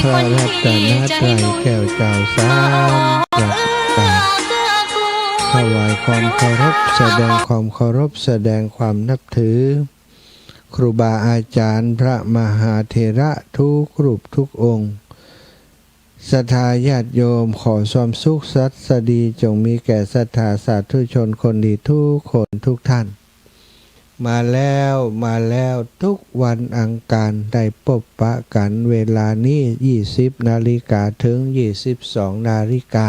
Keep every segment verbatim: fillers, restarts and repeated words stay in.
พระรัตนตรัยแก้วเจ้าสามประการ ถวายความเคารพ แสดงความเคารพ แสดงความนับถือ ครูบาอาจารย์ พระมหาเถระทุกรูปทุกองค์ ศรัทธาญาติโยม ขอความสุขสัสดีจงมีแก่ศรัทธาสาธุชนคนดีทุกคนทุกท่าน มาแล้ว มาแล้ว ทุกวันอังคารได้ปะปะกั๋น เวลานี้ ยี่สิบนาฬิกา เถิง ยี่สิบสองนาฬิกา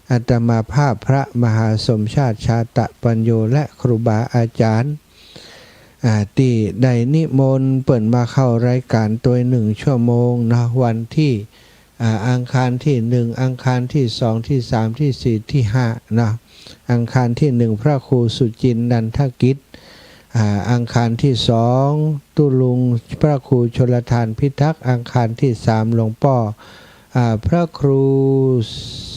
อาตมาภาพพระมหาสมชาติ ชาตะปัญโญ และครูบาอาจารย์ อ่า ตี้ได้นิมนต์เปิ้นมาเข้ารายการตวยหนึ่งชั่วโมงเนาะ วันตี้ อ่า อังคารตี้หนึ่ง อังคารตี้สอง ตี้สาม ตี้สี่ ตี้ห้าเนาะ อังคารตี้หนึ่ง พระครูสุจินต์ นันทกิจ อ่า อังคารตี้สอง ตุ๊ลุง พระครูชลทาน พิทักษ์ อังคารตี้สาม หลวงป้อ อ่า พระครู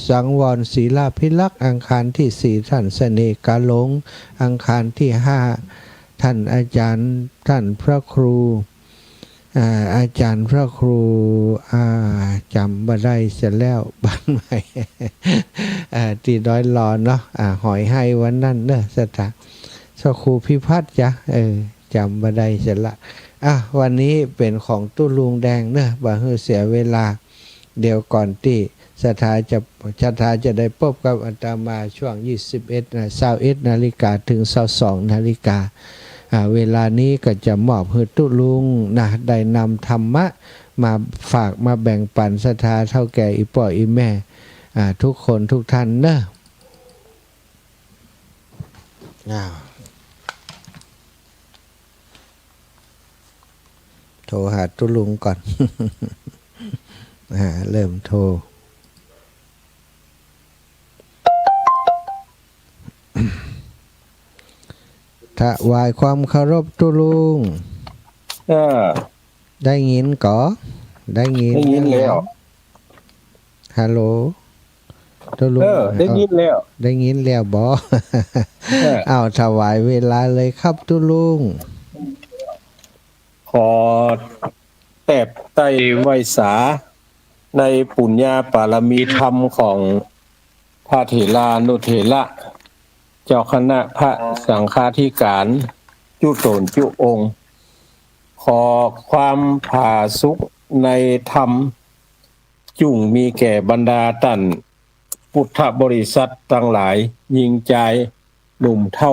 สังวร ศิลาภิรักษ์ อังคารตี้สี่ ท่านเสน่ห์ กาหลง อังคารตี้ห้า ท่านอาจารย์ ท่านพระครู อ่า อาจารย์พระครู อ่า จ๋ำบ่ได้เสียแล้ว บ้านใหม่ อ่า ตี้ดอยหล่อเนาะ อ่า หอยไฮวันนั้นเนาะ ศรัทธา พระครูพิพัฒน์จ๊ะ เออ จ๋ำบ่ได้เสียละ อ่ะ วันนี้เป๋นของตุ๊ลุงแดงเนาะ บ่หื้อเสียเวลา เดี๋ยวก่อนตี้ศรัทธาจะ ศรัทธาจะได้ปะกับอาตมาช่วงยี่สิบเอ็ด นะ ซาวเอ็ดนาฬิกา เถิง ซาวสองนาฬิกา อ่า เวลานี้ก็จะมอบหื้อตุ๊ลุงนะ ได้นำธรรมะมาฝากมาแบ่งปั๋นศรัทธาเฒ่าแก่อี่ป้ออี่แม่ อ่า ทุกคนทุกท่านเนาะ อ้าว โทรหาตุ๊ลุงก่อน อ่า เริ่มโทร ถวายความเคารพตุ๊ลุง เออ ได้ยินก่อ ได้ยิน ได้ยินแล้ว ฮัลโหล ตุ๊ลุง เออ ได้ยินแล้ว ได้ยินแล้วบ่ เออ อ้าว ถวายเวลาเลยครับตุ๊ลุง ขอแตบไต้ไหว้สา ในปุญญาปารมีธรรมของพระเถรานุเถระ เจ้าคณะพระสังฆาธิการ จุ๊ต๋นจุ๊องค์ ขอความผาสุกในธรรม จุ่งมีแก่บรรดาต้านพุทธบริษัทตังหลาย ญิงจาย หนุ่มเฒ่า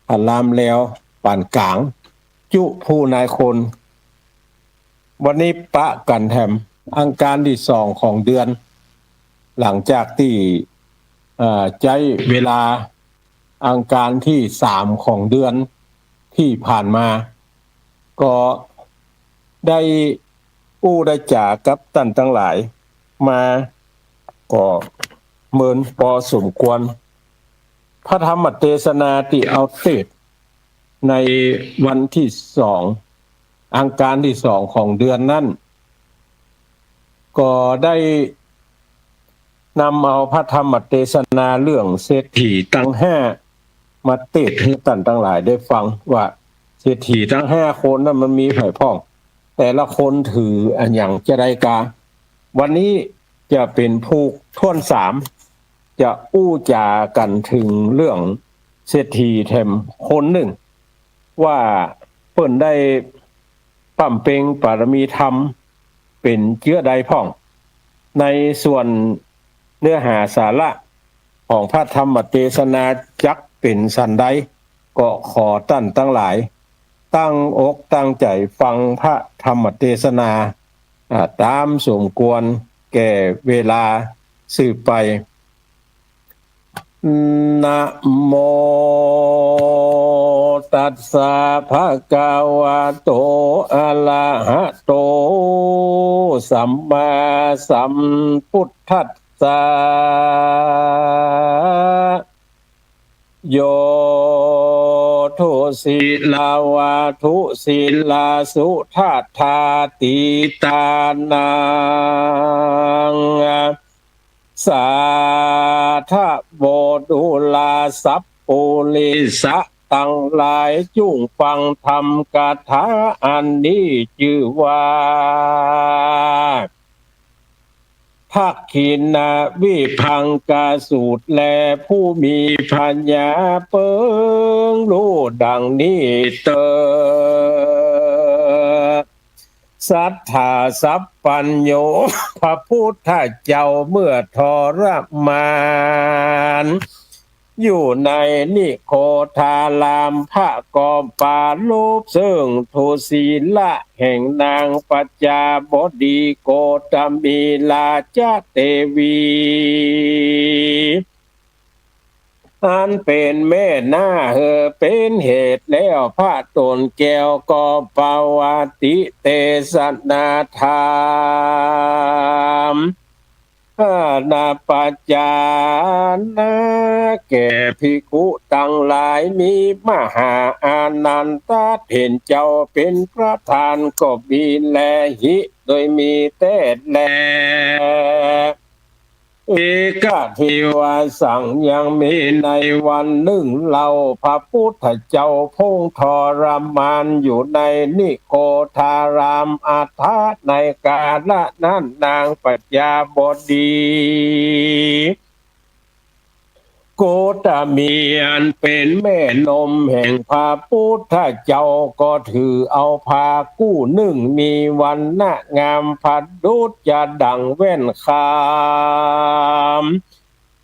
พระรามแลว ป๋านก๋าง จุผู้นายคน วันนี้ปะกั๋นแถมอังคารตี้สองของเดือน หลังจากตี้ เอ่อ ใจ๊เวลาอังคารตี้สามของเดือนตี้ผ่านมา ก็ได้อู้ได้จ๋ากับต้านตังหลายมาก็เมินปอสมควร พระธรรมเตสนาตี้เอาเตสน์ในวันตี้สอง อังคารตี้สองของเดือนนั้น ก็ได้นำเอาพระธรรมเตสนาเรื่องเศรษฐีตังห้ามาเตสน์หื้อต้านตังหลายได้ฟังว่า เศรษฐีตังห้าคนนั้นมันมีใผพ่อง แต่ละคนถืออะหยังจาใดกา วันนี้จะเป๋นผูกถ้วนสาม จะอู้จ๋ากั๋นเถิงเรื่องเศรษฐีแถมคนนึ่ง ว่าเปิ้นได้บำเพ็ญปารมีธรรมเป๋นเจื้อใดพ่อง ในส่วนเนื้อหาสาระของพระธรรมเตสนาจักเป๋นสันใด ก็ขอต้านตังหลาย ตั้งอกตั้งใจ๋ฟังพระธรรมเตสนา อ่า ต๋ามสมควรแก่เวลาสืบไป นะโมตัสสะ ภะคะวะโต อะระหะโต สัมมาสัมพุทธัสสะ โย ทุสิลาวา ทุสิลาสุ ทะทาตีตานัง สาทะโว ดูราสัปปุริสะตังหลาย จุ่งฟังธรรมกถาอันนี้จื้อว่า ทักขิณวิภังคสูตรแล ผู้มีปัญญาเปิงฮู้ดังนี้เต๊อะ สัตถาสัพพัญญู พระพุทธเจ้าเมื่อทรมาน อยู่ในนิโคทาราม พระก็ปรารภเซิ่งทุลีลาแห่งนางปัจจาบดีโคตมีราชเทวี อันเป๋นแม่นาหื้อเป๋นเหตุแล้ว พระโตนแก้วก็ปวาติเตสนาธรรม นาปัจจานะ แก่ภิกขุตังหลาย มีมหาอานันทะเถรเจ้าเป๋นประธานก็มีแล หิ โดยมีแต๊แล เอกัทธิวาสัง ยังมีในวันนึ่งเล่า พระพุทธเจ้าพงทรมานอยู่ในนิโคทาราม อัฏฐะ ในกาละนั้น นางปัจจาบดีโคตมีอันเป๋นแม่นมแห่งพระพุทธเจ้า ก็ถือเอาภาคู่นึ่งมีวรรณะงามประดุจจะดั่งแว่นคาม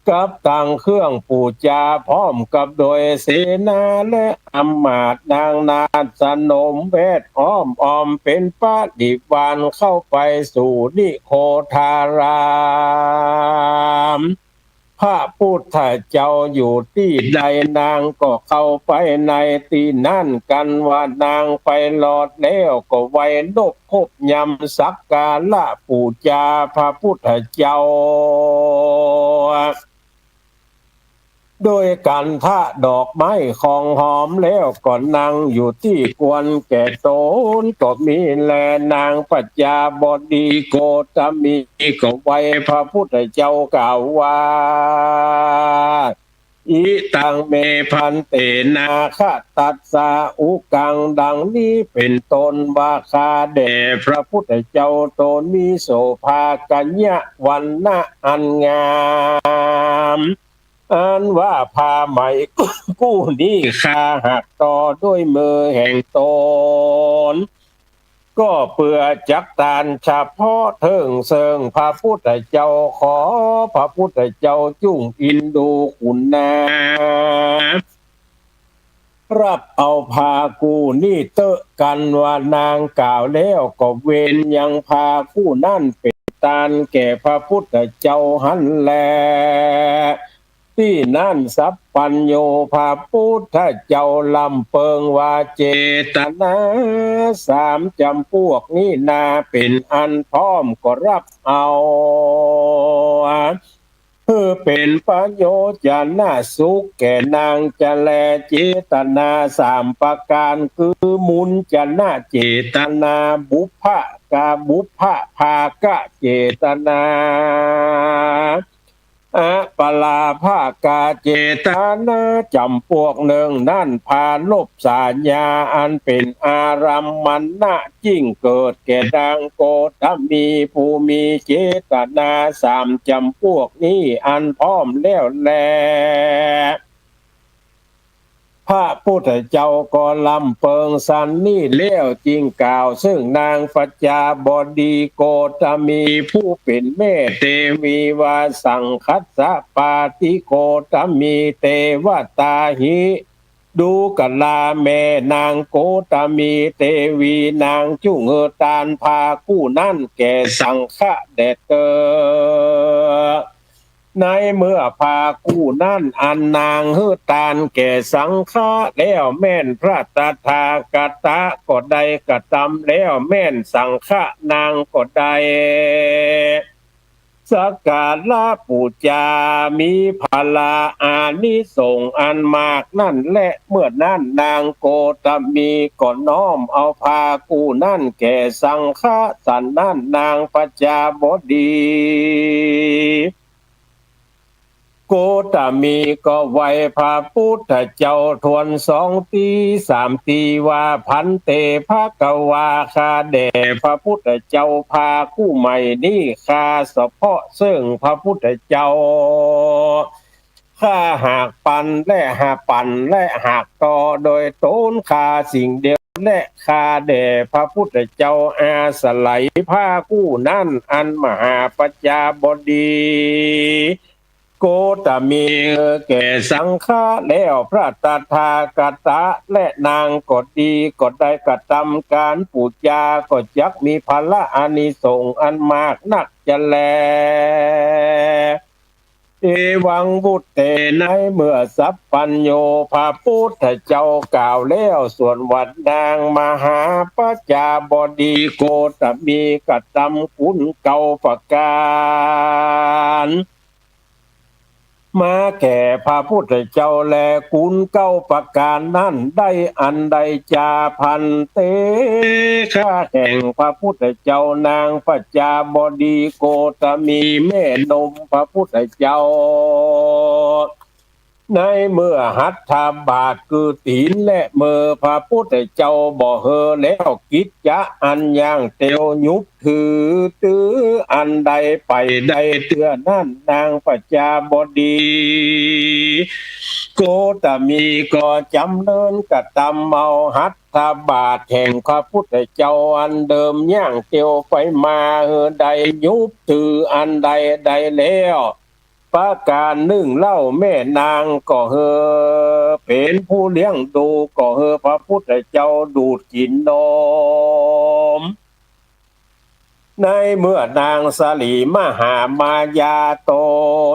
กับตังเครื่องปู๋จา พร้อมกับโดยเสนาและอำมาตย์นางนาฏสนมแวดอ้อม อ้อมเป๋นปริวารเข้าไปสู่นิโคทาราม พระพุทธเจ้าอยู่ตี้ใดนางก็เข้าไปในตี้นั้น กันว่านางไปรอดแล้วก็ไหว้นบ คบยำสักการะปู๋จาพระพุทธเจ้า โดยกัณฑะดอกไม้ของหอมแล้วก็นั่งอยู่ตี้ควรแก่ตน ก็มีแล นางปัจจาบดีโคตมีก็ไหว้พระพุทธเจ้ากล่าวว่า อิตังเมภันเตนาคตัสสะอุกัง ดังนี้เป๋นต้นว่า ข้าแด่พระพุทธเจ้าตนมีโสภาคญะวรรณะอันงาม อันว่าผ้าไหมคู่นี้ข้าหักต่อด้วยมือแห่งตน ก็เปื้อจักตานเฉพาะเถิงเซิงพระพุทธเจ้า ขอพระพุทธเจ้าจุ่งอินดูขุนนา ฮับเอาผ้าคู่นี้เต๊อะ กันว่านางกล่าวแล้วก็เวนยังผ้าคู่นั้นเป๋นตานแก่พระพุทธเจ้าหั้นแล ตี้นั้นสัพพัญญูพระพุทธเจ้าลำเปิงว่า เจตนาสามจ๋ำปวกนี้นาเป๋นอันพร้อมก็ฮับเอา หื้อเป๋นประโยชนะสุขแก่นางจะแล เจตนาสามประก๋าน คือมุญจนะเจตนา บุพพะกะ บุพพภากะเจตนา อัปปลาภากะเจตนาจ๋ำปวกนึ่งนั้น ปรารภสัญญาอันเป๋นอารัมมณะ ยิ่งเกิดแก่นางโคตมีผู้มีเจตนาสามจ๋ำปวกนี้อันพร้อมแล้วแล พระพุทธเจ้าก็ลำเปิงสันนี้แล้ว จึงกล่าวเซิ่งนางปัจจาบดีโคตมีผู้เป๋นแม่เตวีว่า สังคัสสะปาติโคตมีเตวตาหิ ดูกราแม่นางโคตมีเตวีนางจุ่งหื้อตานผ้าคู่นั้นแก่สังฆะแด่เต๊อะ ในเมื่อผ้าคู่นั้นอันนางหื้อตานแก่สังฆะแล้วแม่น พระตถาคตะก็ได้กระตำแล้วแม่น สังฆะนางก็ได้ สักการะปู๋จา มีผลาอานิสงส์อันมากนั้นแล เมื่อนั้นนางโคตมีก็น้อมเอาผ้าคู่นั้นแก่สังฆะ สันนั้นนางปัจจาบดีโค ตมีก็ไหว้พระพุทธเจ้าถ้วนสองตี้สามตี้ว่า ภันเต ภะคะวา ข้าแด่พระพุทธเจ้า ภาคกู้ใหม่นี้ ข้าสะเปาะเซิ่งพระพุทธเจ้า ข้าหากปันและหาปันและหากต่อโดยต๋นข้าสิ่งเดียว และข้าแด่พระพุทธเจ้าอาศัยภาคกู้นั้น อันมหาปัจจาบดี โคตมี แก่สังฆะแล้ว พระตถาคตะและนางก็ดี ก็ได้กระตำก๋านปู๋จา ก็จักมีผละอานิสงส์อันมากนักจะแล เอวัง วุตเต ในเมื่อสัพพัญญูพระพุทธเจ้ากล่าวแล้ว ส่วนว่านางมหาปัจจาบดีโคตมีกระตำกุณเก้าประก๋าน มาแก่พระพุทธเจ้าแล กุณเก้าประก๋านนั้นได้อันใดจา ภันเต ข้าแห่งพระพุทธเจ้านางปัจจาบดีโคตมีแม่นมพระพุทธเจ้า ในเมื่อหัตถบาทคือตี๋นและมือพระพุทธเจ้าบ่หื้อแล้ว กิจจะอันย่างเตียวหยุบถือ ตื้ออันใดไปได้เตื้อนั้น นางปัจจาบดีโคตมีก็จ๋ำเนินกระตำเอาหัตถบาทแห่งพระพุทธเจ้าอันเดิมย่างเตียวไปมาหื้อได้หยุบถืออันใดได้แล้ว ประก๋านนึ่งเล่า แม่นางก็หื้อเป๋นผู้เลี้ยงดู ก็หื้อพระพุทธเจ้าดูดกิ๋นนม ในเมื่อนางสลีมหามายาต๋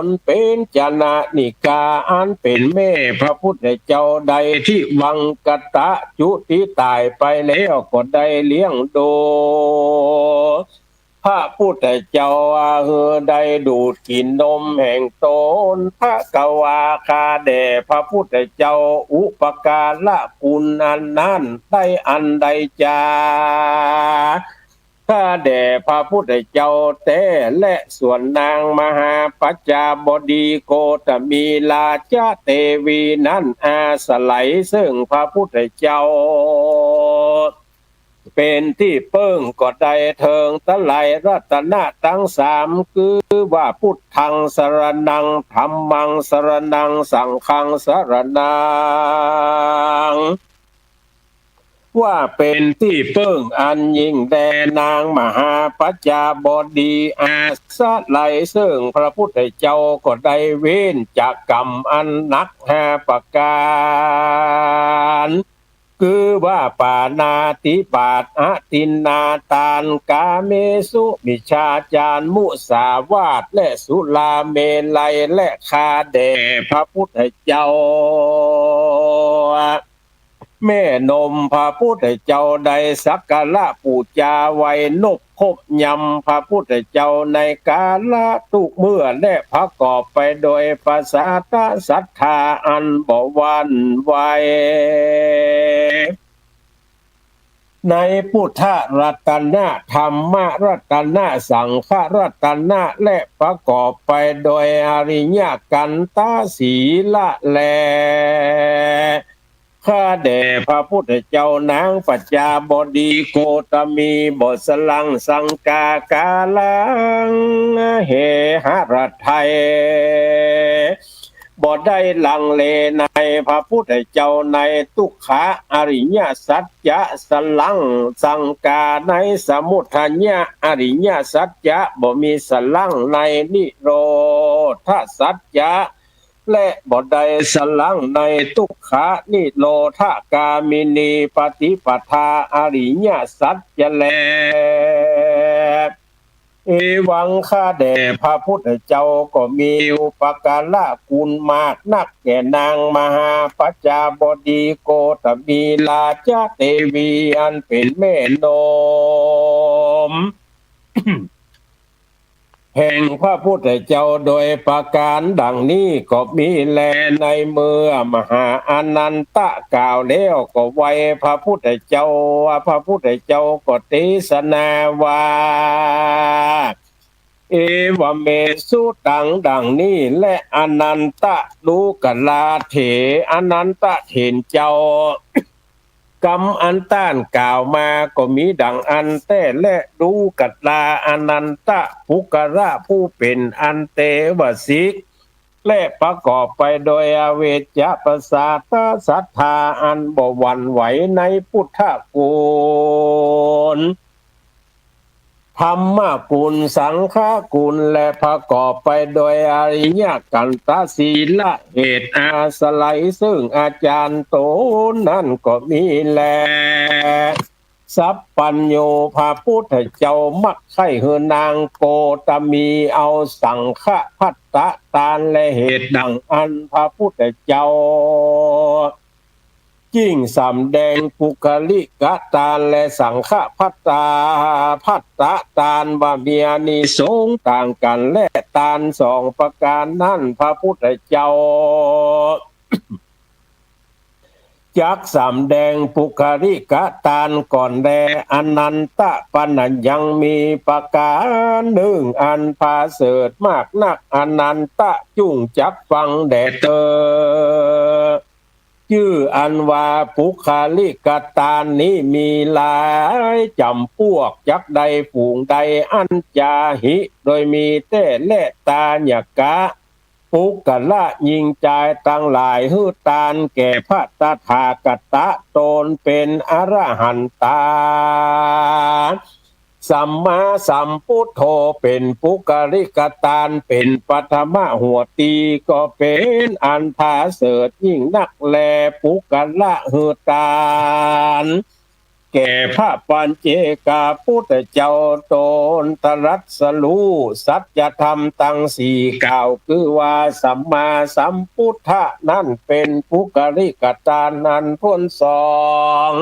นเป๋นจนนิกาอันเป๋นแม่พระพุทธเจ้าได้ ทิวังกตะจุติต๋ายไปแล้วก็ได้เลี้ยงดู พระพุทธเจ้าหื้อได้ดูดกิ๋นนมแห่งต๋น ภะคะวา ข้าแด่พระพุทธเจ้า อุปการะกุณอันนั้นได้อันใดจา ข้าแด่พระพุทธเจ้าแต๊ และส่วนนางมหาปัจจาบดีโคตมีราชเตวีนั้นอาศัยเซิ่งพระพุทธเจ้า เป๋นตี้เปิ้งก็ได้เถิงตะไลรัตนะตังสาม คือว่า พุทธังสรณัง ธัมมังสรณัง สังฆังสรณัง ว่าเป๋นตี้เปิ้งอันยิ่งแด่ นางมหาปัจจาบดีอาศัยเซิ่งพระพุทธเจ้าก็ได้เว้นจากกรรมอันหนักห้าประก๋าน คือว่า ปาณาติบาต อทินนาทาน กาเมสุมิจฉาจาร มุสาวาท และสุราเมรัย และข้าแด่พระพุทธเจ้า แม่นมพระพุทธเจ้าได้สักการะปู๋จาไหว้นบคบยำพระพุทธเจ้าในกาละทุกเมื่อ และประกอบไปโดยประสาทะศรัทธาอันบ่หวั่นไหว ในพุทธรัตนะ ธัมมรัตนะ สังฆรัตนะ และประกอบไปโดยอริยกัณฑะศีละแล ข้าแด่พระพุทธเจ้านางปัจจาบดีโคตมีบ่สลังสังกา กาลัง เหหฤทัย บ่ได้ลังเลในพระพุทธเจ้าในทุกขะอริยสัจจะ สลังสังกาในสมุทัยะอริยสัจจะ บ่มีสลังในนิโรธสัจจะ และบ่ได้สลังในทุกขะนิโรธกามินีปฏิปทาอริยสัจจะแล เอวัง ข้าแด่พระพุทธเจ้าก็มีอุปการะคุณมากนักแก่นางมหาปัจจาบดีโคตมีราชเตวีอันเป๋นแม่นม แห่งพระพุทธเจ้าโดยประก๋านดังนี้ก็มีแล ในเมื่อมหาอานันทะกล่าวแล้วก็ไหว้พระพุทธเจ้า พระพุทธเจ้าก็เตสนาว่า เอวะเมสุตัง ดังนี้แล อนันตะดูกราเถ อนันตะเถรเจ้า กำอันต้านกล่าวมาก็มีดังอันแต๊แล ดูกรา อนันตะ ปุคคละผู้เป๋นอันเตวสิก และประกอบไปโดยอเวชจะปสาทะศรัทธาอันบ่หวั่นไหวในพุทธคุณ ธรรมคุณ สังฆคุณ และประกอบไปโดยอริยกันตะศีละเหตุอาศัยซึ่งอาจารย์ต๋นนั้นก็มีแล สัพพัญญู พระพุทธเจ้ามักใค่หื้อนางโคตมีเอาสังฆภัตตะตาน และเหตุดังอั้นพระพุทธเจ้า ยิ่งสำแดงปุคคลิกตานและสังฆภัตตา ภัตตะตานว่ามีอานิสงส์ต่างกั๋น และตานสองประก๋านนั้น พระพุทธเจ้าจักสำแดงปุคคลิกตานก่อนแล อนันตะ ปะนั้นยังมีประก๋านนึ่งอันประเสริฐมากนัก อนันตะ จุ่งจักฟังแด่เตอ จื้ออันว่าปุคคลิกตานนี้มีหลายจ๋ำปวก จักใดฝูงใด อันจาหิ โดยมีแต๊แล ตาญะกะ ปุคคละ ญิงจายตังหลาย หื้อตานแก่พระตถาคตะต๋นเป๋นอรหันตา สัมมาสัมปุทโธ เป๋นปุคคลิกตาน เป๋นปฐมหัวตี ก็เป๋นอันประเสริฐยิ่งนักแล ปุคคละ หื้อตานแก่พระปัจเจกพุทธเจ้าต๋นตรัสฮู้สัจธรรมตังสี่กล่าว คือว่าสัมมาสัมปุทธะนั้นเป๋นปุคคลิกตานอันถ้วนสอง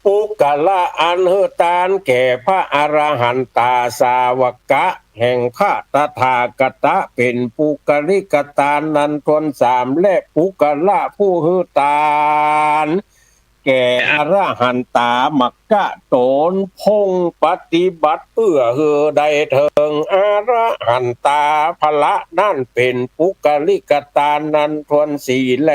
ปุคคละ อันหื้อตานแก่พระอรหันตาสาวกะแห่งพระตถาคตะ เป๋นปุคคลิกตานอันถ้วนสาม และปุคคละผู้หื้อตานแก่อรหันตามรรคต๋นพ่งปฏิบัติเปื้อหื้อได้เถิงอรหันตาผละนั้น เป๋นปุคคลิกตานอันถ้วนสี่แล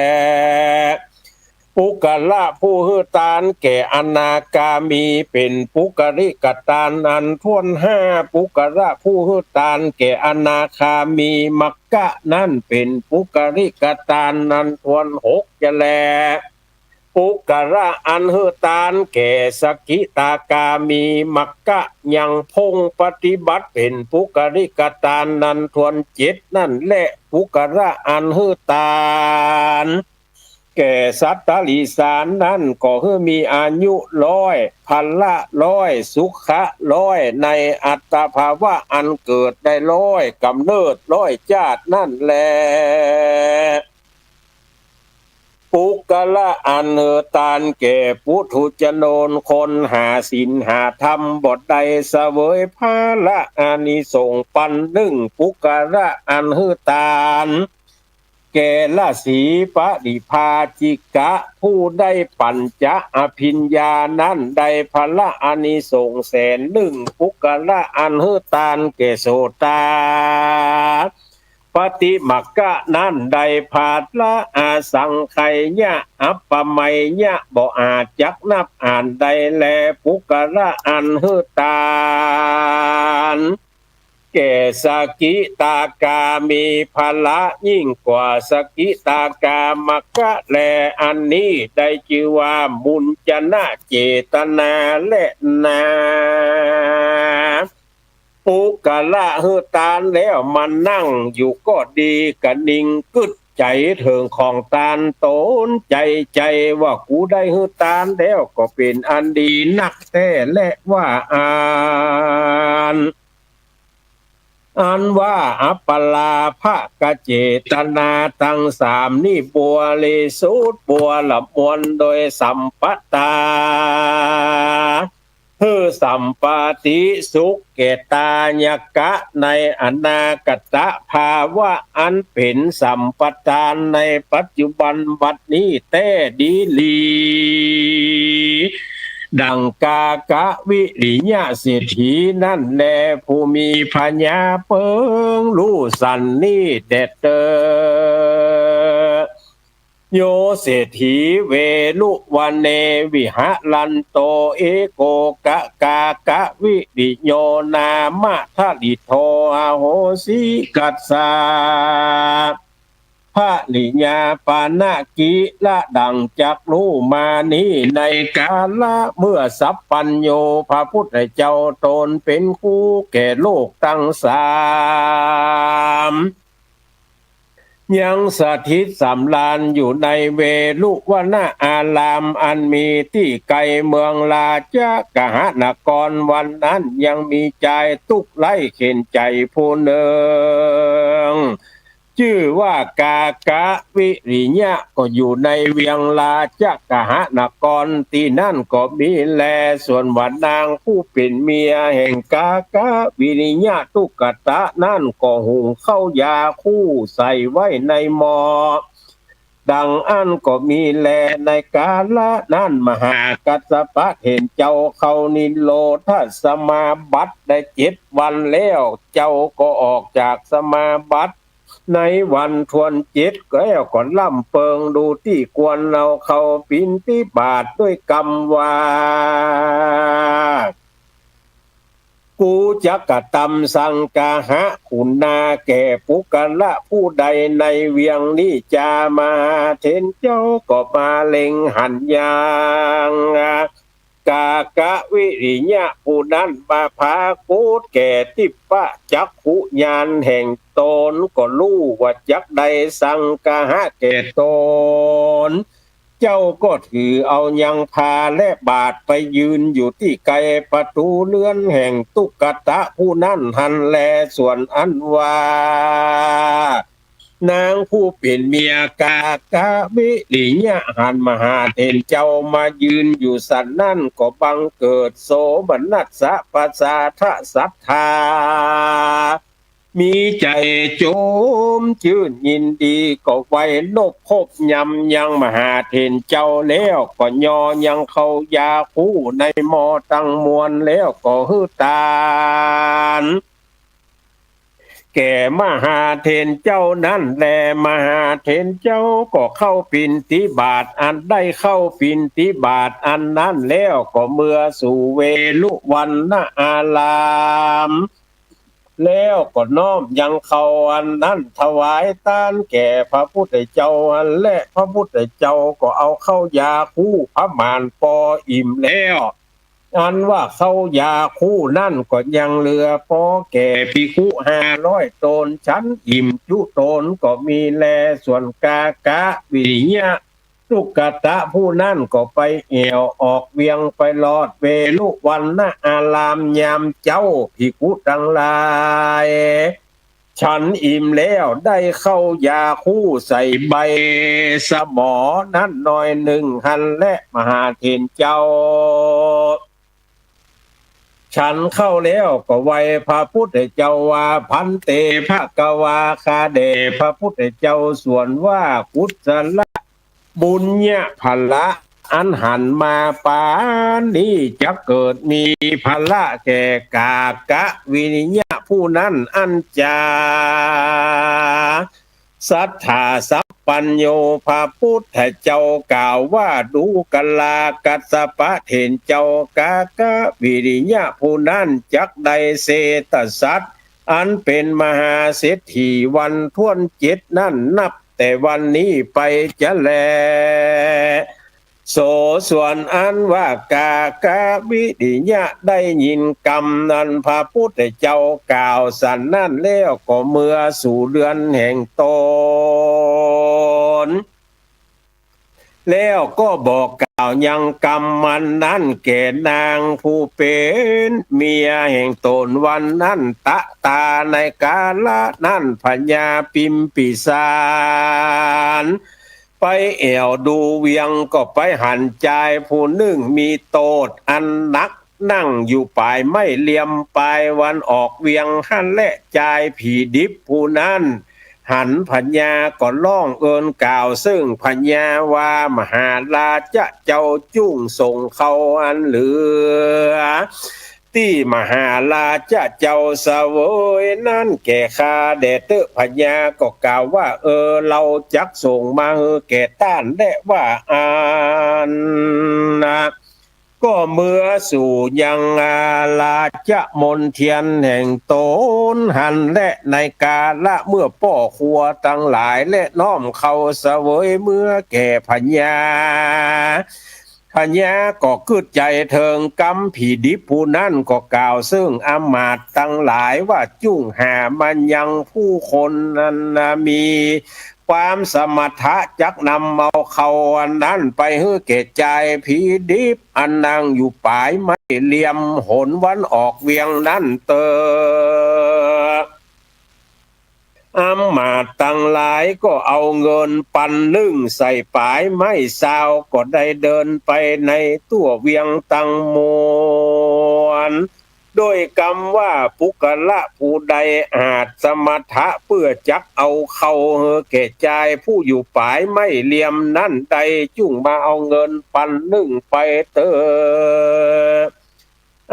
ปุคคละผู้หื้อตานแก่อนาคามี เป๋นปุคคลิกตานอันถ้วนห้า ปุคคละผู้หื้อตานแก่อนาคามีมรรคนั้น เป๋นปุคคลิกตานอันถ้วนหกจะแล ปุคคละอันหื้อตานแก่สกิทาคามีมรรคยังพ่งปฏิบัติ เป๋นปุคคลิกตานอันถ้วนเจ็ดนั้นแล ปุคคละอันหื้อตาน แก่สัตว์ติริสารนั้น ก็หื้อมีอายุร้อย ผละร้อย สุขะร้อย ในอัตตภาวะอันเกิดได้ร้อยก๋ำเนิดร้อยจ้าดนั้นแล ปุคคละอันหื้อตานแก่ปุถุชนนคนหาศีลหาธรรมบ่ได้ เสวยผละอานิสงส์ปันนึ่ง ปุคคละอันหื้อตาน แก่ราศีปริภาจิกะ ผู้ได้ปัญจอภิญญานั้น ได้ผละอานิสงส์แสนนึ่ง ปุคคละอันหื้อตานแก่โสตาปัตติมรรคนั้น ได้ผละอสังไขยะ อัปปมัยยะ บ่อาจจักนับอ่านได้แล ปุคคละอันหื้อตาน แก่สกิทาคามีผละยิ่งกว่าสกิทาคามรรคแล อันนี้ได้จื้อว่ามุญจนะเจตนาแลนา ปุคคละหื้อตานแล้วมานั่งอยู่ก็ดี กะนิ่งกึ๊ดใจ๋เถิงของตานต๋น ใจ๋ใจ๋ว่า กูได้หื้อตานแล้วก็เป๋นอันดีนักแต๊แล ว่าอั้น อันว่าอัปปราภกเจตนาตังสามนี้บริสุทธิ์บริมวลโดยสัมปตา หื้อสัมปติสุขแก่ตาญะกะในอนาคตภาวะอันเป๋นสัมปทานในปัจจุบันบัดนี้แต๊ดีหลี ดั่งกากวิริยะเศรษฐีนั้นแล ผู้มีผญาเปิงฮู้สันนี้แต๊เต๊อ โยเศรษฐี เวรุวะเน วิหะรันโต เอโก กะ กากวิริโย นามะ ทะริโท อโหสิ กัสสะ ภริยา ปาณะ กิระ ดั่งจักฮู้มานี้ ในกาละเมื่อสัพพัญญู พระพุทธเจ้าตนเป๋นครูแก่โลกตังสาม ยังสถิตสำราญอยู่ในเวรุวะนะอาราม อันมีตี้ไกลเมืองราชกหนคร วันนั้นยังมีจายตุ๊กข์ไร้เข็ญใจ๋ผู้นึ่ง จื้อว่ากากวิริยะ ก็อยู่ในเวียงราชกหนคร ตี้นั้นก็มีแล ส่วนว่านางผู้เป๋นเมียแห่งกากวิริยะตุ๊กตะนั้นก็หุงข้าวยาคูใส่ไว้ในหม้อ ดั่งอั้นก็มีแล ในกาละนั้นมหากัสสปะเถรเจ้าเข้านิโรธสมาบัติได้เจ็ดวันแล้ว เจ้าก็ออกจากสมาบัติ ในวันถ้วนเจ็ดแล้วก็ร่ำเปิงดูตี้ควรเอาเข้าปิณฑบาตด้วยกำว่า กูจักกระตำสังกหะคุณาแก่ปุคคละผู้ใดในเวียงนี้จา มหาเถรเจ้าก็มาเล็งหันยัง กากวิริยะผู้นั้นมาผาโกฏแก่ทิพจักขุญาณแห่งตน ก็ฮู้ว่าจักได้สังกหะแก่ตน เจ้าก็ถือเอายังภาและบาตรไปยืนอยู่ตี้ไกลประตู๋เฮือนแห่งตุ๊กตะผู้นั้นหั้นแล ส่วนอันว่า นางผู้เป๋นเมียกากวิริยะหันมหาเถรเจ้ามายืนอยู่สันนั้น ก็บังเกิดโสมนัสสะประสาทะศรัทธา มีใจ๋โจมจื้นยินดี ก็ไหว้นบคบยำยังมหาเถรเจ้าแล้ว ก็ยอยังข้าวยาคูในหม้อตังมวลแล้วก็หื้อตาน แก่มหาเถรเจ้านั้นแล มหาเถรเจ้าก็เข้าปิณฑบาต อันได้เข้าปิณฑบาตอันนั้นแล้วก็เมือสู่เวรุวรรณอาราม แล้วก็น้อมยังข้าวอันนั้นถวายตานแก่พระพุทธเจ้าอันแล พระพุทธเจ้าก็เอาข้าวยาคูประมาณปออิ่มแล้ว อันว่าข้าวยาคูนั้นก็ยังเหลือปอแก่ภิกขุห้าร้อยต๋น ฉันอิ่มจุต๋นก็มีแล ส่วนกากวิริยะตุ๊กตะผู้นั้นก็ไปแอ่วออกเวียงไปรอดเวรุวรรณอารามยามเจ๊า ภิกขุตังหลาย ฉันอิ่มแล้วได้ข้าวยาคูใส่ใบสะหมอนั้นหน่อยนึ่งหั้นแล มหาเถรเจ้า ฉันข้าวแล้วก็ไหว้พระพุทธเจ้าว่า ภันเต ภะคะวา ข้าแด่พระพุทธเจ้า ส่วนว่ากุศละบุญญะผละอันหันมาปานนี้จะเกิดมีผละแก่กากวิริยะผู้นั้นอันจา ศรัทธาสัพพัญญู พระพุทธเจ้ากล่าวว่า ดูกรากัสสปะเถรเจ้า กากวิริยะผู้นั้นจักได้เศรษฐสัตว์อันเป๋นมหาเศรษฐีวันถ้วนเจ็ดนั้น นับแต่วันนี้ไปจะแล โส ส่วนอันว่ากากวิริยะได้ยินกำอันพระพุทธเจ้ากล่าวสันนั้นแล้วก็เมือสู่เฮือนแห่งตน แล้วก็บอกกล่าวยังกำอันนั้นแก่นางผู้เป๋นเมียแห่งตนวันนั้น ตะตา ในกาละนั้น พญาพิมพิสาร ไปแอ่วดูเวียงก็ไปหันจายผู้นึ่งมีโตษอันหนัก นั่งอยู่ป๋ายไม้เหลี่ยมป๋ายวันออกเวียงหั้นแล จายผีดิบผู้นั้น หันพญาก็ร้องเอิ้นกล่าวเซิ่งพญาว่า มหาราชะเจ้าจุ่งส่งเขาอันเหลือ ตี้มหาราชะเจ้าเสวยนั้นแก่ข้าแด่เต๊อะ พญาก็กล่าวว่า เออ เฮาจักส่งมาหื้อแก่ต้านแลว่าอั้นนะ ก็เมื่อสู่ยังราชมณเฑียรแห่งต๋นหั้นแล ในกาละเมื่อป้อครัวตังหลายแลน้อมเข้าเสวยเมื่อแก่พญา พญาก็กึ๊ดใจ๋เถิงกำผีดิบผู้นั้นก็กล่าวเซิ่งอำมาตย์ตังหลายว่า จุ่งหามายังผู้คนนั้นนะ มีความสมรรถะจักนำเอาเข้าอันนั้นไปหื้อแก่จายผีดิบอันนั่งอยู่ป๋ายไม้เหลี่ยมหนวันออกเวียงนั้นเต๊อะ อำมาตย์ตังหลายก็เอาเงินปันนึ่งใส่ป๋ายไม้ซาว ก็ได้เดินไปในตั๋วเวียงตังมวล โดยกำว่า ปุคคละผู้ใดอาจสมรรถะเปื้อจักเอาเข้าหื้อแก่จายผู้อยู่ป๋ายไม้เหลี่ยมนั้นได้ จุ่งมาเอาเงินปันนึ่งไปเต๊อะ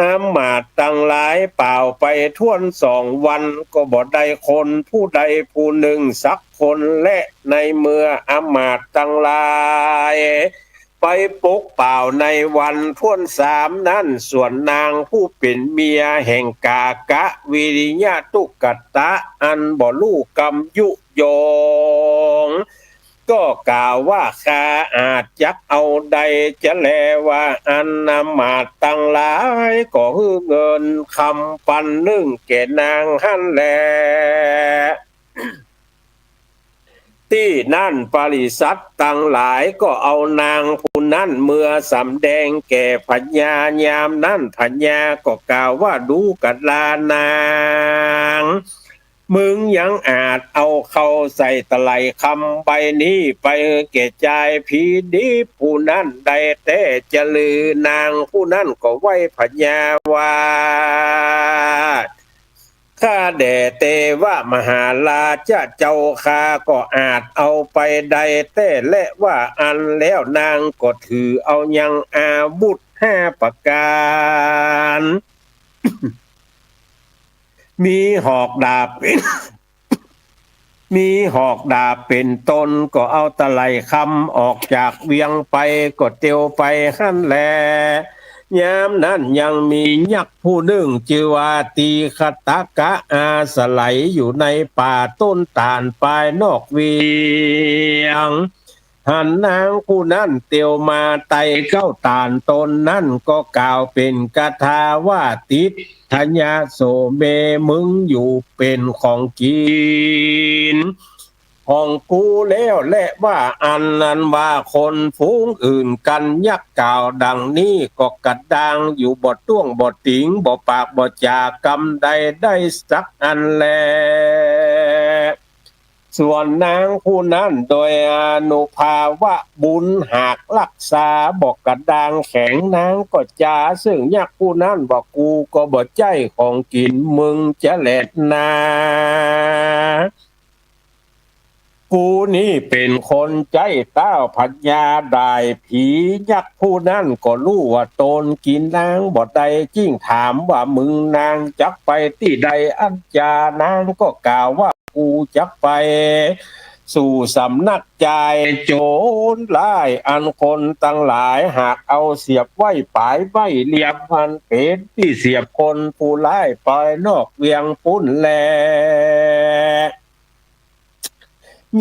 อำมาตย์ตังหลายเป่าไปถ้วนสองวัน ก็บ่ได้คนผู้ใดผู้นึ่งสักคนแล ในเมื่ออำมาตย์ตังหลายไปปกเป่าในวันถ้วนสามนั้น ส่วนนางผู้เป๋นเมียแห่งกากะวิริยะตุกตะ อันบ่ฮู้กำยุยง ก็กล่าวว่า ข้าอาจจักเอาได้จะแลว่าอั้น อำมาตย์ตังหลายก็หื้อเงินคำปันนึ่งแก่นางหั้นแล ตี้นั้นปริษัทตังหลายก็เอานางผู้นั้นเมือสำแดงแก่พญา ยามนั้นพญาก็กล่าวว่า ดูกรา นาง มึงยังอาจเอาเข้าใส่ตะไหล่คำใบนี้ไปแก่จายผีดิบผู้นั้นได้แต๊จะลือ นางผู้นั้นก็ไหว้พญาว่า ข้าแด่เตวะมหาราชะเจ้าข้า ก็อาจเอาไปได้แต๊แลว่าอั้น แล้วนางก็ถือเอายังอาวุธห้าประก๋าน มีหอกดาบเป๋น มีหอกดาบเป๋นต้น ก็เอาตะไหล่คำออกจากเวียงไป ก็เตียวไปหั้นแล ยามนั้นยังมียักษ์ผู้นึ่งจื้อว่าตีฆะตะกะ อาศัยอยู่ในป่าต้นตาลปายนอกเวียง หันนางผู้นั้นเตียวมาไต่เก๊าตาลต้นนั้น ก็กล่าวเป๋นคาถาว่า ติฏฐะยะโสเม มึงอยู่เป๋นของกิ๋นของกูแล้วแลว่าอั้น อันว่าคนฝูงอื่นกั๋น ยักษ์กล่าวดังนี้ก็กระด้างอยู่ บ่ต้วงบ่ติง บ่ปากบ่จ๋ากำใดได้สักอันแล ส่วนนางผู้นั้นโดยอานุภาพบุญหากฮักษาบ่กระด้างแข็ง นางก็จ๋าเซิ่งยักษ์ผู้นั้นว่า กูก็บ่ใจ้ของกิ๋นมึงจะแลนา กูนี้เป๋นคนใจ๊ต้าวพญาดายผี ยักษ์ผู้นั้นก็ฮู้ว่าตนกิ๋นนางบ่ได้ จึ่งถามว่า มึงนางจักไปตี้ใดอั้นจา นางก็กล่าวว่า กูจักไปสู่สำนักจายโจ๋รร้าย อันคนตังหลายหากเอาเสียบไว้ป๋ายไม้เหลี่ยม อันเป๋นตี้เสียบคนผู้ร้ายปายนอกเวียงปู้นแล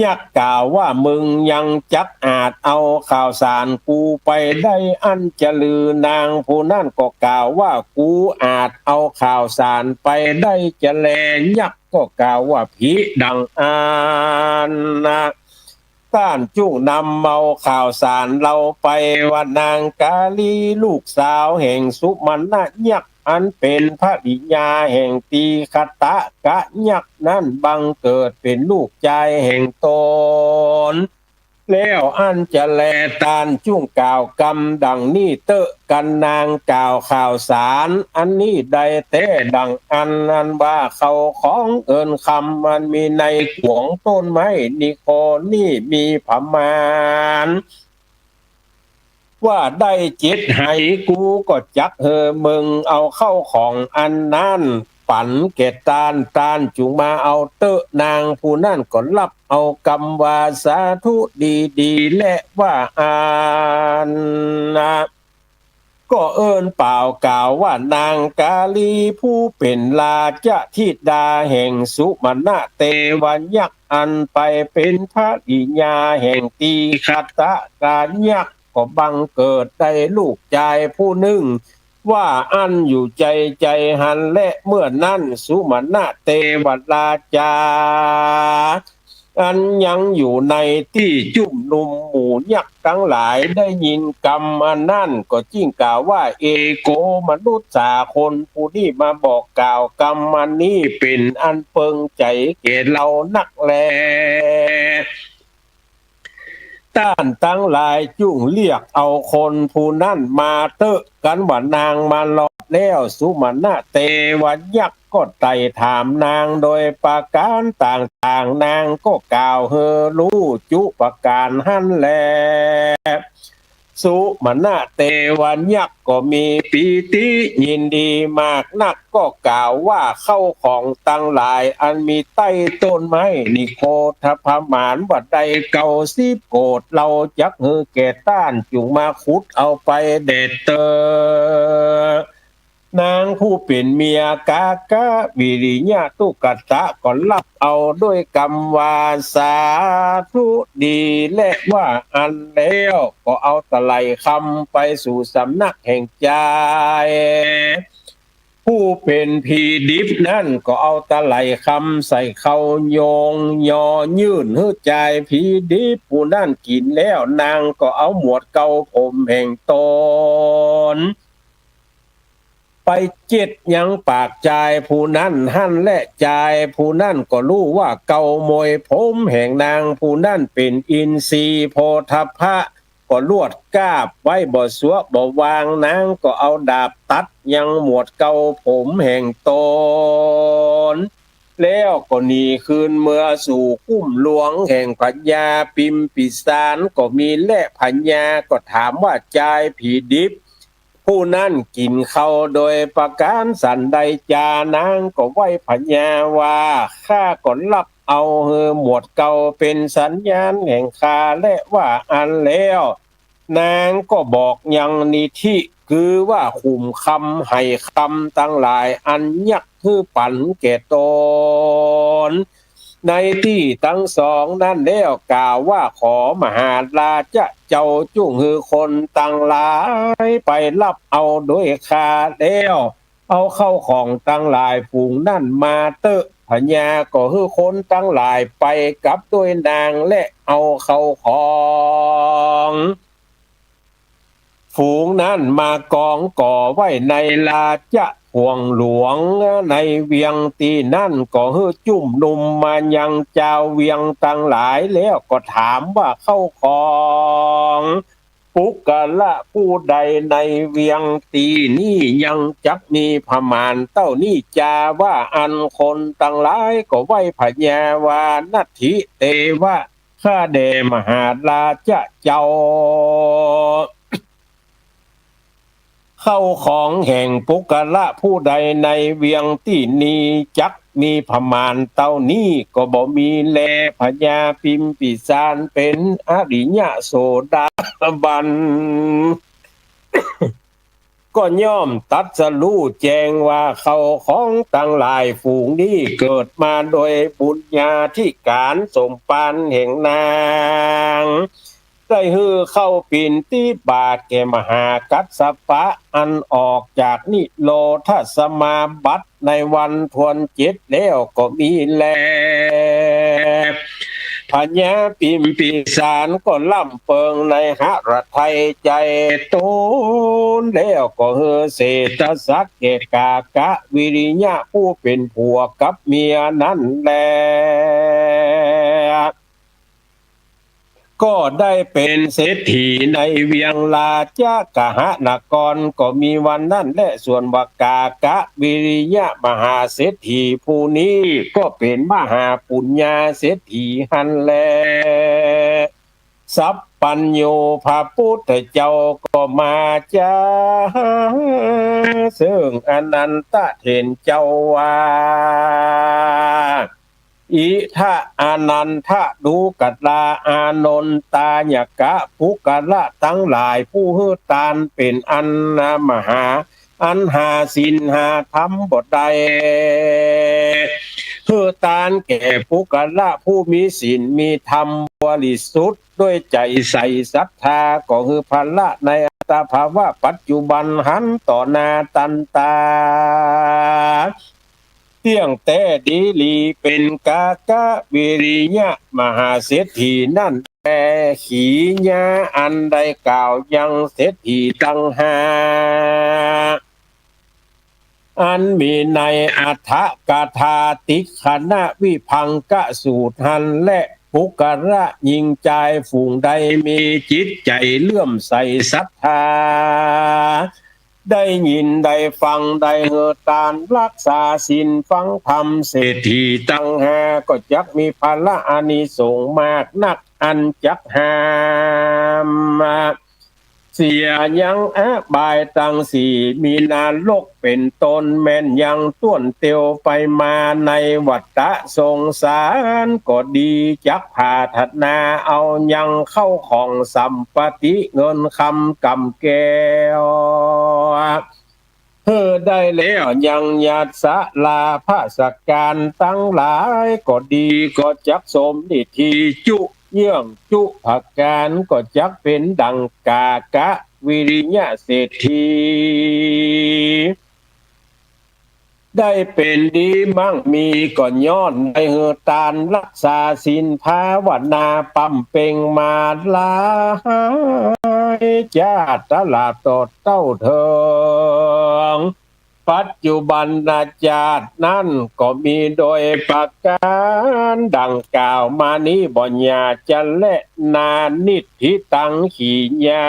ยักษ์กล่าวว่า มึงยังจักอาจเอาข่าวสารกูไปได้อั้นจะลือ นางผู้นั้นก็กล่าวว่า กูอาจเอาข่าวสารไปได้จะแล ยักษ์ก็กล่าวว่า ผิดดังอั้นนะ ต้านจุ่งนำเอาข่าวสารเฮาไป ว่านางกาลีลูกสาวแห่งสุมนยักษ์ อันเป๋นภริยาแห่งตีฆะตะกะยักษ์นั้น บังเกิดเป๋นลูกจายแห่งตน แล้วอั้นจะแล ต้านจุ่งกล่าวกำดังนี้เต๊อะ กันนางกล่าวข่าวสารอันนี้ได้แต๊ดังอั้น อันว่าเข้าของเอิ้นคำ อันมีในก๋วงต้นไม้นี้ ข้อนี้มีประมาณ ว่าได้เจ็ดไห กูก็จักหื้อมึงเอาเข้าของอันนั้นปั๋นแก่ต้าน ต้านจุ่งมาเอาเต๊อะ นางผู้นั้นก็ฮับเอากำว่าสาธุดีๆ และว่าอั้นนะ ก็เอิ้นป่าวกล่าวว่านางกาลีผู้เป๋นราชธิดาแห่งสุมนเตวยักษ์ อันไปเป๋นภริยาแห่งตีฆาตกายักษ์ ก็บังเกิดได้ลูกจายผู้นึ่ง ว่าอั้นอยู่ใจ๋ใจ๋หั้นแล เมื่อนั้นสุมนเตวราชา อันยังอยู่ในตี้จุ่มนุมหมู่ยักษ์ตังหลายได้ยินกำอันนั้น ก็จึ่งกล่าวว่า เอโก มนุษย์สาคนผู้นี้มาบอกกล่าวกำอันนี้เป๋นอันเปิงใจ๋แก่เฮานักแล ต้านตังหลายจุ่งเรียกเอาคนผู้นั้นมาเต๊อะ กันว่านางมารอดแล้ว สุมนเตวยักษ์ก็ไต่ถามนางโดยประก๋านต่างๆ นางก็กล่าวหื้อฮู้จุประก๋านหั้นแล สุมนเตวยักษ์ก็มีปีติยินดีมากนัก ก็กล่าวว่าเข้าของตังหลายอันมีใต้ต้นไม้นี้โคตรประมาณว่าได้เก้าสิบโกฏ เฮาจักหื้อแก่ต้าน จุ่งมาขุดเอาไปแด่เต๊อะ นางผู้เป๋นเมียกากวิริยะตุกตะก็ฮับเอาด้วยกำว่าสาธุดีและว่าอั้นแล้ว ก็เอาตะไหล่คำไปสู่สำนักแห่งจายผู้เป๋นผีดิบนั้น ก็เอาตะไหล่คำใส่เข้าโยงยอยื่นหื้อจายผีดิบผู้นั้นกิ๋นแล้ว นางก็เอาหมวดเกลาผมแห่งต๋น ไปเจ็ดยังปากจายผู้นั้นหั้นแล จายผู้นั้นก็ฮู้ว่าเกลาหมวยผมแห่งนางผู้นั้นเป๋นอินทรีย์โพธพภะ ก็ลวดกาบไว้บ่สัวบ่วาง นางก็เอาดาบตัดยังหมวดเกลาผมแห่งต๋น แล้วก็หนีคืนเมือสู่คุ้มหลวงแห่งพญาปิมปิสารก็มีแล พญาก็ถามว่าจายผีดิบ ผู้นั้นกิ๋นเข้าโดยประก๋านสันใดจา นางก็ไหว้พญาว่า ข้าก็ฮับเอาหื้อหมวดเกลาเป๋นสัญญาณแห่งข้าและว่าอั้นแล้ว นางก็บอกยังนิธิ คือว่าขุมคำไหคำตังหลายอันยักษ์หื้อปั๋นแก่ต๋น ในตี้ตังสองนั้นแล้วกล่าวว่า ขอมหาราชเจ้าจุ่งหื้อคนตังหลายไปฮับเอาด้วยข้าแล้ว เอาเข้าของตังหลายฝูงนั้นมาเต๊อะ พญาก็หื้อคนตังหลายไปกับด้วยนางและเอาเข้าของ ฝูงนั้นมากองก่อไว้ในราชวังหลวงในเวียงตี้นั้น ก็หื้อจุ่มนุมมายังจาวเวียงตังหลาย แล้วก็ถามว่าเข้าของปุคคละผู้ใดในเวียงตี้นี้ยังจักมีประมาณเต้านี้จา ว่าอั้นคนตังหลายก็ไหว้พญาว่า นัตถิเตวะ ข้าแด่มหาราชเจ้า เข้าของแห่งปุคคละผู้ใดในเวียงตี้นี้จักมีประมาณเต้านี้ก็บ่มีแล พญาปิมปิสารเป๋นอริยะโสดาบัน ก็ย่อมตรัสฮู้แจ้งว่าเข้าของตังหลายฝูงนี้เกิดมาโดยบุญญาธิก๋านสมภารแห่งนาง ได้หื้อเข้าปิณฑิบาตแก่มหากัสสปะ อันออกจากนิโรธสมาบัติในวันทวนเจ็ดแล้วก็มีแล พญาปิมปิสารก็ร่ำเปิงในหฤทัยใจ๋ต๋น แล้วก็หื้อเศรษฐสรรคแก่กากวิริยะผู้เป๋นผัวกับเมียนั้นแล ก็ได้เป๋นเศรษฐีในเวียงราชกหนคร ก็มีวันนั้นแหละ ส่วนว่ากากวิริยะมหาเศรษฐีผู้นี้ก็เป๋นมหาปุญญาเศรษฐีหั้นแล สัพพัญญูพระปุทธเจ้าก็มาจา เซิ่งอนันทะเถรเจ้าว่า อิทะอานันทะ ดูกราอานนทายกะ ปุคคละตังหลายผู้หื้อตานเป๋นอันมหา อันหาศีลหาธรรมบ่ได้ หื้อตานแก่ปุคคละผู้มีศีลมีธรรมบริสุทธิ์ ด้วยใจ๋ใสศรัทธา ก็หื้อผละในอัตตภาวะปัจจุบันหั้นต่อหน้าตันตา เตี้ยงแต๊ดีหลี เป๋นกากวิริยะมหาเศรษฐีนั้นแล ขีญาอันได้กล่าวยังเศรษฐีตังห้า อันมีในอัฏฐกถาติกขณวิภังคสูตรหั้นแล ปุคคละญิงจายฝูงใดมีจิตใจ๋เลื่อมใสศรัทธา ได้ยินได้ฟัง ได้หื้อตาน ฮักษาศีล ฟังธรรม เศรษฐีตังห้าก็จักมีผละอานิสงส์มากนัก อันจักห้ามเสียยังอบายตังสี่ มีนรกเป๋นต้น แม่นยังต้วนเตียวไปมาในวัฏฏะสงสารก็ดี จักผาถนาเอายังเข้าของสัมปติ เงินคำกำแก้ว หื้อได้แล้วยัง ยศราภสการตังหลายก็ดี ก็จักสมนิธิจุเยื่องจุประก๋าน ก็จักเป๋นดั่งกากวิริยะเศรษฐี ได้เป๋นดีมั่งมีก็ย้อนได้หื้อตานฮักษาศีลภาวนาปำเป็งมาหลายจาติตลอดเต้าเถิง ปัจจุบันจาตินั้นก็มีโดยประก๋านดั่งกล่าวมานี้บ่หยาดจะแลนานิทธิตัง ขีญา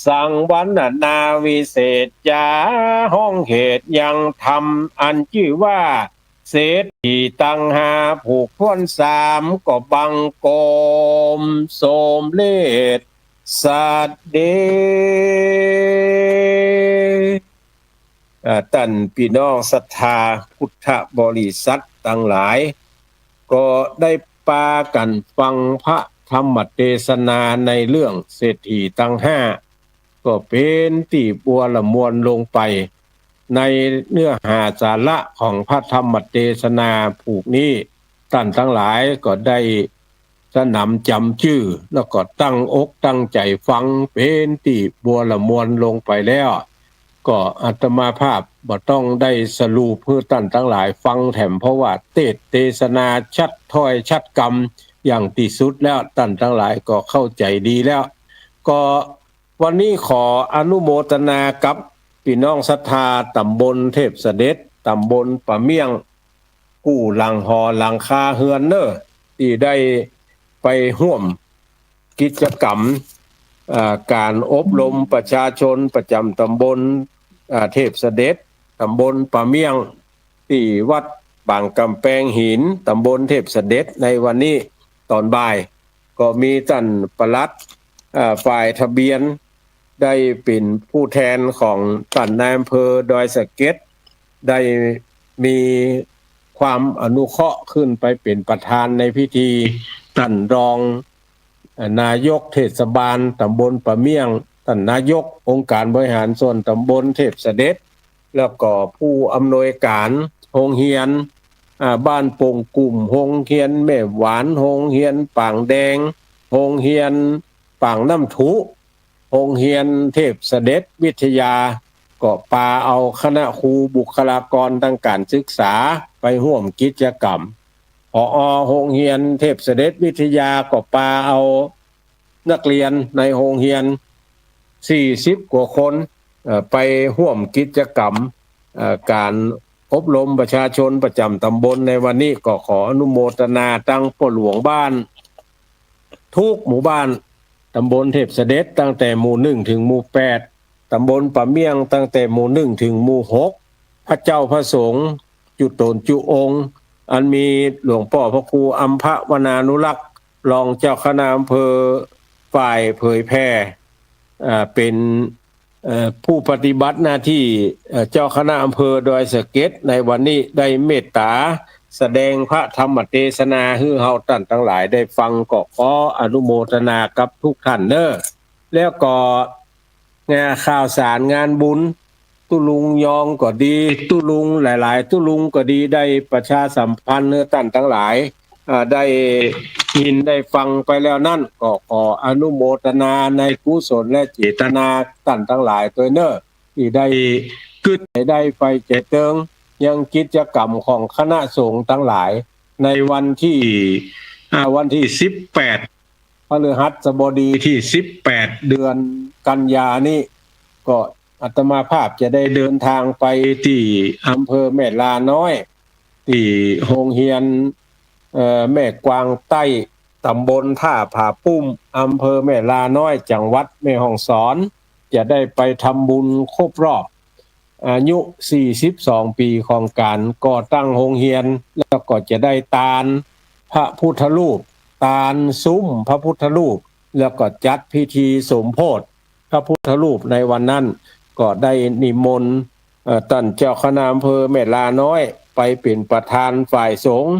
สังวรรณนาวิเศษจา ฮ้องเหตุยังธรรมอันจื้อว่าเศรษฐีตังห้าผูกถ้วนสาม ก็บังคมสมเร็จ สะเด็จ อ่า ต้านปี้น้องศรัทธาพุทธบริษัทตังหลาย ก็ได้ปากั๋นฟังพระธรรมเตสนาในเรื่องเศรษฐีตังห้า ก็เป๋นตี้บัวละมวลลงไป ในเนื้อหาสาระของพระธรรมเตสนาผูกนี้ ต้านตังหลายก็ได้สนำจ๋ำจื้อ แล้วก็ตั้งอกตั้งใจ๋ฟัง เป๋นตี้บัวละมวลลงไปแล้ว ก็อาตมาภาพบ่ต้องได้สรุปหื้อต้านตังหลายฟังแถม เพราะว่าเตสน์เตสนาชัดถ้อยชัดกำอย่างตี้สุดแล้ว ต้านตังหลายก็เข้าใจ๋ดีแล้ว ก็ วันนี้ขออนุโมทนากับปี้น้องศรัทธาต๋ำบลเทพเสด็จ ต๋ำบลป่าเมี่ยง กู้หลังหอหลังคาเฮือนเน่อ ตี้ได้ไปฮ่วมกิจกรรม อ่า ก๋านอบรมประชาชนประจ๋ำต๋ำบล อ่า เทพเสด็จ ต๋ำบลป่าเมี่ยง ตี้วัดบางก๋ำแปงหิน ต๋ำบลเทพเสด็จ ในวันนี้ต๋อนบ่าย ก็มีต้านปลัด อ่า ฝ่ายทะเบียน ได้เป๋นผู้แทนของต้านนายอำเภอดอยสะเก็ด ได้มีความอนุเคราะห์ขึ้นไปเป๋นประธานในพิธี ต้านรอง อ่า นายกเทศบาลต๋ำบลป่าเมี่ยง ต้านนายกองค์การบริหารส่วนต๋ำบลเทพเสด็จ แล้วก็ผู้อำนวยก๋านโฮงเฮียน อ่า บ้านโป่งกุ่ม โฮงเฮียนแม่หวาน โฮงเฮียนป่างแดง โฮงเฮียนป่างน้ำถุ โฮงเฮียนเทพเสด็จวิทยา ก็ปาเอาคณะครูบุคลากรตางก๋านศึกษาไปฮ่วมกิจกรรม ผอ.โฮงเฮียนเทพเสด็จวิทยาก็ปาเอานักเรียนในโฮงเฮียนสี่สิบกว่าคน เอ่อ ไปฮ่วมกิจกรรม เอ่อ ก๋านอบรมประชาชนประจ๋ำต๋ำบลในวันนี้ ก็ขออนุโมทนาตังป้อหลวงบ้าน กู้หมู่บ้าน ตำบลเทพเสด็จตั้งแต่หมู่หนึ่งเถิงหมู่แปด ตำบลป่าเมี่ยงตั้งแต่หมู่หนึ่งเถิงหมู่หก พระเจ้าพระสงฆ์จุตูนจุองค์ อันมีหลวงป้อพระครูอัมพวนานุรักษ์ รองเจ้าคณะอำเภอฝ่ายเผยแผ่ อ่า เป๋น เอ่อ ผู้ปฏิบัติหน้าตี้ เอ่อ เจ้าคณะอำเภอดอยสะเก็ดในวันนี้ได้เมตต๋าแสดงพระธรรมเตสนาหื้อเฮาต้านตังหลายได้ฟัง ก็ขออนุโมทนากับทุกท่านเน้อ แล้วก็ งานข่าวสารงานบุญ ตุ๊ลุงยองก็ดี ตุ๊ลุงหลายๆ ตุ๊ลุงก็ดี ได้ประชาสัมพันธ์หื้อต้านตังหลาย อ่า ได้ยินได้ฟังไปแล้วนั้น ก็ขออนุโมทนาในกุศลและเจตนาต้านตังหลายตวยเน้อ ตี้ได้กึ๊ดได้ใฝ่เจิงยังกิจกรรมของคณะสงฆ์ตังหลาย ในวันตี้ อ่า วันตี้สิบแปด พฤหัสบดีตี้สิบแปด เดือนกันยานี้ ก็อาตมาภาพจะได้เดินทางไปตี้อำเภอแม่ลาน้อย ตี้โฮงเฮียน เอ่อ แม่กวางใต้ ตำบลต้าผาปุ้ม อำเภอแม่ลาน้อย จังหวัดแม่ฮ่องสอน จะได้ไปทำบุญครบรอบ อายุสี่สิบสองปี๋ของก๋านก่อตั้งโฮงเฮียน แล้วก็จะได้ตานพระพุทธรูป ตานสุ้มพระพุทธรูป แล้วก็จัดพิธีสมโภชพระพุทธรูปในวันนั้น ก็ได้นิมนต์ เอ่อ ต้านเจ้าคณะอำเภอแม่ลาน้อยไปเป๋นประธานฝ่ายสงฆ์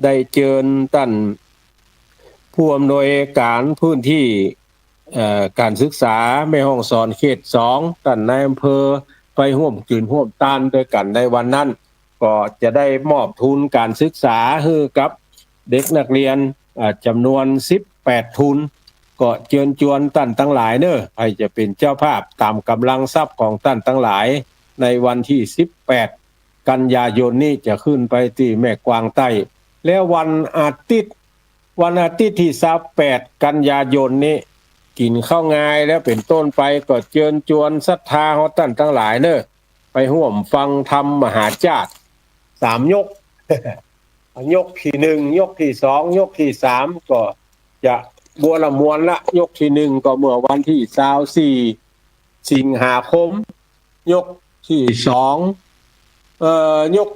ได้เจิญต้านผู้อำนวยก๋านพื้นตี้ เอ่อ ก๋านศึกษาแม่ฮ่องสอนเขตสอง ต้านนายอำเภอไปฮ่วมกิ๋นฮ่วมตานตวยกั๋นในวันนั้น ก็จะได้มอบทุนก๋านศึกษาหื้อกับเด็กนักเรียน อ่า จ๋ำนวนสิบแปดทุน ก็เจิญจวนต้านตังหลายเน้อ ใผจะเป๋นเจ้าภาพต๋ามก๋ำลังทรัพย์ของต้านตังหลาย ในวันตี้สิบแปด กันยายนนี้จะขึ้นไปตี้แม่กวางใต้ แล้ววันอาทิตย์ วันอาทิตย์ตี้ซาวแปด กันยายนนี้ กิ๋นข้าวงายแล้วเป๋นต้นไป ก็เจิญจวนศรัทธาเฮาต้านตังหลายเน้อ ไปฮ่วมฟังธรรมมหาจ้าดสามยก ยกตี้หนึ่ง ยกตี้สอง ยกตี้สาม ก็จะบัวละมวลละ ยกตี้หนึ่ง ก็เมื่อวันตี้ซาวสี่ สิงหาคม ยกตี้สอง เอ่อ ยก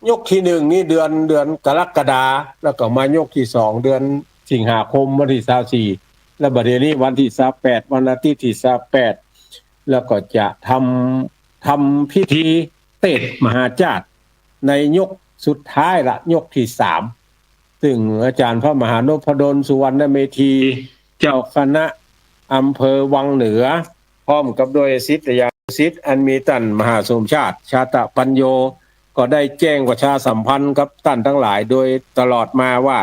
ยกตี้หนึ่งนี่เดือน เดือนกรกฎา แล้วก็มายกตี้สองเดือนสิงหาคมวันตี้ซาวสี่ แล้วบัดเดี๋ยวนี้วันตี้ซาวแปด วันอาทิตย์ตี้ซาวแปด แล้วก็จะทำ ทำพิธีเตสน์มหาจ้าดในยกสุดท้ายละ ยกตี้สาม ซึ่งอาจ๋ารย์พระมหานพดล สุวรรณเมธี เจ้าคณะอำเภอวังเหนือ พร้อมกับด้วยศิษยานุศิษย์ อันมีต้านมหาสมชาติ ชาตปัญโญ ก็ได้แจ้งประชาสัมพันธ์กับต้านตังหลายโดยตลอดมาว่า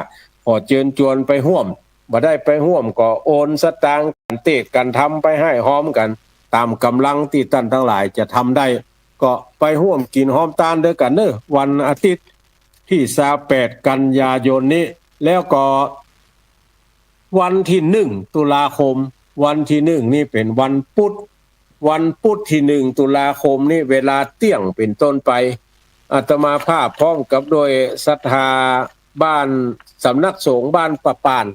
ขอเจิญจวนไปฮ่วม บ่ได้ไปฮ่วมก็โอนสตางค์ ก๋านเตสน์ก๋านทำไปหื้อพร้อมกั๋น ต๋ามก๋ำลังตี้ต้านตังหลายจะทำได้ ก็ไปฮ่วมกิ๋นฮ่วมตานตวยกั๋นเน้อ วันอาทิตย์ตี้ซาวแปด กันยายนนี้ แล้วก็ วันตี้หนึ่ง ตุลาคม วันตี้หนึ่งนี่เป๋นวันปุธ วันปุธตี้หนึ่ง ตุลาคมนี้ เวลาเตี้ยงเป๋นต้นไป อาตมาภาพพร้อมกับด้วยศรัทธาบ้าน สำนักสงฆ์บ้านป่าป่าน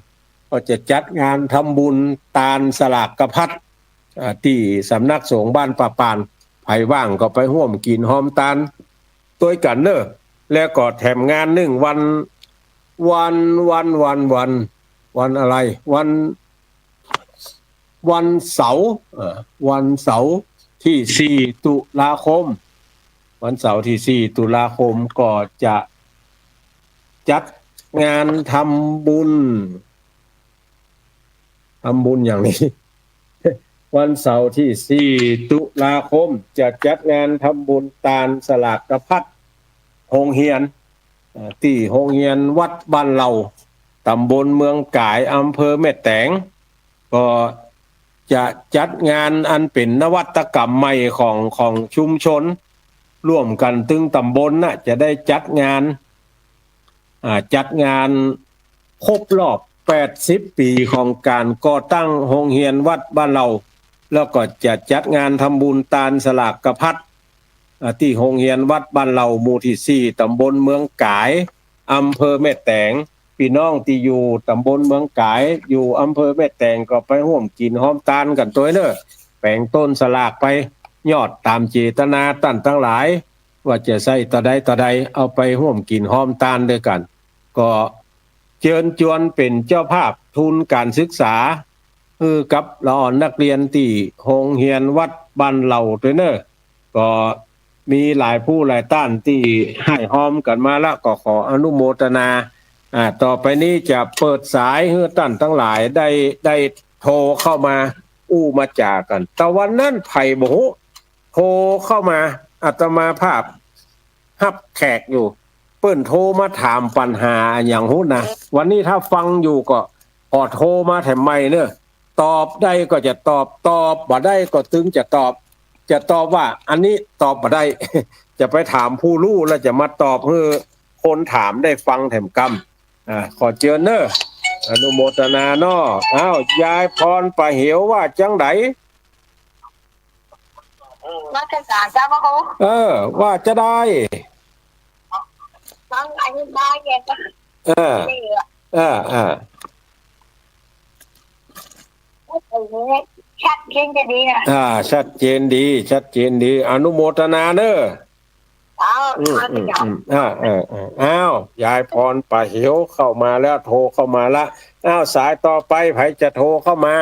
ก็จะจัดงานทำบุญตานสลากพัด อ่า ตี้สำนักสงฆ์บ้านป่าป่าน ใผว่างก็ไปฮ่วมกิ๋นฮ่วมตานตวยกั๋นเน้อ แล้วก็แถมงานหนึ่งวัน วัน วัน วัน วัน วันอะไร วัน วันเสาร์ เอ่อ วันเสาร์ตี้สี่ ตุลาคม วันเสาร์ตี้สี่ ตุลาคมก็จะจัดงานทำบุญ ทำบุญอย่างนี้ วันเสาร์ตี้สี่ ตุลาคม จะจัดงานทำบุญตานสลากพัดโฮงเฮียน เอ่อ ตี้โฮงเฮียนวัดบ้านเหล่า ตำบลเมืองก๋าย อำเภอแม่แตง ก็จะจัดงานอันเป๋นนวัตกรรมใหม่ของ ของชุมชน ร่วมกั๋นตึงตำบลน่ะ จะได้จัดงาน อ่า จัดงานครบรอบแปดสิบปี๋ของก๋านก่อตั้งโฮงเฮียนวัดบ้านเหล่า แล้วก็จะจัดงานทำบุญตานสลากพัด อ่า ตี้โฮงเฮียนวัดบ้านเหล่า หมู่ตี้สี่ ตำบลเมืองก๋าย อำเภอแม่แตง ปี้น้องตี้อยู่ต๋ำบลเมืองก๋าย อยู่อำเภอแม่แตงก็ไปฮ่วมกิ๋นฮอมตานกั๋นตวยเน่อ แป๋งต้นสลากไป ยอดต๋ามเจตนาต้านตังหลาย ว่าจะใช้เต้าใดเต้าใด เอาไปฮ่วมกิ๋นฮอมตานตวยกั๋น ก็เจิญจวนเป๋นเจ้าภาพทุนก๋านศึกษา หื้อกับละอ่อนนักเฮียนตี้โฮงเฮียนวัดบ้านเหล่าตวยเน่อ ก็มีหลายผู้หลายต้านตี้ฮ่ายฮอมกั๋นมาละ ก็ขออนุโมตนา อ่า ต่อไปนี้จะเปิดสายหื้อต้านตังหลายได้ ได้โทรเข้ามาอู้มาจ๋ากั๋น ตะวันนั้นใผบ่ฮู้ โทรเข้ามา อาตมาภาพฮับแขกอยู่ เปิ้นโทรมาถามปัญหาอะหยังฮู้นะ วันนี้ถ้าฟังอยู่ก็ขอโทรมาแถมใหม่เน่อ ตอบได้ก็จะตอบ ตอบบ่ได้ก็ตึงจะตอบ จะตอบว่าอันนี้ตอบบ่ได้ จะไปถามผู้ฮู้แล้วจะมาตอบหื้อคนถามได้ฟังแถมกำ อ่า ขอเจิญเน่อ อนุโมตนาเนาะ อ้าว ยายพรป่าเหวว่าจั้งใด ว่าจะสารเจ้าพระครู เออ ว่าจะได้ ฟังอธิบายแกก็ เออ นี่อะ เออ เออ โอ้โห ชัดเจนจะดีนะ อ่า ชัดเจนดี ชัดเจนดี อนุโมตนาเน่อ อ้าว อืม อืม อืม อ้าว เออ เออ อ้าว ยายพรป่าเหวเข้ามาแล้ว โทรเข้ามาละ อ้าว สายต่อไป ใผจะโทรเข้ามา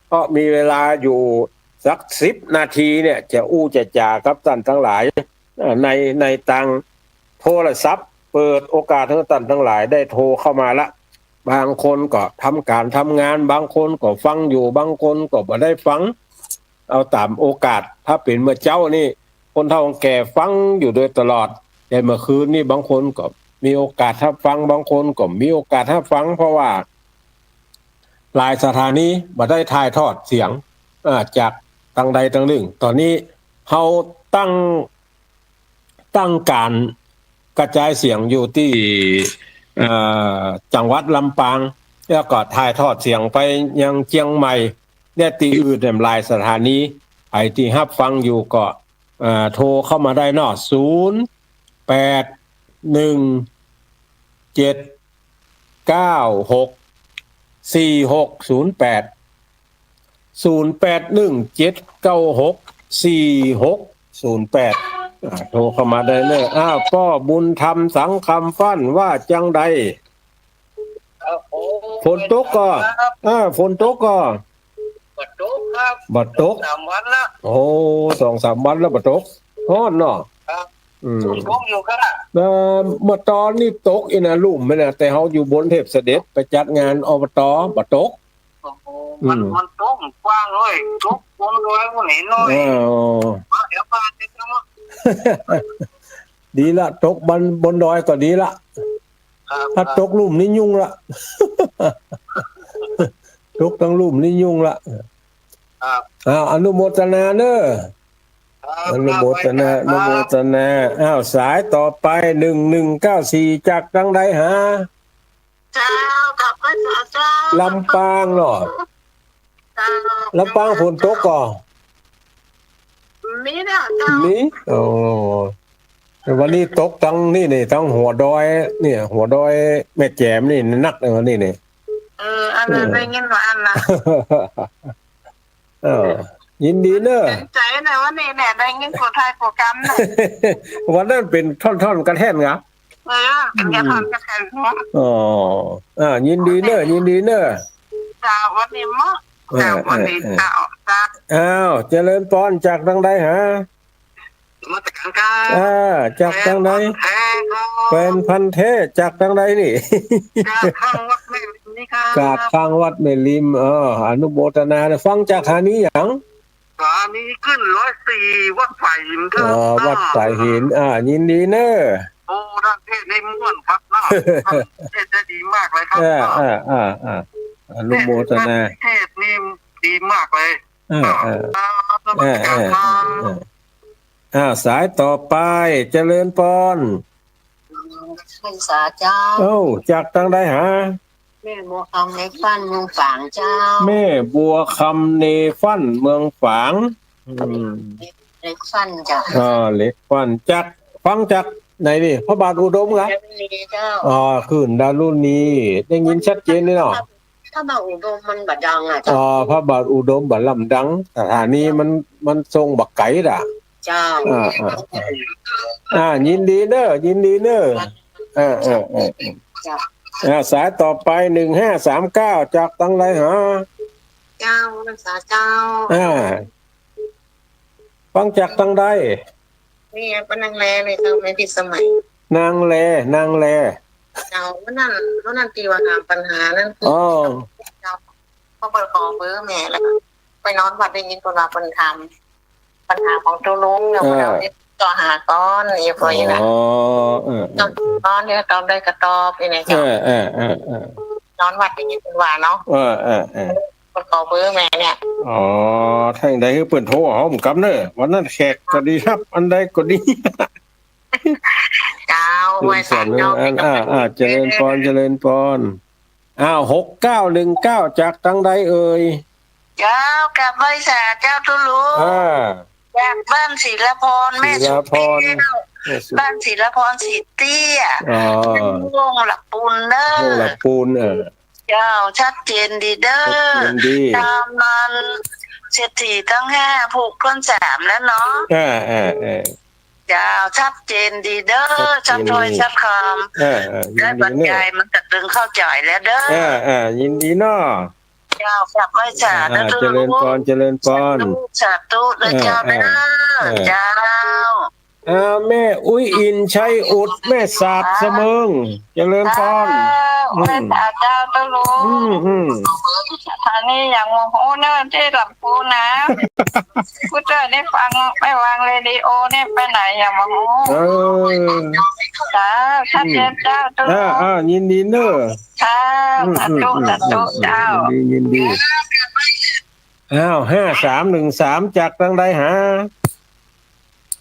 เพราะมีเวลาอยู่สักสิบนาทีเนี่ย จะอู้จะจ๋ากับต้านตังหลาย เอ่อ ใน ในตางโทรศัพท์ เปิดโอกาสหื้อต้านตังหลายได้โทรเข้ามาละ บางคนก็ทำก๋านทำงาน บางคนก็ฟังอยู่ บางคนก็บ่ได้ฟัง เอาต๋ามโอกาส ถ้าเป๋นเมื่อเจ๊านี่ คนเฒ่าแก่ฟังอยู่โดยตลอด แต่เมื่อคืนนี่บางคนก็มีโอกาสฮับฟัง บางคนก็มีโอกาสฮับฟัง เพราะว่าหลายสถานีบ่ได้ถ่ายทอดเสียง เอ่อ จากตังใดตังนึ่ง ต๋อนนี้เฮาตั้ง ตั้งก๋านกระจายเสียงอยู่ตี้ เอ่อ จังหวัดลำปาง แล้วก็ถ่ายทอดเสียงไปยังเจียงใหม่ และตี้อื่นแหมหลายสถานี ใผตี้ฮับฟังอยู่ก็ เอ่อ โทรเข้ามาได้เนาะ ศูนย์แปดหนึ่งเจ็ดเก้าหกสี่หกศูนย์แปด ศูนย์แปดหนึ่งเจ็ดเก้าหกสี่หกศูนย์แปด อ่า โทรเข้ามาได้เลย อ้าว ป้อบุญธรรมสังคำฟั่นว่าจั้งใด ครับผม ฝนตกก่อ ครับ อ่า ฝนตกก่อ บ่ตกครับ บ่ตก สองสามวันละ โอ้ สองสามวันแล้วบ่ตก ฮ้อนเนาะ ครับ อืม ตกอยู่ครับ เอ่อ เมื่อตอนนี้ตกอีกนะ ลุ่มไปนะ แต่เฮาอยู่บนเทพเสด็จ ไปจัดงาน อบต บ่ตก โอ้โห มัน อืม มันตกกว้างเลย ตกบนดอยมันเห็นเลย เออ มาแถวบ้านนี่ก็มา ดีละ ตกบน บนดอยก็ดีละ ครับ ถ้าตกลุ่มนี่ยุ่งละ ตกตังลุ่มนี่ยุ่งละ ครับ อ้าว อนุโมทนาเนอะ ครับ อนุโมทนา ครับ อนุโมทนา อ้าว สายต่อไป หนึ่งหนึ่งเก้าสี่ จากตังใดหา เจ้า กับพระเจ้า ลำปางเนาะ เจ้า ลำปางฝนตกก่อ มีนะเจ้า มี โอ้ วันนี้ตกตังนี่นี่ ตังหัวดอย เนี่ย หัวดอยแม่แจ่มนี่นักเลยวันนี้นี่ เออ อันนั้น อืม ได้ยินว่าอันนั้น เออ ยินดีเนอะ เห็นใจนะวันนี้เนี่ย ได้ยินผู้ไทยผู้กำนะ วันนั้นเป๋นท่อนๆ กระแท่นเหรอ เออ เป๋นกระท่อนกระแท่นเนาะ อ๋อ อ่า ยินดีเนอะ ยินดีเนอะ เจ้า วันนี้เนาะ เออ เจ้า วันนี้ เออ เจ้า เจ้า อ้าว เจริญพร จากตังใดหา นมัสการครับ อ่า จากตังใด แฟนพันธุ์แท้ครับ แฟนพันธุ์แท้ จากตังใดนี่ จากข้างวัดแม่ริมนี่ครับ จากข้างวัดแม่ริม เออ อนุโมทนานะ ฟังจากสถานีหยัง สถานีคลื่นร้อยสี่ วัดสายหินครับ อ๋อ วัดสายหิน อ่า ยินดีเนอะ โอ้ ท่านเทศน์ได้ม่วนครับนะ ท่านเทศน์ได้ดีมากเลยครับ อ่า อ่า อ่า อ่า อนุโมทนา เทศน์นี่ดีมากเลย อ่า อ่า ครับ นมัสการครับ อ่า อ่า อ่า อ่า สายต่อไป เจริญพร พรรษาเจ้า เอ้า จากตังใดหา แม่บัวคำในฟั่นเมืองฝางเจ้า แม่บัวคำในฟั่นเมืองฝาง อืม ในฟั่นเจ้า อ่า ในฟั่น จาก ฟังจาก ไหนนี่ พระบาทอุดมเหรอ ดารุณีเจ้า อ๋อ คลื่นดารุณี ได้ยินชัดเจนนี่เนาะ พระบาทอุดมมันบ่ดังอะเจ้า อ๋อ พระบาทอุดมบ่ล่ำดัง สถานีมัน มันส่งบ่ไก๋ละ เจ้า อ่า อ่า อ่า อ่า ยินดีเน้อ ยินดีเน้อ อ่า อ่า อ่า เจ้า อ่า สายต่อไป หนึ่งห้าสามเก้า จากตังใดหา เจ้า พรรษาเจ้า อ่า ฟังจากตังใด นี่ปะนางแลเลยเจ้า แม่พิสมัย นางแล นางแล เจ้า วันนั้น วันนั้นตี้ว่าถามปัญหานั้น อ๋อ เจ้า เขาเปิ้นขอเบอร์แม่แล้วก็ไปนอนวัดได้ยินเปิ้นว่าเปิ้นถามปัญหาของตุ๊ลุง แล้วก็ เออ เฮาติดต่อหาก่อน อยู่พออยู่นะ อ๋อ เออ เออ ตอนนี้ตอบได้ก็ตอบนี่นะ เอ เจ้า อ เออ เออ เออ นอนวัดได้ยินเปิ้นว่าเนาะ เออ เออ เออ เปิ้นขอเบอร์แม่เนี่ย อ๋อ ถ้าอย่างใดคือเปิ้นโทรเอาผมกำเน้อ วันนั้นแขกก็ดีฮับ อันใดก็ดี เจ้า ไหว้สาเจ้า อ่า อ่า เจริญปอน เจริญปอน อ้าว หกเก้าหนึ่งเก้า จากตังใดเอ่ย เจ้า กราบไหว้สาเจ้าตุ๊ลุง อ่า จากบ้านศิลาพร แม่สุ ศิลาพร แก้ว แม่สุ บ้านศิลาพรสีเตี้ย อ๋อ วงศ์ละปูนเน้อ วงศ์ละปูน เออ เจ้า ชัดเจนดีเน้อ ชัดเจนดี ตามนั้นเศรษฐีตังห้าผูกต้นสามแล้วเนาะ อ่า อ่า อ่า เจ้า ชัดเจนดีเน้อ ชัดเจนดี ชัดถ้อยชัดคำ อ่า อ่า ยินดีเน้อ ได้บรรยายมันก็ตึงเข้าใจ๋แล้วเน้อ อ่า อ่า ยินดีเนาะ เจ้า กราบไหว้สา อ่า เน้อ เจริญปอน ตุ๊ลุง เจริญปอน สาธุ สาธุเน้อ อ่า เจ้า อ่า เน้อ อ่า เจ้า อ่า แม่อุ๊ยอินทร์ชัยอุด แม่สาดเสมิง เจริญปอน เจ้า อืม ไหว้สาเจ้าตุ๊ลุง อืม อืม อันนี้ยังบ่ฮู้เน้อ ตี้ลำพูนนะ กูเจ้าได้ฟัง ไปวางเรดิโอนี่ไปไหนยังบ่ฮู้ เออ เจ้า ชัดเจนเจ้าตุ๊ลุง อ่า อ่า ยินดีเน้อ เจ้า อืม สาธุ อืม สาธุ อืม เจ้า ยินดี ยินดี อ้าว ห้าสามหนึ่งสาม จากตังใดหา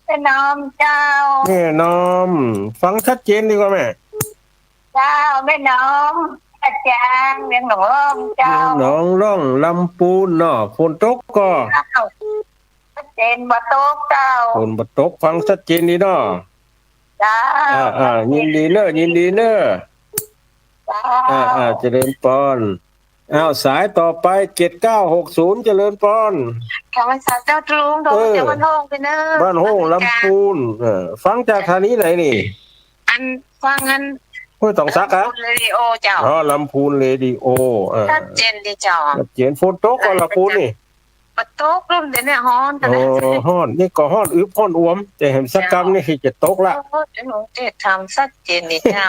แม่น้อมเจ้า แม่น้อม ฟังชัดเจนดีกว่าแม่ เจ้า แม่น้อม อาจารย์ เวียงหนองล่องเจ้า เวียงหนองล่อง ลำพูนเนาะ ฝนตกก่อ เจ้า ชัดเจน บ่ตกเจ้า ฝนบ่ตก ฟังชัดเจนดีเนาะ เจ้า อ่า อ่า ยินดีเน้อ ยินดีเน้อ เจ้า อ่า อ่า เจริญปอน อ้าว สายต่อไป เจ็ดเก้าหกศูนย์ เจริญปอน กราบไหว้สาเจ้าตุ๊ลุง โทร เออ จากบ้านโฮ่งไปเน้อ บ้านโฮ่ง ลำพูน เออ ฟังจากสถานีไหนนี่ อัน ฟังอัน ห้วยตองสักเหรอ ลำพูนเรดิโอเจ้า อ๋อ ลำพูนเรดิโอ เออ ชัดเจนดีเจ้า ชัดเจน ฝนตกก่อลำพูนนี่ บ่ตก ลมเดี๋ยวนี้ฮ้อน อ๋อ ฮ้อน นี่ก็ฮ้อนอึบฮ้อนอวม แต่แหมสักกำนี่คือจะตกละ โอ้ เดี๋ยวหนูจะทำชัดเจนดีเจ้า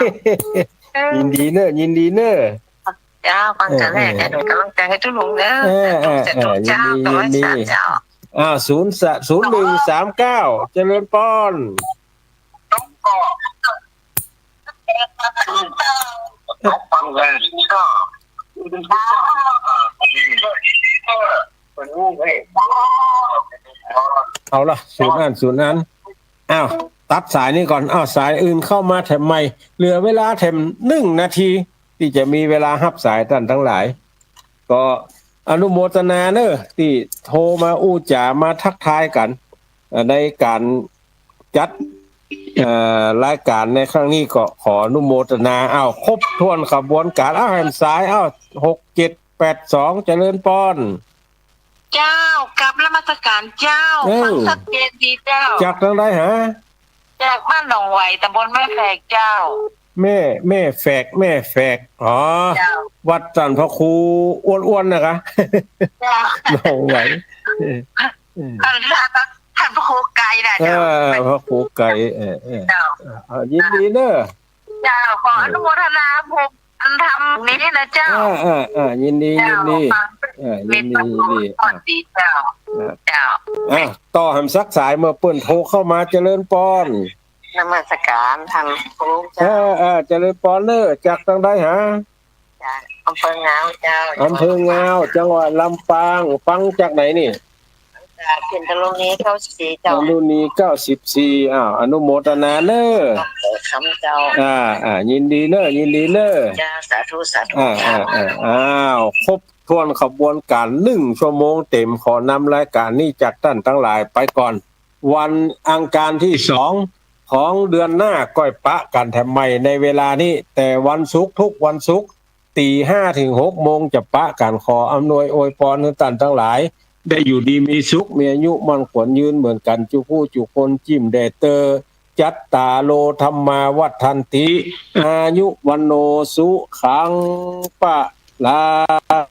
เออ ยินดีเน้อ ยินดีเน้อ เจ้า ฟังแต่แรก เออ เดี๋ยวหนูกำลังใจให้ตุ๊ลุงเน้อ เออ เออ สาธุ เออ เจ้า ยินดี ขอไหว้สาเจ้า ยินดี อ่า ศูนย์ ศูนย์หนึ่งสามเก้า เจริญปอน เอาละ ศูนย์อัน ศูนย์อัน อ้าว ตัดสายนี้ก่อน อ้าว สายอื่นเข้ามาแถมใหม่ เหลือเวลาแถมหนึ่งนาที ตี้จะมีเวลาฮับสายต้านตังหลาย ก็อนุโมทนาเน้อ ตี้โทรมาอู้จ๋ามาทักทายกั๋น เอ่อ ในก๋านจัด เอ่อ รายก๋านในครั้งนี้ก็ขออนุโมทนา อ้าว ครบถ้วนขบวนก๋าน อ้าว แหมสาย อ้าว หกเจ็ดแปดสอง เจริญปอน เจ้า กราบนมัสก๋านเจ้า เออ ฟังชัดเจนดีเจ้า จากตังใดหา จากบ้านหนองไหว ตำบลแม่แฝกเจ้า แม่ แม่แฝก แม่แฝก อ๋อ เจ้า วัดต้านพระครูอ้วนๆ นะคะ เจ้า หนองไหว ท่าน ท่านพระครูไกรนะเจ้า เออ พระครูไกร เออ เออ เจ้า อ่า ยินดีเน้อ เจ้า ขออนุโมทนาบุญอันธรรมนี้นะเจ้า อ่า อ่า อ่า ยินดี เจ้า ยินดี ฟัง เออ ยินดี มีความ ยินดี อ่า ดีเจ้า อ่า เจ้า อ่า ต่อแหมสักสายเมื่อเปิ้นโทรเข้ามา เจริญปอน นมัสก๋านท่านครู เอ เจ้า อ เออ เจริญปอนเน้อ จากตังใดหา จากอำเภองาวเจ้า อำเภองาว จังหวัดลำปาง ฟังจากไหนนี่ จากเสียงดารุณีเก้าสิบสี่เจ้า ดารุณีเก้าสิบสี่ อ้าว อนุโมทนาเน้อ ขอบคุณเจ้า อ่า อ่า ยินดีเน้อ ยินดีเน้อ เจ้า สาธุ สาธุ อ่า เจ้า อ่า อ่า อ้าว ครบถ้วนขบวนก๋านหนึ่งชั่วโมงเต็ม ขอนำรายก๋านนี้จากต้านตังหลายไปก่อน วันอังคารตี้สอง ของเดือนหน้าก้อยปะกั๋นแถมใหม่ในเวลานี้ แต่วันศุกร์ ทุกวันศุกร์ ตีห้าเถิงหกโมงจะปะกั๋น ขออำนวยอวยพรหื้อต้านตังหลาย ได้อยู่ดีมีสุข มีอายุมั่นขวัญยืนเหมือนกั๋น จุกู้จุคน จิ๊มแด่เต๊อะ จัตตาโร ธัมมา วัฑฒันติ อายุ วัณโณ สุขัง พะลัง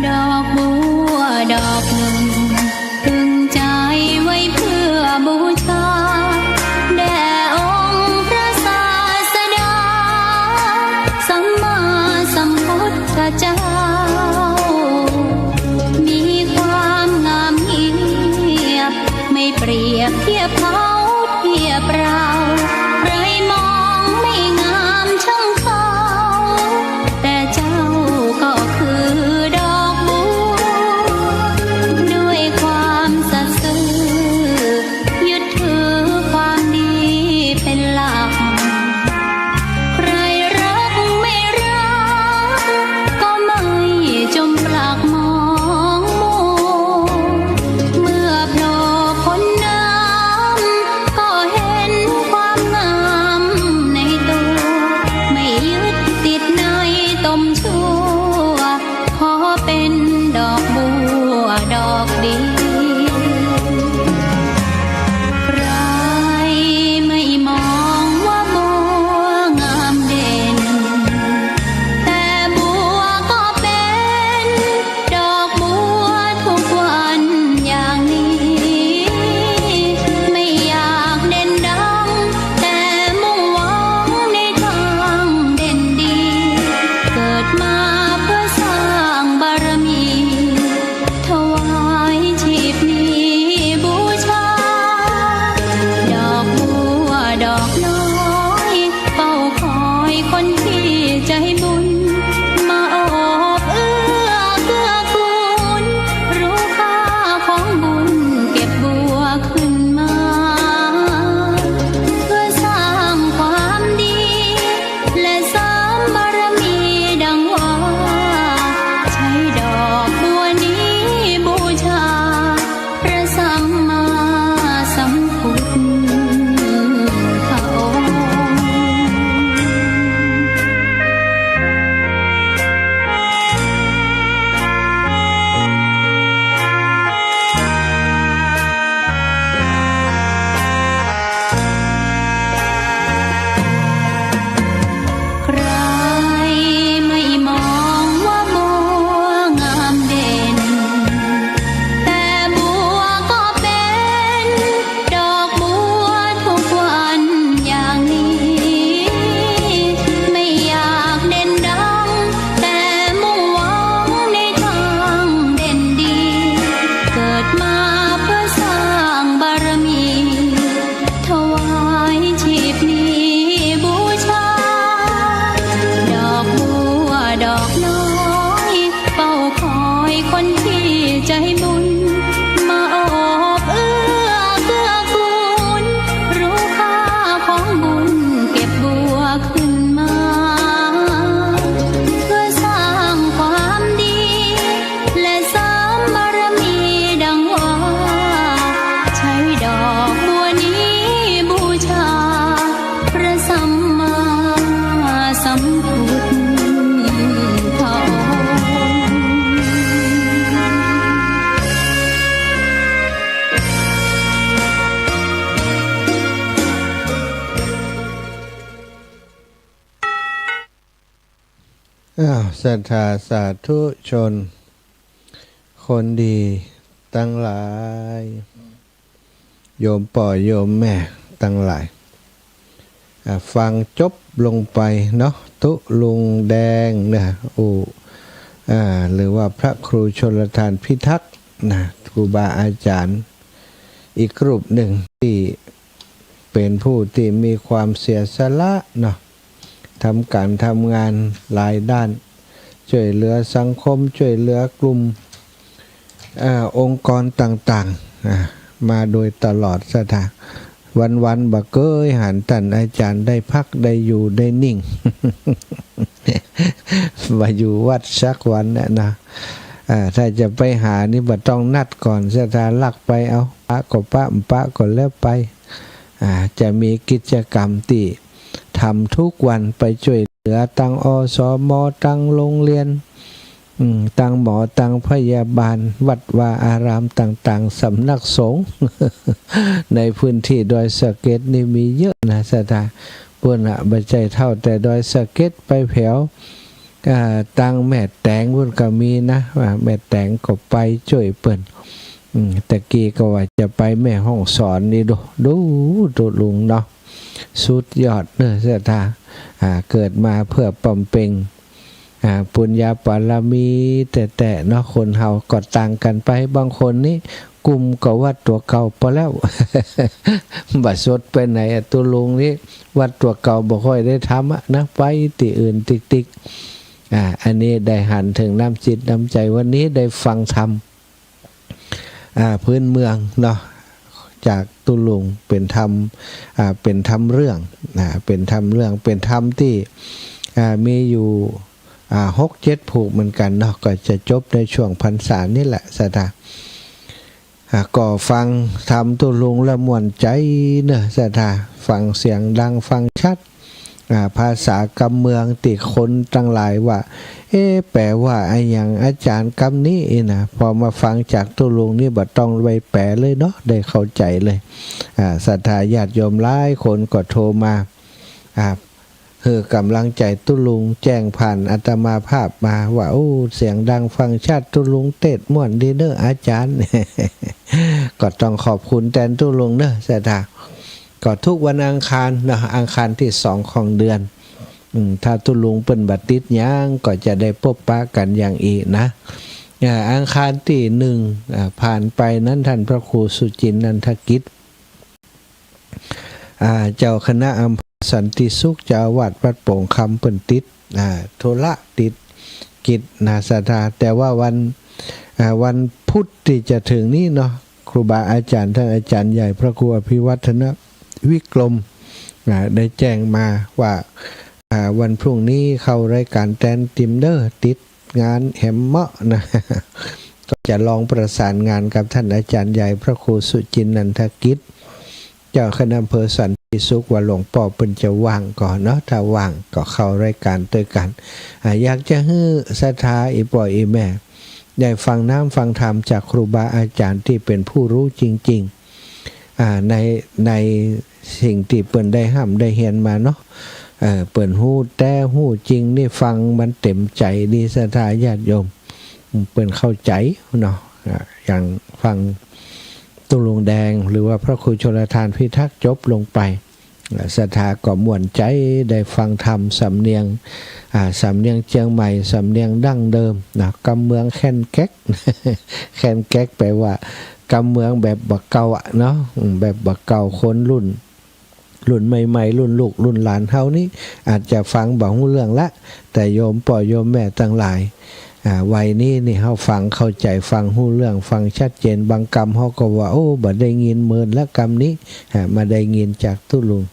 ดอกบัวดอกนึ่ง ตึงใจ๋ไว้เปื้อบูชา แด่องค์พระศาสดา สัมมาสัมพุทธเจ้า มีความงามเงียบ ไม่เปรียบเทียบเขาเทียบเรา ใครมองไม่งามช่างเขา แต่เจ้าก็คือดอกบัว ด้วยความสัตย์ซื่อ ยึดถือความดีเป็นหลัก ใครรักไม่รัก ก็ไม่จมปลักมองมัว เมื่อโผล่พ้นน้ำ ก็เห็นความงามในตัว ไม่ยึดติดในตมชั่ว ขอเป็นดอกบัวดอกเดียว ใครไม่มองว่าบัวงามเด่น แต่บัวก็เป็นดอกบัวทุกวันอย่างนี้ ไม่อยากเด่นดัง แต่มุ่งหวังในทางเด่นดี เกิดมาเพื่อสร้างบารมี ถวายชีพนี้บูชา ดอกบัวดอกน้อย เฝ้าคอยคนที่ใจบุญ มาโอบเอื้อเกื้อกูล รู้ค่าของบุญเก็บบัวขึ้นมา เพื่อสร้างความดี และเสริมบารมีดังว่า ใช้ดอกบัวนี้บูชา พระสัมมาสัมพุทธองค์ ใครไม่มองว่าบัวงามเด่น แต่บัวก็เป็นดอกบัวทุกวันอย่างนี้ ไม่อยากเด่นดัง แต่มุ่งหวังในทางเด่นดี เกิดมาเพื่อสร้างบารมี ถวายชีพนี้บูชา ดอกบัวดอกน้อย เฝ้าคอยคนที่ใจบุญ มาโอบเอื้อเกื้อกูล รู้ค่าของบุญเก็บบัวขึ้นมา เพื่อสร้างความดี และเสริมบารมีดังว่า ใช้ดอกบัวนี้บูชา พระสัมมาสัมพุทธองค์ อ้าว ศรัทธาสาธุชน คนดีตังหลาย โยมป้อโยมแม่ตังหลาย อ่า ฟังจบลงไปเนาะ ตุ๊ลุงแดงนะ อู้ อ่า หรือว่าพระครูชลทานพิทักษ์ นะ ครูบาอาจ๋ารย์อีกรูปนึ่งตี้เป๋นผู้ตี้มีความเสียสละเนาะ ทำก๋านทำงานหลายด้าน จ้วยเหลือสังคม จ้วยเหลือกุ่ม อ่า องค์กรต่างๆ อ่า มาโดยตลอด ศรัทธา วันๆ บ่เกยหันต้านอาจ๋ารย์ได้พัก ได้อยู่ ได้นิ่ง บ่อยู่วัดสักวันเนี่ยนะ อ่า ถ้าจะไปหานี่บ่ต้องนัดก่อน ศรัทธา ลักไปเอา ปะก็ปะ บ่ปะก็แล้วไป อ่า จะมีกิจกรรมตี้ทำทุกวัน ไปจ้วยเหลือตัง อสม ตังโฮงเฮียน อืม ตังหมอ ตังพยาบาล วัดวาอารามต่างๆ สำนักสงฆ์ ในพื้นตี้ดอยสะเก็ดนี่มีเยอะนะ ศรัทธา ปู้นน่ะ บ่ใจ้เต้าแต่ดอยสะเก็ด ไปแผว อ่า ตังแม่แตงปู้นก็มีนะ ว่าแม่แตงก็ไปจ้วยเปิ้น อืม ตะกี้ก็ว่าจะไปแม่ฮ่องสอนนี่ ดู ดูตุ๊ลุงเนาะ สุดยอดเนาะ ศรัทธา อ่า เกิดมาเปื้อบำเพ็ญ อ่า ปุญญาบารมีแต๊ๆ เนาะ คนเฮาก็ต่างกั๋นไป บางคนนี่กุมกับวัดตั๋วเก่าปอแล้ว บ่สดไปไหนอะ ตุ๊ลุงนี่วัดตั๋วเก่าบ่ค่อยได้ทำอะนะ ไปตี้อื่นติ๊กๆ อ่า อันนี้ได้หันเถิงน้ำจิตน้ำใจ๋ วันนี้ได้ฟังธรรม อ่า พื้นเมืองเนาะ จากตุ๊ลุง เป๋นธรรม อ่า เป๋นธรรมเรื่อง อ่า เป๋นธรรมเรื่อง เป๋นธรรมตี้ อ่า มีอยู่ อ่า หกเจ็ดผูกเหมือนกั๋นเนาะ ก็จะจบในช่วงพรรษานี่แหละ ศรัทธา อ่า ก็ฟังธรรมตุ๊ลุงแล้วม่วนใจ๋เนาะ ศรัทธา ฟังเสียงดัง ฟังชัด อ่า ภาษากำเมืองตี้คนตังหลายว่า เอ๊ะ แป๋ว่าอะหยังอาจ๋ารย์กำนี้อี้นะ พอมาฟังจากตุ๊ลุงนี่บ่ต้องไปแป๋เลยเนาะ ได้เข้าใจ๋เลย อ่า ศรัทธาญาติโยมหลายคนก็โทรมา อ่า หื้อก๋ำลังใจ๋ตุ๊ลุง แจ้งผ่านอาตมาภาพมาว่า โอ้ เสียงดังฟังชัด ตุ๊ลุงเตศน์ม่วนดีเนาะอาจ๋ารย์ ก็ต้องขอบคุณแตนตุ๊ลุงเนาะ ศรัทธา ก็ทุกวันอังคารเนาะ อังคารตี้สองของเดือน อืม ถ้าตุ๊ลุงเปิ้นบ่ติดหยัง ก็จะได้ปบปะกั๋นอย่างอี้นะ อ่า อังคารตี้หนึ่ง อ่า ผ่านไปนั้น ต้านพระครูสุจินนันทกิจ อ่า เจ้าคณะอำเภอสันติสุข เจ้าอาวาสวัดโป่งคำ เปิ้นติด อ่า ธุระ ติดกิจนะ ศรัทธา แต่ว่าวัน อ่า วันพุธตี้จะเถิงนี้เนาะ ครูบาอาจ๋ารย์ ต้านอาจ๋ารย์ใหญ่พระครูอภิวัฒนวิกรม อ่า ได้แจ้งมาว่า อ่า วันพรุ่งนี้เข้ารายก๋านแตนติมเน่อ ติดงานแหมเมาะนะ ก็จะลองประสานงานกับต้านอาจ๋ารย์ใหญ่พระครูสุจินนันทกิจ เจ้าคณะอำเภอสันติสุข ว่าหลวงป้อเปิ้นจะว่างก่อเนาะ ถ้าว่างก็เข้ารายก๋านตวยกั๋น อ่า อยากจะหื้อศรัทธาอี่ป้ออี่แม่ ได้ฟังน้ำฟังธรรมจากครูบาอาจ๋ารย์ตี้เป๋นผู้ฮู้จริงๆ อ่า ใน ในสิ่งตี้เปิ้นได้ฮ่ำได้เฮียนมาเนาะ เออ เปิ้นฮู้แต๊ฮู้จริงนี่ ฟังมันเต๋มใจ๋ดี ศรัทธาญาติโยม เปิ้นเข้าใจ๋เนาะ อ่า อย่างฟังตุ๊ลุงแดง หรือว่าพระครูชลทานพิทักษ์จบลงไป ศรัทธาก็ม่วนใจ๋ ได้ฟังธรรมสำเนียง อ่า สำเนียงเจียงใหม่ สำเนียงดั้งเดิมนะ กำเมืองแค่นแก๊ก แค่นแก๊กแป๋ว่ากำเมืองแบบบ่าเก่าอะเนาะ อืม แบบบ่าเก่า คนรุ่น รุ่นใหม่ๆ รุ่นลูกรุ่นหลานเฮานี่ อาจจะฟังบ่ฮู้เรื่องละ แต่โยมป้อโยมแม่ตังหลาย อ่า วัยนี้นี่เฮาฟังเข้าใจ๋ ฟังฮู้เรื่อง ฟังชัดเจน บางกำเฮาก็ว่า โอ้ บ่ได้ยินเมินละกำนี้ อ่า มาได้ยินจากตุ๊ลุง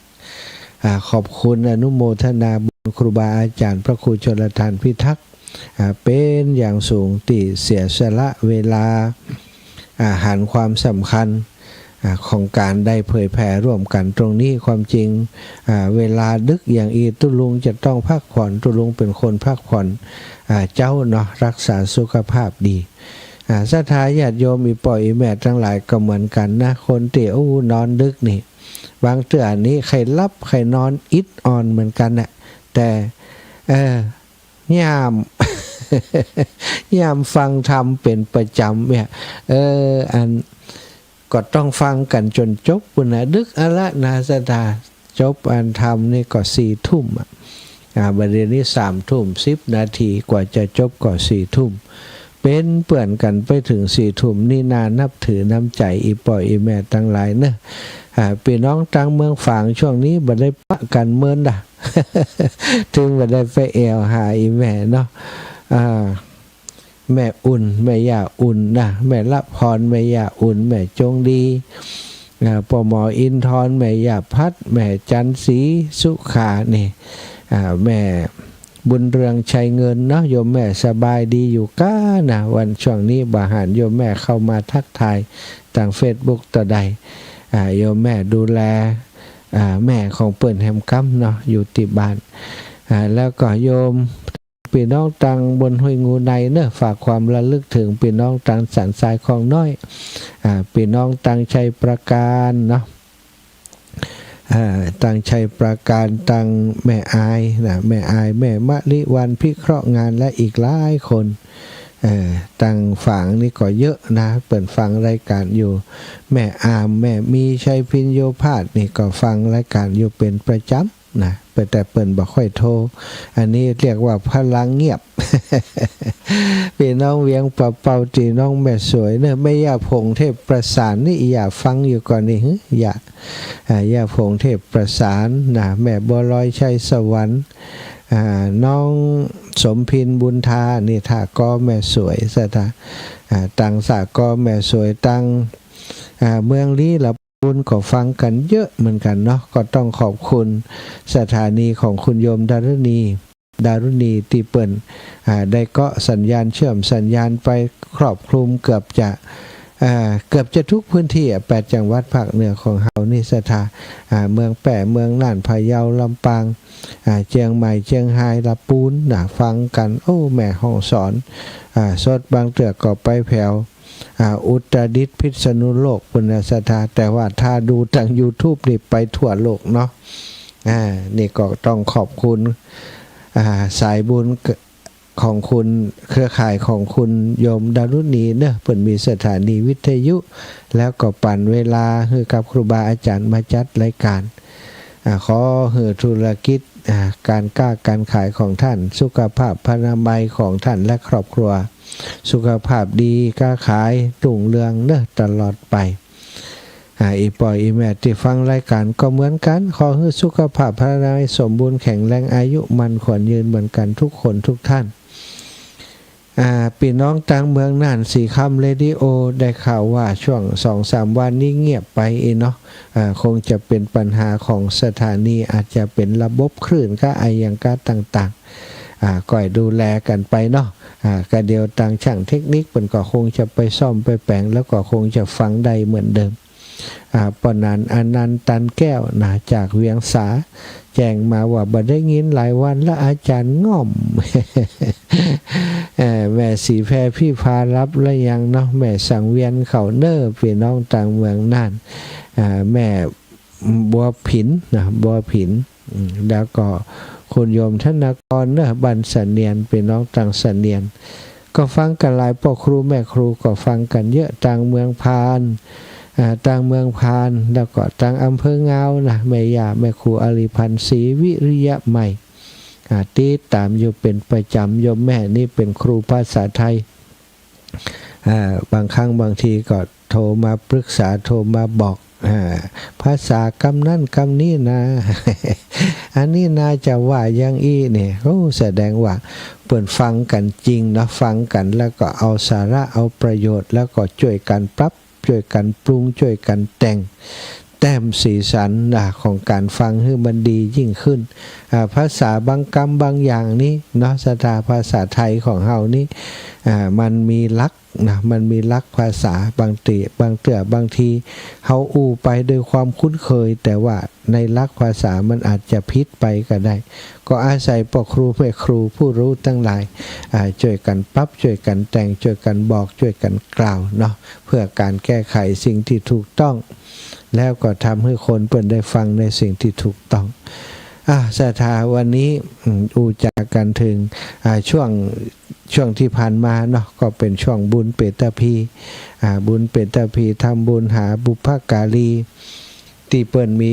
อ่า ขอบคุณอนุโมทนาบุญครูบาอาจ๋ารย์พระครูชลทานพิทักษ์ อ่า เป๋นอย่างสูงตี้เสียสละเวลา อ่า หันความสำคัญ อ่า ของก๋านได้เผยแผ่ร่วมกั๋นตรงนี้ ความจริง อ่า เวลาดึกอย่างอี้ตุ๊ลุงจะต้องพักผ่อน ตุ๊ลุงเป๋นคนพักผ่อน อ่า เจ๊าเนาะ รักษาสุขภาพดี อ่า ศรัทธาญาติโยมอี่ป้ออี่แม่ตังหลายก็เหมือนกั๋นนะ คนตี้ โอ้ นอนดึกนี่ บางเตื้อนี่ใค่หลับใค่นอนอิดอ่อนเหมือนกั๋นน่ะ แต่ เออ ยาม ยามฟังธรรมเป๋นประจ๋ำเนี่ย เออ อัน ก็ต้องฟังกั๋นจ๋นจบปู้นนะ ดึกเอาละนะ ศรัทธา จบอันธรรมนี่ก็สี่ทุ่มอะ อ่า บ่าเดี่ยวนี้สามทุ่มสิบนาที กว่าจะจบก็สี่ทุ่ม เป๋นเปื้อนกั๋นไปเถิงสี่ทุ่ม นี่น่านับถือน้ำใจ๋อี่ป้ออี่แม่ตังหลายเนาะ อ่า ปี้น้องตางเมืองฝางช่วงนี้บ่ได้ปะกั๋นเมินดะ เถิงบ่ได้ไปแอ่วหาอี่แม่เนาะ อ่า แม่อุ่น แม่ย่าอุ่นนะ แม่ละพร แม่ย่าอุ่น แม่จงดี อ่า ป้อหมออินทร์ แม่ย่าพัด แม่จันทร์ศรีสุขานี่ อ่า แม่บุญเรืองชัยเงินเนาะ โยมแม่สบายดีอยู่ก้านะ วันช่วงนี้บ่หันโยมแม่เข้ามาทักทายตางเฟซบุ๊กเต้าใด อ่า โยมแม่ดูแล อ่า แม่ของเปิ้นแหมกำเนาะ อยู่ตี้บ้าน อ่า แล้วก็โยม ปี้น้องตางบนห้วยงูในเนาะ ฝากความระลึกเถิงปี้น้องตางสันทรายคลองน้อย อ่า ปี้น้องตางชัยปราการเนาะ อ่า ตางชัยปราการ ตางแม่อายนะ แม่อาย แม่มะลิวัลย์ พิเคราะห์งาน และอีกหลายคน เอ่อ ตางฝางนี่ก็เยอะนะ เปิ้นฟังรายการอยู่ แม่อาม แม่มีชัยพิญโญภาสนี่ก็ฟังรายการอยู่เป๋นประจ๋ำ นะ เปิ้น แต่เปิ้นบ่ค่อยโทร อันนี้เรียกว่าพลังเงียบ ปี้น้องเวียงป่าเปา ตี้น้องแม่สวยเนาะ แม่ย่าผงเทพประสานนี่ ย่าฟังอยู่ก่อนี่ หึ ย่า อ่า ย่าผงเทพประสานนะ แม่บัวลอยชัยสวรรค์ อ่า น้องสมพินบุญทา นี่ท่าก๊อแม่สวย ศรัทธา อ่า ตางสะก๊อแม่สวย ตาง อ่า เมืองลี้ ละปูนก็ฟังกั๋นเยอะเหมือนกั๋นเนาะ ก็ต้องขอบคุณสถานีของคุณโยมดารุณี ดารุณีตี้เปิ้น อ่า ได้เกาะสัญญาณ เชื่อมสัญญาณไปครอบคลุมเกือบจะ อ่า เกือบจะทุกพื้นที่อะ แปดจังหวัดภาคเหนือของเฮานี่ ศรัทธา อ่า เมืองแป้ เมืองน่าน พะเยา ลำปาง อ่า เจียงใหม่ เจียงฮาย ละปูนนะ ฟังกั๋น โอ้ แม่ฮ่องสอน อ่า สดบางเตื้อก็ไปแผว อ่า อุตรดิตถ์ พิษณุโลกปู้นนะ ศรัทธา แต่ว่าถ้าดูตางยูทูบนี่ไปทั่วโลกเนาะ อ่า นี่ก็ต้องขอบคุณ อ่า สายบุญของคุณ เครือข่ายของคุณโยมดารุณีเนาะ เปิ้นมีสถานีวิทยุ แล้วก็ปั๋นเวลาหื้อกับครูบาอาจ๋ารย์มาจัดรายการ อ่า ขอหื้อธุรกิจ อ่า ก๋านก๊าก๋านขายของต้าน สุขภาพพรรณนามัยของต้านและครอบครัว สุขภาพดี ก๊าขายรุ่งเรืองเนาะ ตลอดไป อ่า อี่ป้ออี่แม่ตี้ฟังรายการก็เหมือนกั๋น ขอหื้อสุขภาพพรรณนามัยสมบูรณ์แข็งแรง อายุมั่นขวัญยืนเหมือนกั๋นทุกคนทุกท่าน อ่า ปี้น้องตางเมืองน่าน สีคำเรดิโอ ได้ข่าวว่าช่วงสองสามวันนี้เงียบไปอี้เนาะ อ่า คงจะเป๋นปัญหาของสถานี อาจจะเป๋นระบบคลื่นก้าอะหยังก้าต่างๆ อ่า ก้อยดูแลกั๋นไปเนาะ อ่า ก็เดี๋ยวตางช่างเทคนิคเปิ้นก็คงจะไปซ่อมไปแป๋ง แล้วก็คงจะฟังได้เหมือนเดิม อ่า ป้อหนาน อนันต์ ตันแก้วนะ จากเวียงสา แจ้งมาว่าบ่ได้ยินหลายวันละ อาจ๋ารย์ง่อม เอ่อ แม่ศรีแพรพิพาหลับละยังเนาะ แม่สังเวียนเขาเน่อ ปี้น้องตางเมืองน่าน อ่า แม่บัวผินนะ บัวผิน อืม แล้วก็คุณโยมธนกรเนาะ บ้านเสนียน ปี้น้องตางเสนียน ก็ฟังกั๋นหลาย ป้อครูแม่ครูก็ฟังกั๋นเยอะ ตางเมืองพาน อ่า ตางเมืองพาน แล้วก็ตางอำเภองาวนะ แม่ย่าแม่ครูอริพันธ์ศรีวิริยะใหม่ อ่า ติดต๋ามอยู่เป๋นประจ๋ำ โยมแม่นี่เป๋นครูภาษาไทย อ่า บางครั้งบางทีก็โทรมาปรึกษา โทรมาบอก อ่า ภาษากำนั้นกำนี้นา อันนี้นาจะว่าอย่างอี้เนี่ย โอ้ แสดงว่าเปิ้นฟังกั๋นจริงเนาะ ฟังกั๋นแล้วก็เอาสาระ เอาประโยชน์ แล้วก็จ้วยกั๋นปรับ จ้วยกั๋นปรุง จ้วยกั๋นแต่ง แต้มสีสันนะ ของก๋านฟังหื้อมันดียิ่งขึ้น อ่า ภาษาบางกำบางอย่างนี้เนาะ ศรัทธา ภาษาไทยของเฮานี้ อ่า มันมีหลัก นะ มันมีหลักภาษา บางตี้ บางเตื้อบางที เฮาอู้ไปด้วยความคุ้นเคย แต่ว่าในหลักภาษามันอาจจะผิดไปก็ได้ ก็อาศัยป้อครูแม่ครูผู้รู้ตังหลาย อ่า จ้วยกั๋นปรับ จ้วยกั๋นแต่ง จ้วยกั๋นบอก จ้วยกั๋นกล่าวเนาะ เพื่อก๋านแก้ไขสิ่งตี้ถูกต้อง แล้วก็ทำหื้อคนเปิ้นได้ฟังในสิ่งตี้ถูกต้อง อ่า ศรัทธา วันนี้ อืม อู้จ๋ากั๋นเถิง อ่า ช่วง ช่วงตี้ผ่านมาเนาะ ก็เป๋นช่วงบุญเปตพี อ่า บุญเปตพี ทำบุญหาบุพการี ตี้เปิ้นมี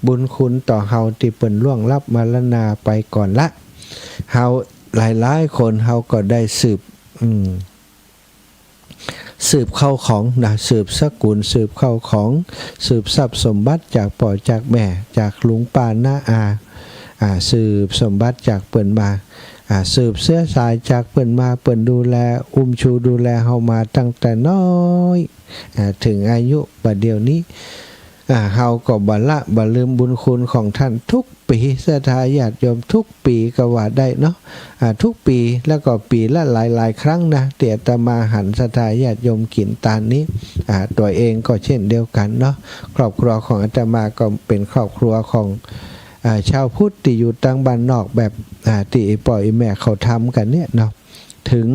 บุญคุณต่อเฮา ตี้เปิ้นล่วงลับมรณาไปก่อนละ เฮาหลายๆ คนเฮาก็ได้สืบ อืม สืบข้าวของนะ สืบสกุล สืบข้าวของ สืบทรัพย์สมบัติจากป้อจากแม่ จากลุงป้าน้าอา อ่า สืบสมบัติจากเปิ้นมา อ่า สืบเสื้อสายจากเปิ้นมา เปิ้นดูแล อุ้มชูดูแลเฮามาตั้งแต่น้อย อ่า เถิงอายุบ่าเดี่ยวนี้ อ่า เฮาก็บ่ละบ่ลืมบุญคุณของท่านทุกปี ศรัทธาญาติโยม ทุกปีก็ว่าได้เนาะ อ่า ทุกปี แล้วก็ปีละหลายๆ ครั้งนะ ตี้อาตมาหันศรัทธาญาติโยมกิ๋นตานนี้ อ่า ตั๋วเองก็เช่นเดียวกั๋นเนาะ ครอบครัวของอาตมาก็เป๋นครอบครัวของ อ่า ชาวพุทธตี้อยู่ตางบ้านนอกแบบ อ่า ตี้อี่ป้ออี่แม่เขาทำกั๋นเนี่ยเนาะ เถิง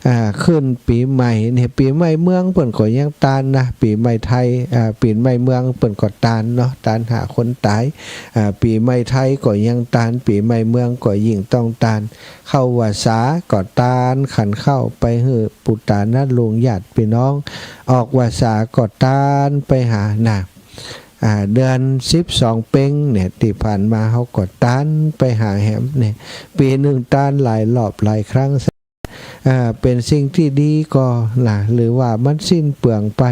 อ่า ขึ้นปี๋ใหม่เนี่ย ปี๋ใหม่เมืองเปิ้นก็ยังตานนะ ปี๋ใหม่ไทย อ่า ปี๋ใหม่เมืองเปิ้นก็ตานเนาะ ตานหาคนต๋าย อ่า ปี๋ใหม่ไทยก็ยังตาน ปี๋ใหม่เมืองก็ยิ่งต้องตาน เข้าวัสสาก็ตานขันข้าวไปหื้อปู่ต๋าน้าลุงญาติปี้น้อง ออกวัสสาก็ตานไปหานะ อ่า เดือนสิบสองเป็งเนี่ย ตี้ผ่านมาเฮาก็ตานไปหาแหมเนี่ย ปี๋นึ่งตานหลายรอบหลายครั้ง อ่า เป๋นสิ่งตี้ดีก่อนะ หรือว่ามันสิ้นเปลืองไป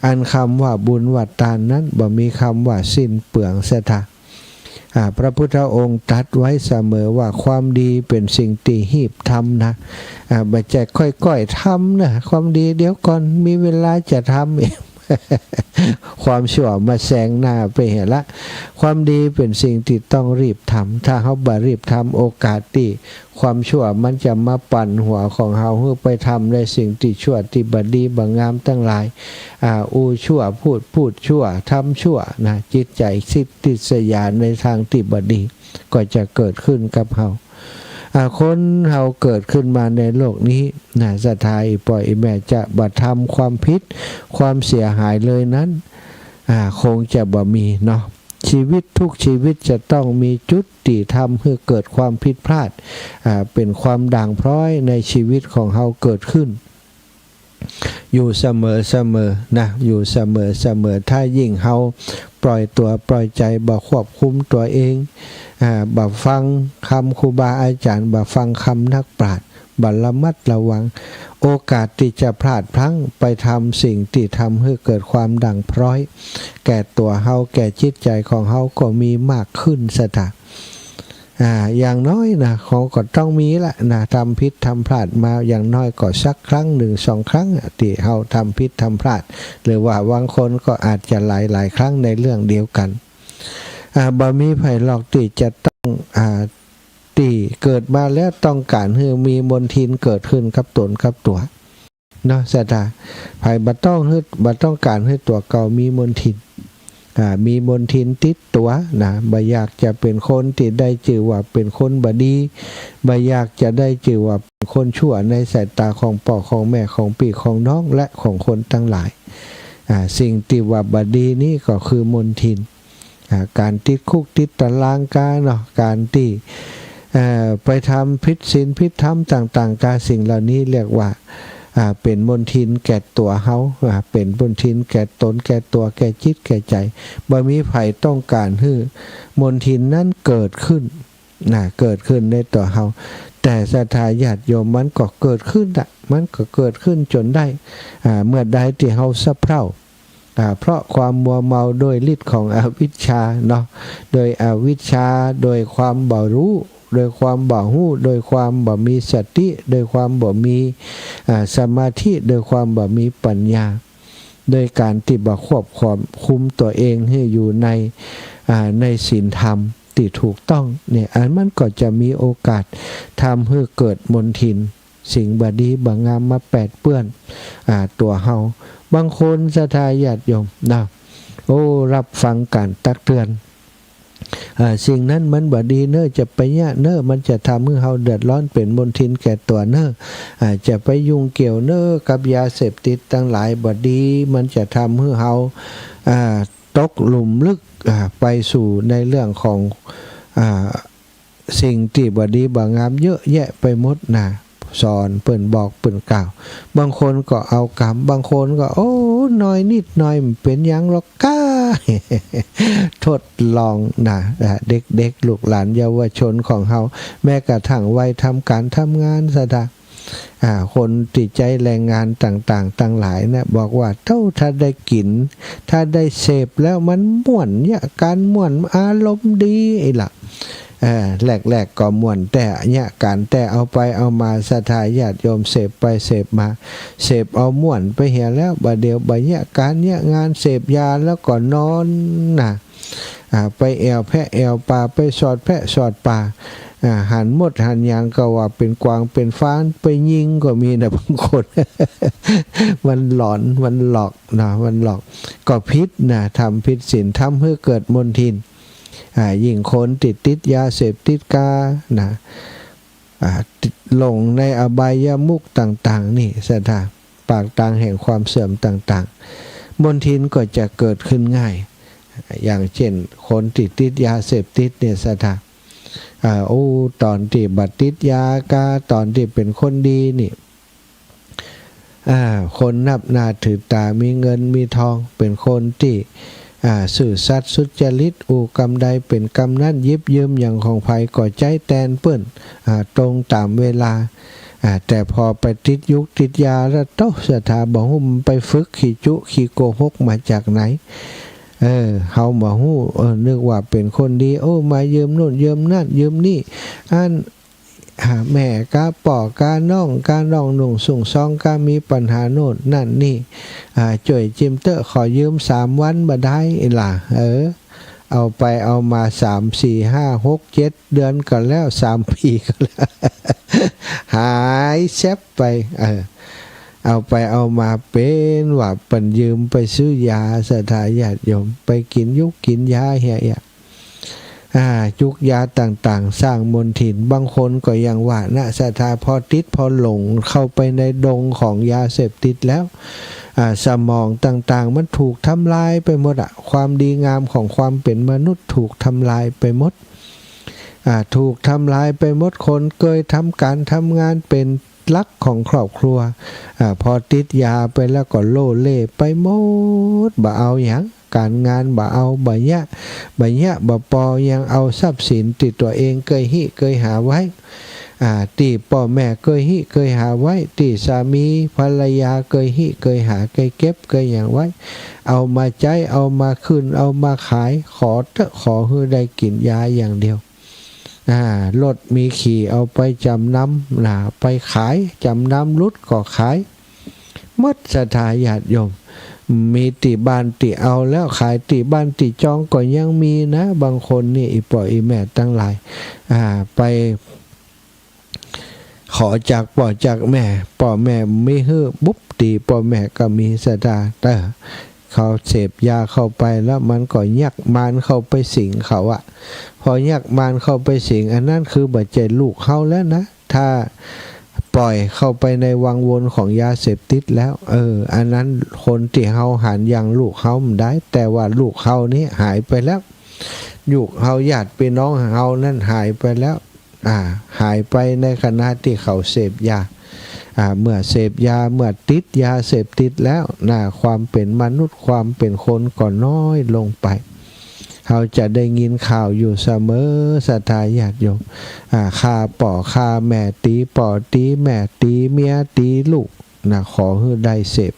อันกำว่าบุญว่าตานนั้นบ่มีกำว่าสิ้นเปลืองศรัทธา อ่า พระพุทธองค์ตรัสไว้เสมอว่าความดีเป๋นสิ่งตี้ฮีบทำนะ อ่า บ่ใจ้ก้อยๆ ทำนะ ความดีเดี๋ยวก่อน มีเวลาจะทำเอง ความชั่วมาแซงหน้าไปเหียละ ความดีเป๋นสิ่งตี้ต้องรีบทำ ถ้าเฮาบ่รีบทำ โอกาสตี้ความชั่วมันจะมาปั่นหัวของเฮาหื้อไปทำในสิ่งตี้ชั่วตี้บ่ดีบ่งามตังหลาย อ่า อู้ชั่ว พูด พูดชั่ว ทำชั่วนะ จิตใจ๋คิดริษยาในตางตี้บ่ดี ก็จะเกิดขึ้นกับเฮา อ่า คนเฮาเกิดขึ้นมาในโลกนี้นะ ศรัทธาอี่ป้ออี่แม่จะบ่ทำความผิด ความเสียหายเลยนั้น อ่า คงจะบ่มีเนาะ ชีวิตทุกชีวิตจะต้องมีจุดตี้ทำหื้อเกิดความผิดพลาด อ่า เป๋นความด่างพร้อยในชีวิตของเฮาเกิดขึ้น อยู่เสมอๆ นะ อยู่เสมอๆ ถ้ายิ่งเฮาปล่อยตั๋วปล่อยใจ๋ บ่ควบคุมตั๋วเอง อ่า บ่ฟังกำครูบาอาจ๋ารย์ บ่ฟังกำนักปราชญ์ บ่ระมัดระวัง โอกาสตี้จะพลาดพลั้งไปทำสิ่งตี้ทำหื้อเกิดความด่างพร้อย แก่ตั๋วเฮา แก่จิตใจ๋ของเฮาก็มีมากขึ้นศรัทธา อ่า อย่างน้อยนะ เฮาก็ต้องมีละนะ ทำผิดทำพลาดมา อย่างน้อยก็สักครั้งนึ่งสองครั้งอะ ตี้เฮาทำผิดทำพลาด หรือว่าบางคนก็อาจจะหลายๆ ครั้งในเรื่องเดียวกั๋น อ่า บ่มีใผหรอกตี้จะต้อง อ่า ตี้เกิดมาแล้วต้องก๋านหื้อมีมลทินเกิดขึ้นกับต๋นกับตั๋ว เนาะศรัทธา ใผบ่ต้องหื้อ บ่ต้องก๋านหื้อตั๋วเก่ามีมลทิน อ่า มีมลทินติดตั๋วนะ บ่อยากจะเป๋นคนตี้ได้จื้อว่าเป๋นคนบ่ดี บ่อยากจะได้จื้อว่าเป๋นคนชั่วในสายต๋าของป้อของแม่ ของปี้ของน้อง และของคนตังหลาย อ่า สิ่งตี้ว่าบ่ดีนี้ก็คือมลทิน อ่า ก๋านติดคุกติดต๋ารางกาเนาะ ก๋านตี้ เอ่อ ไปทำผิดศีลผิดธรรมต่างๆ กา สิ่งเหล่านี้เรียกว่า อ่า เป๋นมลทินแก่ตั๋วเฮา อ่า เป๋นมลทินแก่ต๋นแก่ตั๋ว แก่จิตแก่ใจ๋ บ่มีใผต้องก๋านหื้อมลทินนั้นเกิดขึ้นนะ เกิดขึ้นในตั๋วเฮา แต่ศรัทธาญาติโยม มันก็เกิดขึ้นอะ มันก็เกิดขึ้นจ๋นได้ อ่า เมื่อใดตี้เฮาสะเพร่า อ่า เพราะความมัวเมาด้วยฤทธิ์ของอวิชชาเนาะ โดยอวิชชา โดยความบ่ฮู้ โดยความบ่ฮู้ โดยความบ่มีสติ โดยความบ่มี อ่า สมาธิ โดยความบ่มีปัญญา โดยก๋านตี้บ่ควบคุมตั๋วเองหื้ออยู่ใน อ่า ในศีลธรรมตี้ถูกต้องเนี่ย อันมันก็จะมีโอกาสทำหื้อเกิดมลทิน สิ่งบ่ดีบ่งามมาแปดเปื้อน อ่า ตั๋วเฮา บางคนศรัทธาญาติโยมนะ โอ้ รับฟังก๋านตักเตือน อ่า สิ่งนั้นมันบ่ดีเน่อ จะไปเยียะเน่อ มันจะทำหื้อเฮาเดือดร้อน เป๋นมลทินแก่ตั๋วเน่อ อ่า จะไปยุ่งเกี่ยวเน่อกับยาเสพติดตังหลายบ่ดี มันจะทำหื้อเฮา อ่า ตกหลุมลึก อ่า ไปสู่ในเรื่องของ อ่า สิ่งตี้บ่ดีบ่งามเยอะแยะไปหมดนะ สอนเปิ้น บอกเปิ้นกล่าว บางคนก็เอากำ บางคนก็ โอ้ น้อยนิดน้อย บ่เป๋นหยังหรอกก้า ทดลองนะ อ่า เด็กๆ ลูกหลานเยาวชนของเฮา แม้กระทั่งวัยทำก๋านทำงานศรัทธา อ่า คนตี้ใจ๊แรงงานต่างๆ ตังหลายนะ บอกว่า เต้า ถ้าได้กิ๋น ถ้าได้เสพแล้วมันม่วน เยียะก๋านม่วน อารมณ์ดีอี้ละ เออ แรกๆ ก็ม่วนแต๊ เยียะก๋านแต๊ เอาไปเอามา ศรัทธาญาติโยม เสพไปเสพมา เสพเอาม่วนไปเหียแล้ว บ่าเดี่ยวบ่าเยียะก๋านเยียะงาน เสพยาแล้วก็นอนนะ อ่า ไปแอ่วแพะแอ่วปลา ไปสอดแพะสอดปลา อ่า หันมดหันหยังก็ว่าเป๋นกวางเป๋นฟ้า ไปยิงก็มีนะบางคน มันหลอน มันหลอกนะ มันหลอก ก็ผิดนะ ทำผิดศีล ทำหื้อเกิดมลทิน อ่า ยิ่งคนตี้ติดยาเสพติดกานะ อ่า ติด หลงในอบายมุขต่างๆ นี่ ศรัทธา ปากตางแห่งความเสื่อมต่างๆ มลทินก็จะเกิดขึ้นง่าย อย่างเช่น คนตี้ติดยาเสพติดเนี่ย ศรัทธา อ่า โอ้ ต๋อนตี้บ่ติดยากา ต๋อนตี้เป๋นคนดีนี่ อ่า คนนับหน้าถือต๋า มีเงินมีทอง เป๋นคนตี้ อ่า ซื่อสัตย์สุจริต อู้กำใดเป๋นกำนั้น หยิบยืมหยังของใผก็ใจ๊แตนเปิ้น อ่า ตรงต๋ามเวลา อ่า แต่พอไปติดยุกติดยาแล้ว โต๊ะ ศรัทธา บ่ฮู้มันไปฝึกขี้จุขี้โกหกมาจากไหน เออ เฮาบ่ฮู้ เออ นึกว่าเป๋นคนดี โอ้ มายืมนู่นยืมนั่นยืมนี่ อัน อ่า แม่กาป้อกาน้อง กาน้องนุ่งสุ้งซอง กามีปัญหาโน่นนั่นนี่ อ่า จ้วยจิมเต๊อะ ขอยืมสามวันบ่ได้ล่ะ เออ เอาไปเอามา สาม สี่ ห้า หก เจ็ด เดือนก็แล้ว สามปี๋ก็แล้ว หายแซ็บไป เออ เอาไปเอามาเป๋นว่าเปิ้นยืมไปซื้อยา ศรัทธาญาติโยม ไปกิ๋นยุกกิ๋นยาเหีย อ่า ยุกยาต่างๆ สร้างมลทิน บางคนก็อย่างว่านะ ศรัทธา พอติดพอหลงเข้าไปในดงของยาเสพติดแล้ว อ่า สมองต่างๆ มันถูกทำลายไปหมดอะ ความดีงามของความเป๋นมนุษย์ถูกทำลายไปหมด อ่า ถูกทำลายไปหมด คนเกยทำก๋านทำงานเป๋นหลักของครอบครัว อ่า พอติดยาไปแล้วก็โล่เล่ไปหมด บ่เอาหยัง ก๋านงานบ่เอา บ่เยียะ บ่เยียะ บ่ปอ ยังเอาทรัพย์สินตี้ตั๋วเองเกยฮิเกยหาไว้ อ่า ตี้ป้อแม่เกยฮิเกยหาไว้ ตี้สามีภรรยาเกยฮิเกยหา เกยเก็บเกยหยังไว้ เอามาใจ๊ เอามาคืน เอามาขาย ขอเต๊อะ ขอหื้อได้กิ๋นยาอย่างเดียว อ่า รถมีขี่เอาไปจ๋ำนำนะ ไปขาย จ๋ำนำหลุดก็ขาย หมด ศรัทธาญาติโยม มีตี้บ้านตี้เอาแล้วขาย ตี้บ้านตี้จองก็ยังมีนะ บางคนนี่ อี่ป้ออี่แม่ตังหลาย อ่า ไปขอจากป้อจากแม่ ป้อแม่บ่หื้อปุ๊บ ตี้ป้อแม่ก็มี ศรัทธา เออ เขาเสพยาเข้าไปแล้วมันก็ยักมารเข้าไปสิงเขาอะ พอยักมารเข้าไปสิง อันนั้นคือบ่ใจ้ลูกเฮาแล้วนะ ถ้าปล่อยเข้าไปในวังวนของยาเสพติดแล้ว เออ อันนั้นคนตี้เฮาหันยังลูกเฮาบ่ได้ แต่ว่าลูกเฮานี้หายไปแล้ว ลูกเฮาญาติปี้น้องเฮานั้นหายไปแล้ว อ่า หายไปในขณะตี้เขาเสพยา อ่า เมื่อเสพยา เมื่อติดยาเสพติดแล้วนะ ความเป๋นมนุษย์ ความเป๋นคนก็น้อยลงไป เฮาจะได้ยินข่าวอยู่เสมอ ศรัทธาญาติโยม อ่า ฆ่าป้อฆ่าแม่ ตี๋ป้อตี๋แม่ ตี๋เมียตี๋ลูกนะ ขอหื้อได้เสพ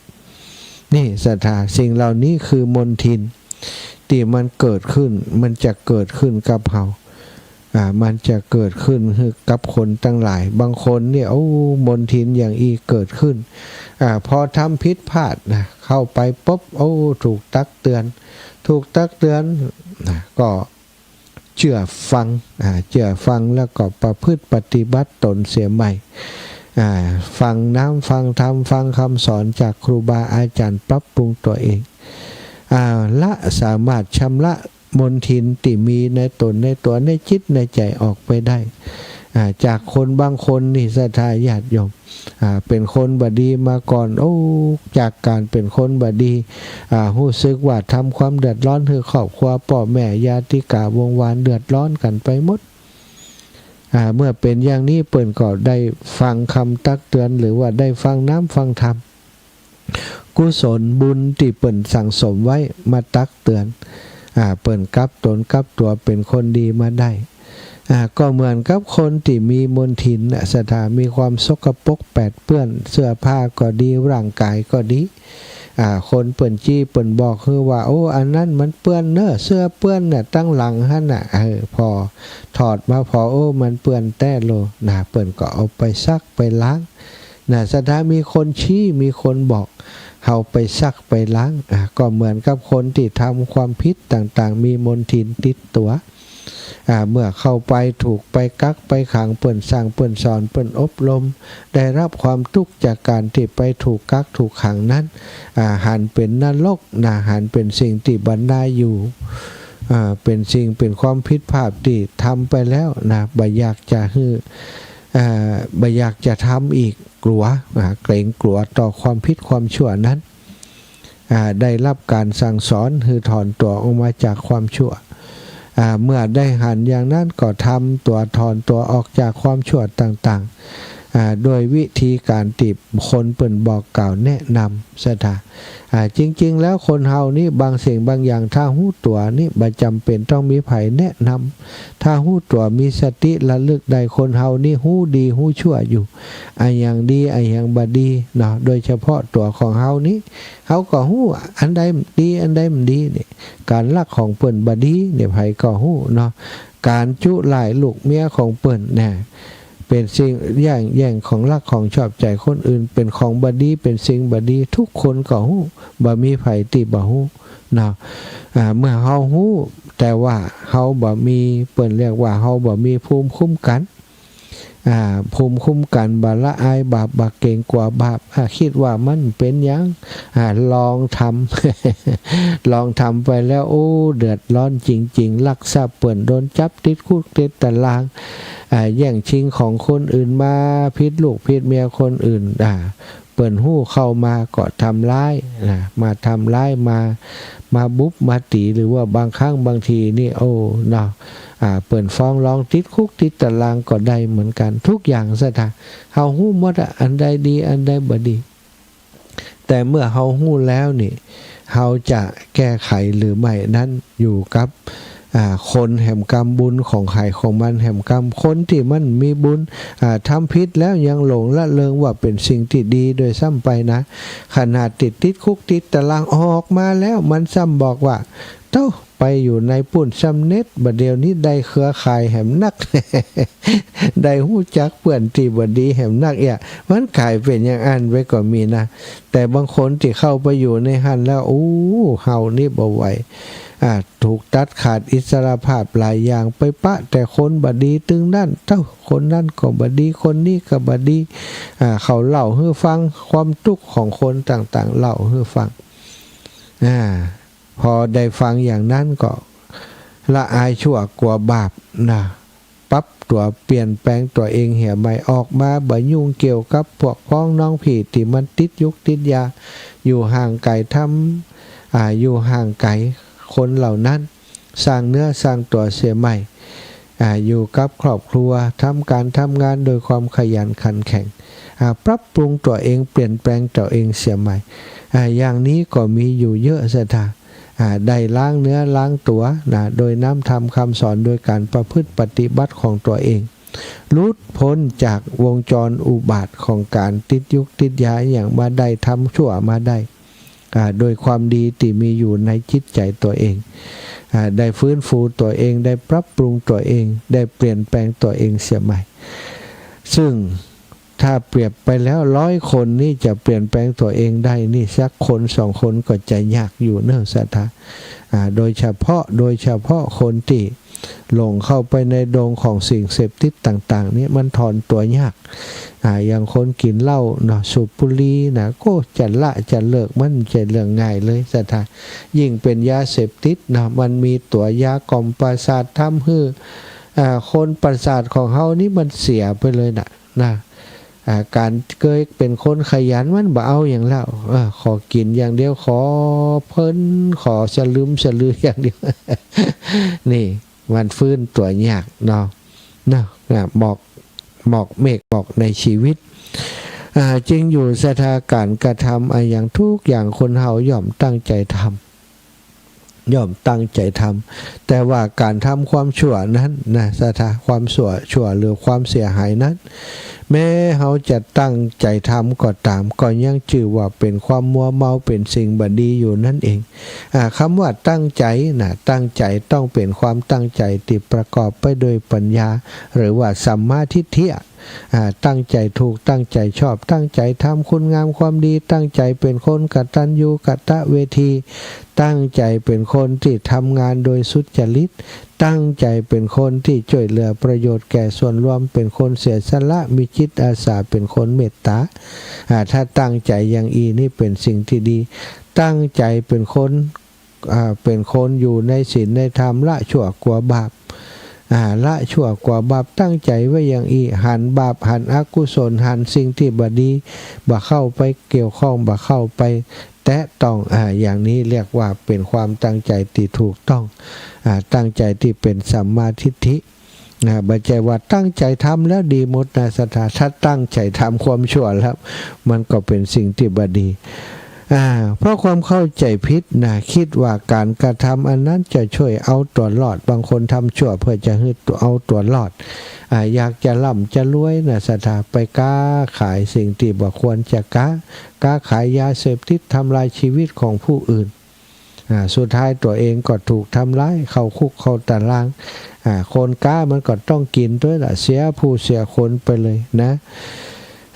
นี่ ศรัทธา สิ่งเหล่านี้คือมลทินตี้มันเกิดขึ้น มันจะเกิดขึ้นกับเฮา อ่า มันจะเกิดขึ้นหื้อกับคนตังหลาย บางคนเนี่ย โอ้ มลทินอย่างอี้เกิดขึ้น อ่า พอทำผิดพลาดนะ เข้าไปปุ๊บ โอ้ ถูกตักเตือน ถูกตักเตือนนะ ก็เจื้อฟัง อ่า เจื้อฟังแล้วก็ประพฤติปฏิบัติตนเสียใหม่ อ่า ฟังน้ำฟังธรรม ฟังคำสอนจากครูบาอาจ๋ารย์ ปรับปรุงตั๋วเอง อ่า ละ สามารถชำระ มลทินตี้มีในต๋นในตั๋วในจิตในใจ๋ออกไปได้ อ่า จากคนบางคนนี่ ศรัทธาญาติโยม อ่า เป๋นคนบ่ดีมาก่อน โอ้ จากก๋านเป๋นคนบ่ดี อ่า ฮู้สึกว่าทำความเดือดร้อนหื้อครอบครัว ป้อแม่ญาติกาวงศ์วานเดือดร้อนกั๋นไปหมด อ่า เมื่อเป๋นอย่างนี้ เปิ้นก็ได้ฟังกำตักเตือน หรือว่าได้ฟังน้ำฟังธรรม กุศลบุญตี้เปิ้นสั่งสมไว้มาตักเตือน อ่า เปิ้นกลับต๋นกลับตั๋วเป๋นคนดีมาได้ อ่า ก็เหมือนกับคนตี้มีมลทินน่ะ ศรัทธา มีความสกปรกแปดเปื้อน เสื้อผ้าก็ดี ร่างกายก็ดี อ่า คนเปิ้นจี้เปิ้นบอกหื้อว่า โอ้ อันนั้นมันเปื้อนเน่อ เสื้อเปื้อนน่ะ ตังหลังหั้นน่ะ เออ ผ่อถอดมาผ่อ โอ้ มันเปื้อนแต๊โล นะ เปิ้นก็เอาไปซักไปล้าง นะ ศรัทธา มีคนชี้ มีคนบอก เฮาไปซักไปล้าง อ่า ก็เหมือนกับคนตี้ทำความผิดต่างๆ มีมลทินติดตั๋ว อ่า เมื่อเข้าไปถูกไปกักไปขัง เปิ้นสั่งเปิ้นสอน เปิ้นอบรม ได้รับความตุ๊กข์จากก๋านตี้ไปถูกกักถูกขังนั้น อ่า หันเป๋นนรกนะ หันเป๋นสิ่งตี้บ่น่าอยู่ อ่า เป๋นสิ่ง เป๋นความผิดพลาดตี้ทำไปแล้วนะ บ่อยากจะหื้อ อ่า บ่อยากจะทำอีก กลัว อ่า เกรงกลัวต่อความผิดความชั่วนั้น อ่า ได้รับก๋านสั่งสอนหื้อถอนตั๋วออกมาจากความชั่ว อ่า เมื่อได้หันอย่างนั้นก็ทำตั๋ว ถอนตั๋วออกจากความชั่วต่างๆ อ่า โดยวิธีก๋านตี้คนเปิ้นบอกกล่าวแนะนำ ศรัทธา อ่า จริงๆ แล้วคนเฮานี้บางสิ่งบางอย่างถ้าฮู้ตั๋วนี้บ่จ๋ำเป๋นต้องมีใผแนะนำ ถ้าฮู้ตั๋วมีสติระลึกได้ คนเฮานี้ฮู้ดีฮู้ชั่วอยู่ อะหยังดี อะหยังบ่ดีเนาะ โดยเฉพาะตั๋วของเฮานี้ เฮาก็ฮู้อันใดดี อันใดบ่ดีนี่ ก๋านลักของเปิ้นบ่ดีนี่ ใผก็ฮู้เนาะ ก๋านจุล่ายลูกเมียของเปิ้นนะ เป๋นสิ่งแย่ง แย่งของรักของชอบใจ๋คนอื่น เป๋นของบ่ดี เป๋นสิ่งบ่ดี ทุกคนก็ฮู้ บ่มีใผตี้บ่ฮู้เนาะ อ่า เมื่อเฮาฮู้ แต่ว่าเฮาบ่มี เปิ้นเรียกว่าเฮาบ่มีภูมิคุ้มกั๋น อ่า ภูมิคุ้มกั๋น บ่ละอายบาป บ่เกรงกลัวบาป อ่า กึ๊ดว่ามันเป๋นหยัง อ่า ลองทำ ลองทำไปแล้ว โอ้ เดือดร้อนจริงๆ ลักทรัพย์เปิ้นโดนจับติดคุกติดตาราง อ่า แย่งชิงของคนอื่นมา ผิดลูกผิดเมียคนอื่น อ่า เปิ้นฮู้เข้ามาก็ทำร้ายนะ มาทำร้าย มา มาบุบมาตี๋ หรือว่าบางครั้งบางทีนี่ โอ้ เนาะ อ่า เปิ้นฟ้องร้องติดคุกติดตารางก็ได้เหมือนกั๋น ทุกอย่าง ศรัทธา เฮาฮู้หมดอะ อันใดดี อันใดบ่ดี แต่เมื่อเฮาฮู้แล้วนี่ เฮาจะแก้ไขหรือไม่นั้นอยู่กับ อ่า คนแหมกำ บุญของใผของมันแหมกำ คนตี้มันมีบุญ อ่า ทำผิดแล้วยังหลงละเลิงว่าเป๋นสิ่งตี้ดีโดยซ้ำไปนะ ขนาดติด ติดคุกติดตารางออกมาแล้ว มันซ้ำบอกว่า เต๊า ไปอยู่ในปู้นซ้ำเน็ต บ่าเดี่ยวนี้ได้เครือข่ายแหมนัก ได้ฮู้จักเปื้อนตี้บ่ดีแหมนักเอี้ย มันก๋ายเป๋นอย่างอั้นไปก็มีนะ แต่บางคนตี้เข้าไปอยู่ในหั้นแล้ว โอ้ เฮานี่บ่ไหว อ่า ถูกตัดขาดอิสรภาพหลายอย่าง ไปปะแต่คนบ่ดีตึงนั้น เต๊า คนนั้นก็บ่ดี คนนี้ก็บ่ดี อ่า เขาเล่าหื้อฟัง ความตุ๊กข์ของคนต่างๆ เล่าหื้อฟัง อ่า พอได้ฟังอย่างนั้นก็ละอายชั่วกลัวบาปนะ ปรับตั๋วเปลี่ยนแปลงตั๋วเองเหียใหม่ ออกมาบ่ยุ่งเกี่ยวกับพวกพ้องน้องพี่ตี้มันติดยุกติดยา อยู่ห่างไก๋ธรรม อ่า อยู่ห่างไก๋คนเหล่านั้น สร้างเนื้อสร้างตั๋วเสียใหม่ อ่า อยู่กับครอบครัว ทำก๋านทำงานโดยความขยันขันแข็ง อ่า ปรับปรุงตั๋วเอง เปลี่ยนแปลงตั๋วเองเสียใหม่ อ่า อย่างนี้ก็มีอยู่เยอะ ศรัทธา อ่า ได้ล้างเนื้อล้างตั๋วนะ โดยน้ำธรรมคำสอน โดยก๋านประพฤติปฏิบัติของตั๋วเอง หลุดพ้นจากวงจรอุบาทของก๋านติดยุกติดยาอย่างมาได้ ทำชั่วมาได้ อ่า โดยความดีตี้มีอยู่ในจิตใจ๋ตั๋วเอง อ่า ได้ฟื้นฟูตั๋วเอง ได้ปรับปรุงตั๋วเอง ได้เปลี่ยนแปลงตั๋วเองเสียใหม่ ซึ่งถ้าเปรียบไปแล้ว ร้อยคนนี่จะเปลี่ยนแปลงตั๋วเองได้นี่ สักคนสองคนก็จะยากอยู่เน่อ ศรัทธา อ่า โดยเฉพาะ โดยเฉพาะคนตี้ หลงเข้าไปในดงของสิ่งเสพติดต่างๆ นี่มันถอนตัวยาก อ่า อย่างคนกิ๋นเหล้าเนาะ สูบบุหรี่นะ ก็จะละจะเลิกมันบ่ใจ้เรื่องง่ายเลยศรัทธา ยิ่งเป๋นยาเสพติดเนาะ มันมีตั๋วยากล่อมประสาท ทำหื้อ อ่า คนประสาทของเฮานี่มันเสียไปเลยนะ นะ อ่า ก๋านเกยเป๋นคนขยันมันบ่เอาหยังแล้ว เออ ขอกิ๋นอย่างเดียว ขอเพลิน ขอสลึมสะลืออย่างเดียว นี่ มันฟื้นตัวยากเนาะ เนาะ อ่า หมอก หมอกเมฆหมอกในชีวิต อ่า จริงอยู่ศรัทธา ก๋านกระทำอะหยังทุกอย่างคนเฮาย่อมตั้งใจ๋ทำ ย่อมตั้งใจ๋ทำ แต่ว่าก๋านทำความชั่วนั้นนะ ศรัทธา ความชั่ว ชั่วหรือความเสียหายนั้น แม้เฮาจะตั้งใจ๋ทำก็ต๋าม ก็ยังจื้อว่าเป๋นความมัวเมา เป๋นสิ่งบ่ดีอยู่นั้นเอง อ่า กำว่าตั้งใจ๋นะ ตั้งใจ๋ต้องเป๋นความตั้งใจ๋ตี้ประกอบไปโดยปัญญา หรือว่าสัมมาทิฏฐิ อ่า ตั้งใจ๋ถูก ตั้งใจ๋ชอบ ตั้งใจ๋ทำคุณงามความดี ตั้งใจ๋เป๋นคนกตัญญูกตเวที ตั้งใจ๋เป๋นคนตี้ทำงานโดยสุจริต ตั้งใจ๋เป๋นคนตี้จ้วยเหลือประโยชน์แก่ส่วนรวม เป๋นคนเสียสละ มีจิตอาสา เป๋นคนเมตต๋า อ่า ถ้าตั้งใจ๋อย่างอี้นี่เป๋นสิ่งตี้ดี ตั้งใจ๋เป๋นคน อ่า เป๋นคนอยู่ในศีลในธรรม ละชั่วกลัวบาป อ่า ละชั่วกลัวบาป ตั้งใจ๋ไว้อย่างอี้ หันบาป หันอกุศล หันสิ่งตี้บ่ดี บ่เข้าไปเกี่ยวข้อง บ่เข้าไปแตะต้อง อ่า อย่างนี้เรียกว่าเป๋นความตั้งใจ๋ตี้ถูกต้อง อ่า ตั้งใจ๋ตี้เป๋นสัมมาทิฏฐิ นะ บ่ใจ้ว่าตั้งใจ๋ทำแล้วดีหมดนะ ศรัทธา ถ้าตั้งใจ๋ทำความชั่วแล้ว มันก็เป๋นสิ่งตี้บ่ดี อ่า เพราะความเข้าใจ๋ผิดนะ กึ๊ดว่าก๋านกระทำอันนั้นจะจ้วยเอาตั๋วรอด บางคนทำชั่วเพื่อจะหื้อเอาตั๋วรอด อ่า อยากจะร่ำจะรวยนะ ศรัทธา ไปก๊าขายสิ่งตี้บ่ควรจะก๊า ก๊าขายยาเสพติด ทำลายชีวิตของผู้อื่น อ่า สุดท้ายตั๋วเองก็ถูกทำร้าย เข้าคุกเข้าต๋าราง อ่า คนก๊ามันก็ต้องกิ๋นตวยละ เสียผู้เสียคนไปเลยนะ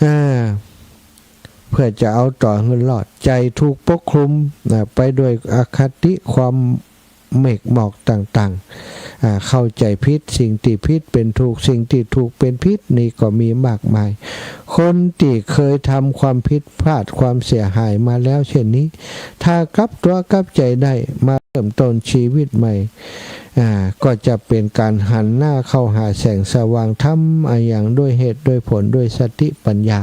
อ่า เพื่อจะเอาตั๋วหื้อรอด ใจ๋ถูกปกคลุม อ่า ไปโดยอคติ ความเมกหมอกต่างๆ อ่า เข้าใจ๋ผิด สิ่งตี้ผิดเป๋นถูก สิ่งตี้ถูกเป๋นผิด นี่ก็มีมากมาย คนตี้เคยทำความผิดพลาด ความเสียหายมาแล้วเช่นนี้ ถ้ากลับตั๋วกลับใจ๋ได้ มาเริ่มต้นชีวิตใหม่ อ่า ก็จะเป๋นก๋านหันหน้าเข้าหาแสงสว่างธรรม อะหยังด้วยเหตุด้วยผล ด้วยสติปัญญา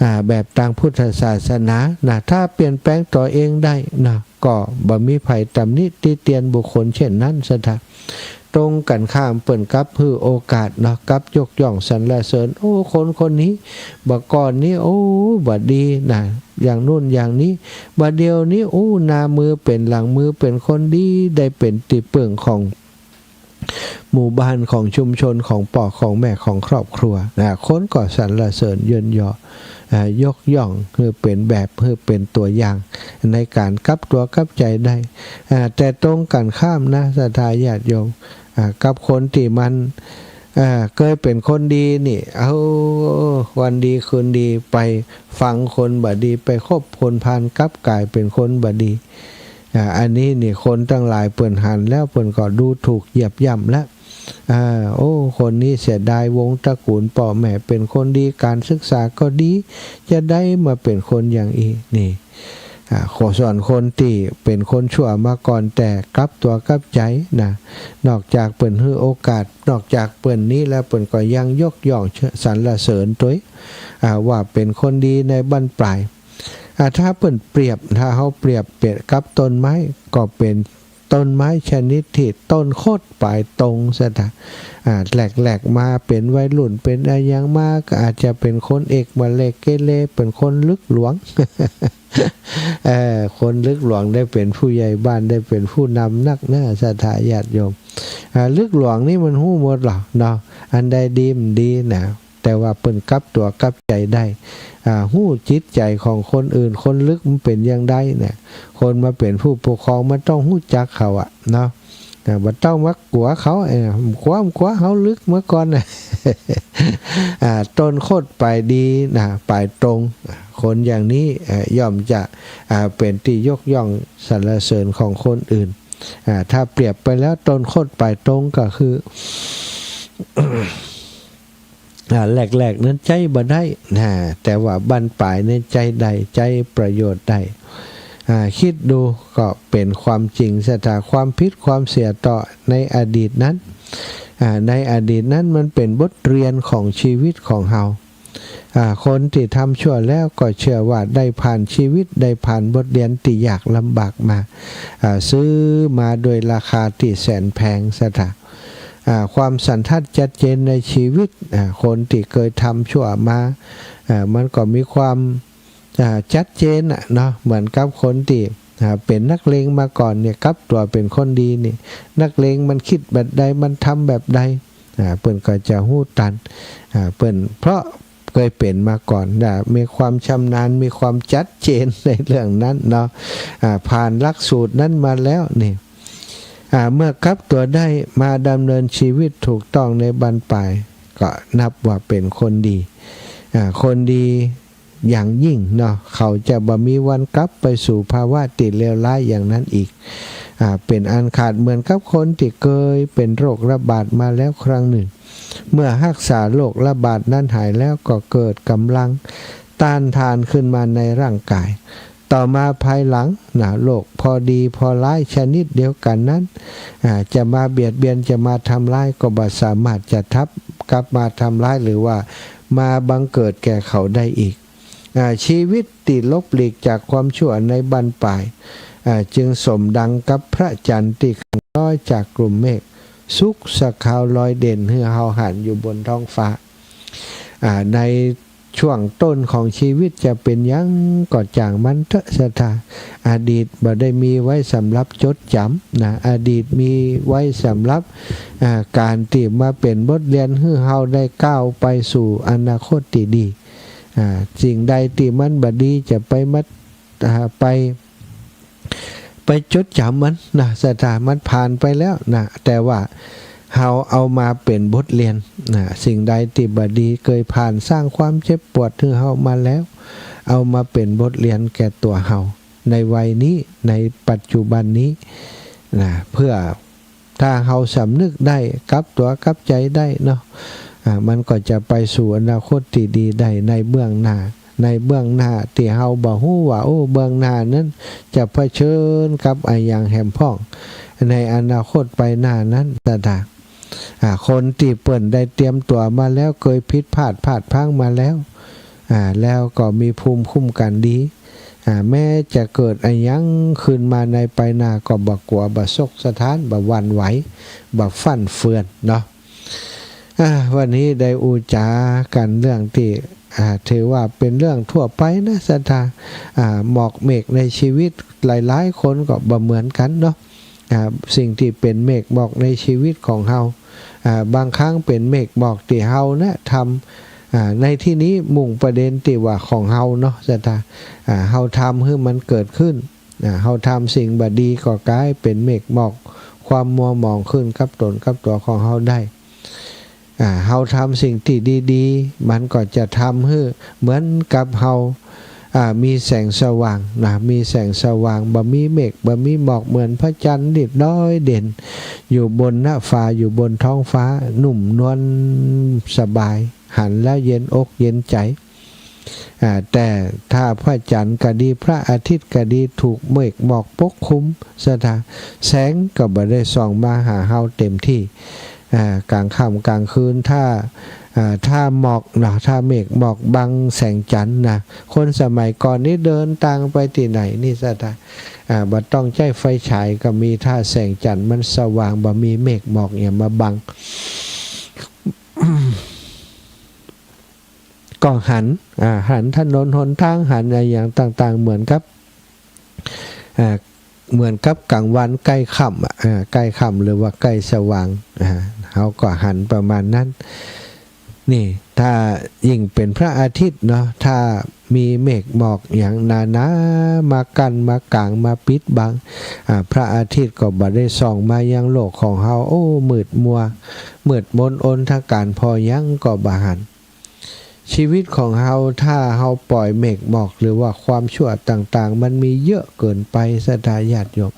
อ่า แบบตางพุทธศาสนานะ ถ้าเปลี่ยนแปลงตั๋วเองได้นะ ก็บ่มีใผตำหนิติเตียนบุคคลเช่นนั้น ศรัทธา ตรงกั๋นข้ามเปิ้นกลับหื้อโอกาสเนาะ กลับยกย่องสรรเสริญ โอ้ คนคนนี้ บ่าก่อนนี้ โอ้ บ่ดีนะ อย่างนู้นอย่างนี้ บ่าเดี่ยวนี้ โอ้ หน้ามือเป๋นหลังมือ เป๋นคนดี ได้เป๋นตี้เปิ้งของหมู่บ้าน ของชุมชน ของป้อของแม่ ของครอบครัวนะ คนก็สรรเสริญเยินยอ อ่า ยกย่องหื้อเป๋นแบบ หื้อเป๋นตั๋วอย่าง ในก๋านกลับตั๋วกลับใจ๋ได้ อ่า แต่ตรงกั๋นข้ามนะ ศรัทธาญาติโยม อ่า กับคนตี้มัน อ่า เกยเป๋นคนดีนี่ เอ้า วันดีคืนดีไปฟังคนบ่ดี ไปคบคนพาลกลับก๋ายเป๋นคนบ่ดี อ่า อันนี้นี่คนตังหลายเปิ้นหันแล้ว เปิ้นก็ดูถูกเหยียบย่ำแล้ว อ่า โอ้ คนนี้เสียดายวงศ์ตระกูลป้อแม่ เป๋นคนดี ก๋านศึกษาก็ดี จะใดมาเป๋นคนอย่างอี้ นี่ อ่า ขอส่วนคนตี้เป๋นคนชั่วมาก่อน แต่กลับตั๋วกลับใจ๋นะ นอกจากเปิ้นหื้อโอกาส นอกจากเปิ้นนี้แล้ว เปิ้นก็ยังยกย่องสรรเสริญตวย อ่า ว่าเป๋นคนดีในบั้นปลาย อ่า ถ้าเปิ้นเปรียบ ถ้าเฮาเปรียบเป๋นกับต้นไม้ ก็เป๋นต้นไม้ชนิดตี้ต้นโคตรป๋ายตรง ศรัทธา อ่า แรกๆ มาเป๋นวัยรุ่น เป๋นอะหยังมา ก็อาจจะเป๋นคนเอกเมเรเกเร เป๋นคนลึกหลวง เออ คนลึกหลวงได้เป๋นผู้ใหญ่บ้าน ได้เป๋นผู้นำนักนะ ศรัทธาญาติโยม อ่า ลึกหลวงนี่มันฮู้หมดหละเนาะ อันใดดีมันดีนะ แต่ว่าเปิ้นกลับตั๋วกลับใจ๋ได้ อ่า ฮู้จิตใจ๋ของคนอื่น คนลึกมันเป๋นอย่างใดเนี่ย คนมาเป๋นผู้ปกครองมันต้องฮู้จักเขาอะเนาะ อ่า บ่ต้องมากั๋วเขา เออ กั๋ว กั๋วเฮาลึกมาก่อนนะ อ่า ต้นโคตรป๋ายดีนะ ป๋ายตรง คนอย่างนี้ เอ่อ ย่อมจะ อ่า เป๋นตี้ยกย่องสรรเสริญของคนอื่น อ่า ถ้าเปรียบไปแล้วต้นโคตรป๋ายตรงก็คือ อ่า แรกๆ นั้นใจ๊บ่ได้นะ แต่ว่าบั้นปลายนั้นใจ๊ได้ ใจ๊ประโยชน์ได้ อ่า กึ๊ดดูก็เป๋นความจริง ศรัทธา ความผิดความเสียเตาะในอดีตนั้น อ่า ในอดีตนั้นมันเป๋นบทเรียนของชีวิตของเฮา อ่า คนตี้ทำชั่วแล้วก็เจื้อว่าได้ผ่านชีวิต ได้ผ่านบทเรียนตี้ยากลำบากมา อ่า ซื้อมาโดยราคาตี้แสนแพง ศรัทธา อ่า ความสันทัดจัดเจนในชีวิต อ่า คนตี้เกยทำชั่วมา อ่า มันก็มีความ อ่า จัดเจนอะเนาะ เหมือนกับคนตี้ อ่า เป๋นนักเลงมาก่อนเนี่ย กลับตั๋วเป๋นคนดีนี่ นักเลงมันกึ๊ดแบบใด มันทำแบบใด อ่า เปิ้นก็จะฮู้ตัน อ่า เปิ้น เพราะเกยเป๋นมาก่อนนะ มีความชำนาญ มีความชัดเจนในเรื่องนั้นเนาะ อ่า ผ่านหลักสูตรนั้นมาแล้วนี่ อ่า เมื่อกลับตั๋วได้มาดำเนินชีวิตถูกต้องในบั้นปลาย ก็นับว่าเป๋นคนดี อ่า คนดีอย่างยิ่งเนาะ เขาจะบ่มีวันกลับไปสู่ภาวะตี้เลวร้ายอย่างนั้นอีก อ่า เป๋นอันขาดเหมือนกับคนตี้เกยเป๋นโรคระบาดมาแล้วครั้งหนึ่ง เมื่อฮักษาโรคระบาดนั้นหายแล้วก็เกิดก๋ำลังต้านทานขึ้นมาในร่างกาย ต่อมาภายหลังนะ โรคพอดีพอร้ายชนิดเดียวกั๋นนั้น อ่า จะมาเบียดเบียน จะมาทำร้าย ก็บ่สามารถจะทับ กลับมาทำร้าย หรือว่ามาบังเกิดแก่เขาได้อีก อ่า ชีวิตตี้หลบหลีกจากความชั่วในบั้นปลาย อ่า จึงสมดังกับพระจันทร์ตี้ขึ้นลอยจากกลุ่มเมฆ สุกสะขาวลอยเด่นหื้อเฮาหันอยู่บนท้องฟ้า อ่า ในช่วงต้นของชีวิตจะเป๋นหยังก็จ้างมันเต๊อะศรัทธา อดีตบ่ได้มีไว้สำหรับจดจ๋ำนะ อดีตมีไว้สำหรับ อ่า ก๋านตี้มาเป๋นบทเรียนหื้อเฮาได้ก้าวไปสู่อนาคตตี้ดี อ่า สิ่งใดตี้มันบ่ดีจะไปมัด อ่า ไป ไปจดจ๋ำมันนะศรัทธา มันผ่านไปแล้วนะ แต่ว่าเฮาเอามาเป๋นบทเรียนนะ สิ่งใดตี้บ่ดีเกยผ่าน สร้างความเจ็บปวดหื้อเฮามาแล้ว เอามาเป๋นบทเรียนแก่ตั๋วเฮาในวัยนี้ ในปัจจุบันนี้นะ เพื่อ ถ้าเฮาสำนึกได้ กลับตั๋วกลับใจ๋ได้เนาะ อ่า มันก็จะไปสู่อนาคตตี้ดีได้ในเบื้องหน้า ในเบื้องหน้าตี้เฮาบ่ฮู้ว่า โอ้ เบื้องหน้านั้นจะเผชิญกับอะหยังแหมพ่อง ในอนาคตไปหน้านั้นศรัทธา อ่า คนตี้เปิ้นได้เตรียมตั๋วมาแล้ว เกยผิดพลาดพลาดพลั้งมาแล้ว อ่า แล้วก็มีภูมิคุ้มกั๋นดี อ่า แม้จะเกิดอะหยังขึ้นมาในไปหน้าก็บ่กั๋ว บ่สกสะท้าน บ่หวั่นไหว บ่ฟั่นเฟือนเนาะ อ่า วันนี้ได้อู้จ๋ากั๋นเรื่องตี้ อ่า ถือว่าเป๋นเรื่องทั่วไปนะศรัทธา อ่า หมอกเมฆในชีวิตหลายๆ คนก็บ่เหมือนกั๋นเนาะ อ่า สิ่งตี้เป๋นเมฆหมอกในชีวิตของเฮา อ่า บางครั้งเป๋นเมฆหมอกตี้เฮานะทำ อ่า ในตี้นี้มุ่งประเด็นตี้ว่าของเฮาเนาะศรัทธา อ่า เฮาทำหื้อมันเกิดขึ้น อ่า เฮาทำสิ่งบ่ดีก็ก๋ายเป๋นเมฆหมอกความมัวหมองขึ้นกับต๋นกับตั๋วของเฮาได้ อ่า เฮาทำสิ่งตี้ดีๆ มันก็จะทำหื้อเหมือนกับเฮา อ่า มีแสงสว่างนะ มีแสงสว่าง บ่มีเมฆ บ่มีหมอก เหมือนพระจันทร์ตี้ลอยเด่นอยู่บนหน้าฟ้า อยู่บนท้องฟ้า นุ่มนวลสบาย หันแล้วเย็นอกเย็นใจ๋ อ่า แต่ถ้าพระจันทร์ก็ดี พระอาทิตย์ก็ดี ถูกเมฆหมอกปกคลุมศรัทธา แสงก็บ่ได้ส่องมาหาเฮาเต็มตี้ อ่า ก๋างค่ำก๋างคืน ถ้า อ่า ถ้าหมอกเนาะ ถ้าเมฆหมอกบังแสงจันทร์นะ คนสมัยก่อนนี้เดินตางไปตี้ไหนนี่ศรัทธา อ่า บ่ต้องใจ๊ไฟฉายก็มี ถ้าแสงจันทร์มันสว่าง บ่มีเมฆหมอกหยังมาบัง ก็หัน อ่า หันถนนหนตาง หันอะหยังต่างๆ เหมือนกับ อ่า เหมือนกับก๋างวันใก้ค่ำอะ อ่า ใก้ค่ำหรือว่าใก้สว่าง อ่า เฮาก็หันประมาณนั้น นี่ ถ้ายิ่งเป๋นพระอาทิตย์เนาะ ถ้ามีเมฆหมอกหยังหนาๆ มากั้น มาก๋าง มาปิดบัง อ่า พระอาทิตย์ก็บ่ได้ส่องมายังโลกของเฮา โอ้ มืดมัว มืดมนอนทการ ผ่อหยังก็บ่หัน ชีวิตของเฮา ถ้าเฮาปล่อยเมฆหมอกหรือว่าความชั่วต่างๆ มันมีเยอะเกินไป ศรัทธาญาติโยม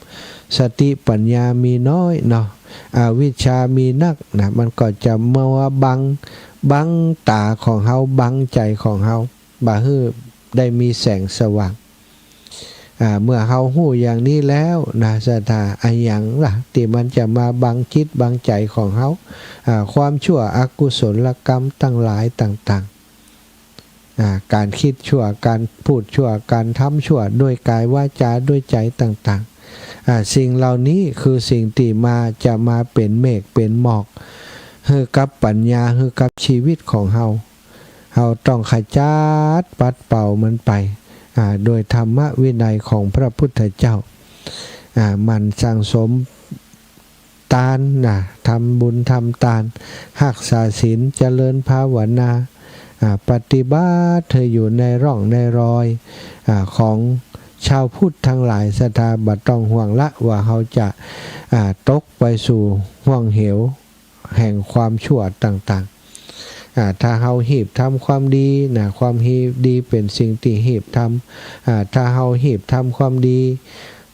สติปัญญามีน้อยเนาะ อวิชชามีนักนะ มันก็จะมาบัง บังต๋าของเฮา บังใจ๋ของเฮา บ่หื้อได้มีแสงสว่าง อ่า เมื่อเฮาฮู้อย่างนี้แล้วนะ ศรัทธา อะหยังล่ะตี้มันจะมาบังจิตบังใจ๋ของเฮา อ่า ความชั่วอกุศลกรรมตังหลายต่างๆ อ่า ก๋านกึ๊ดชั่ว ก๋านพูดชั่ว ก๋านทำชั่ว ด้วยก๋ายวาจา ด้วยใจ๋ต่างๆ อ่า สิ่งเหล่านี้คือสิ่งตี้มา จะมาเป๋นเมฆเป๋นหมอก หื้อกับปัญญา หื้อกับชีวิตของเฮา เฮาต้องขจัดปัดเป่ามันไป อ่า โดยธรรมวินัยของพระพุทธเจ้า อ่า หมั่นสั่งสมตานนะ ทำบุญทำตาน ฮักษาศีล เจริญภาวนา อ่า ปฏิบัติหื้ออยู่ในร่องในรอย อ่า ของชาวพุทธตังหลายศรัทธา บ่ต้องห่วงละว่าเฮาจะ อ่า ตกไปสู่ห้วงเหว แห่งความชั่วต่างๆ อ่า ถ้าเฮาฮีบทำความดีนะ ความฮีบดีเป๋นสิ่งตี้ฮีบทำ อ่า ถ้าเฮาฮีบทำความดี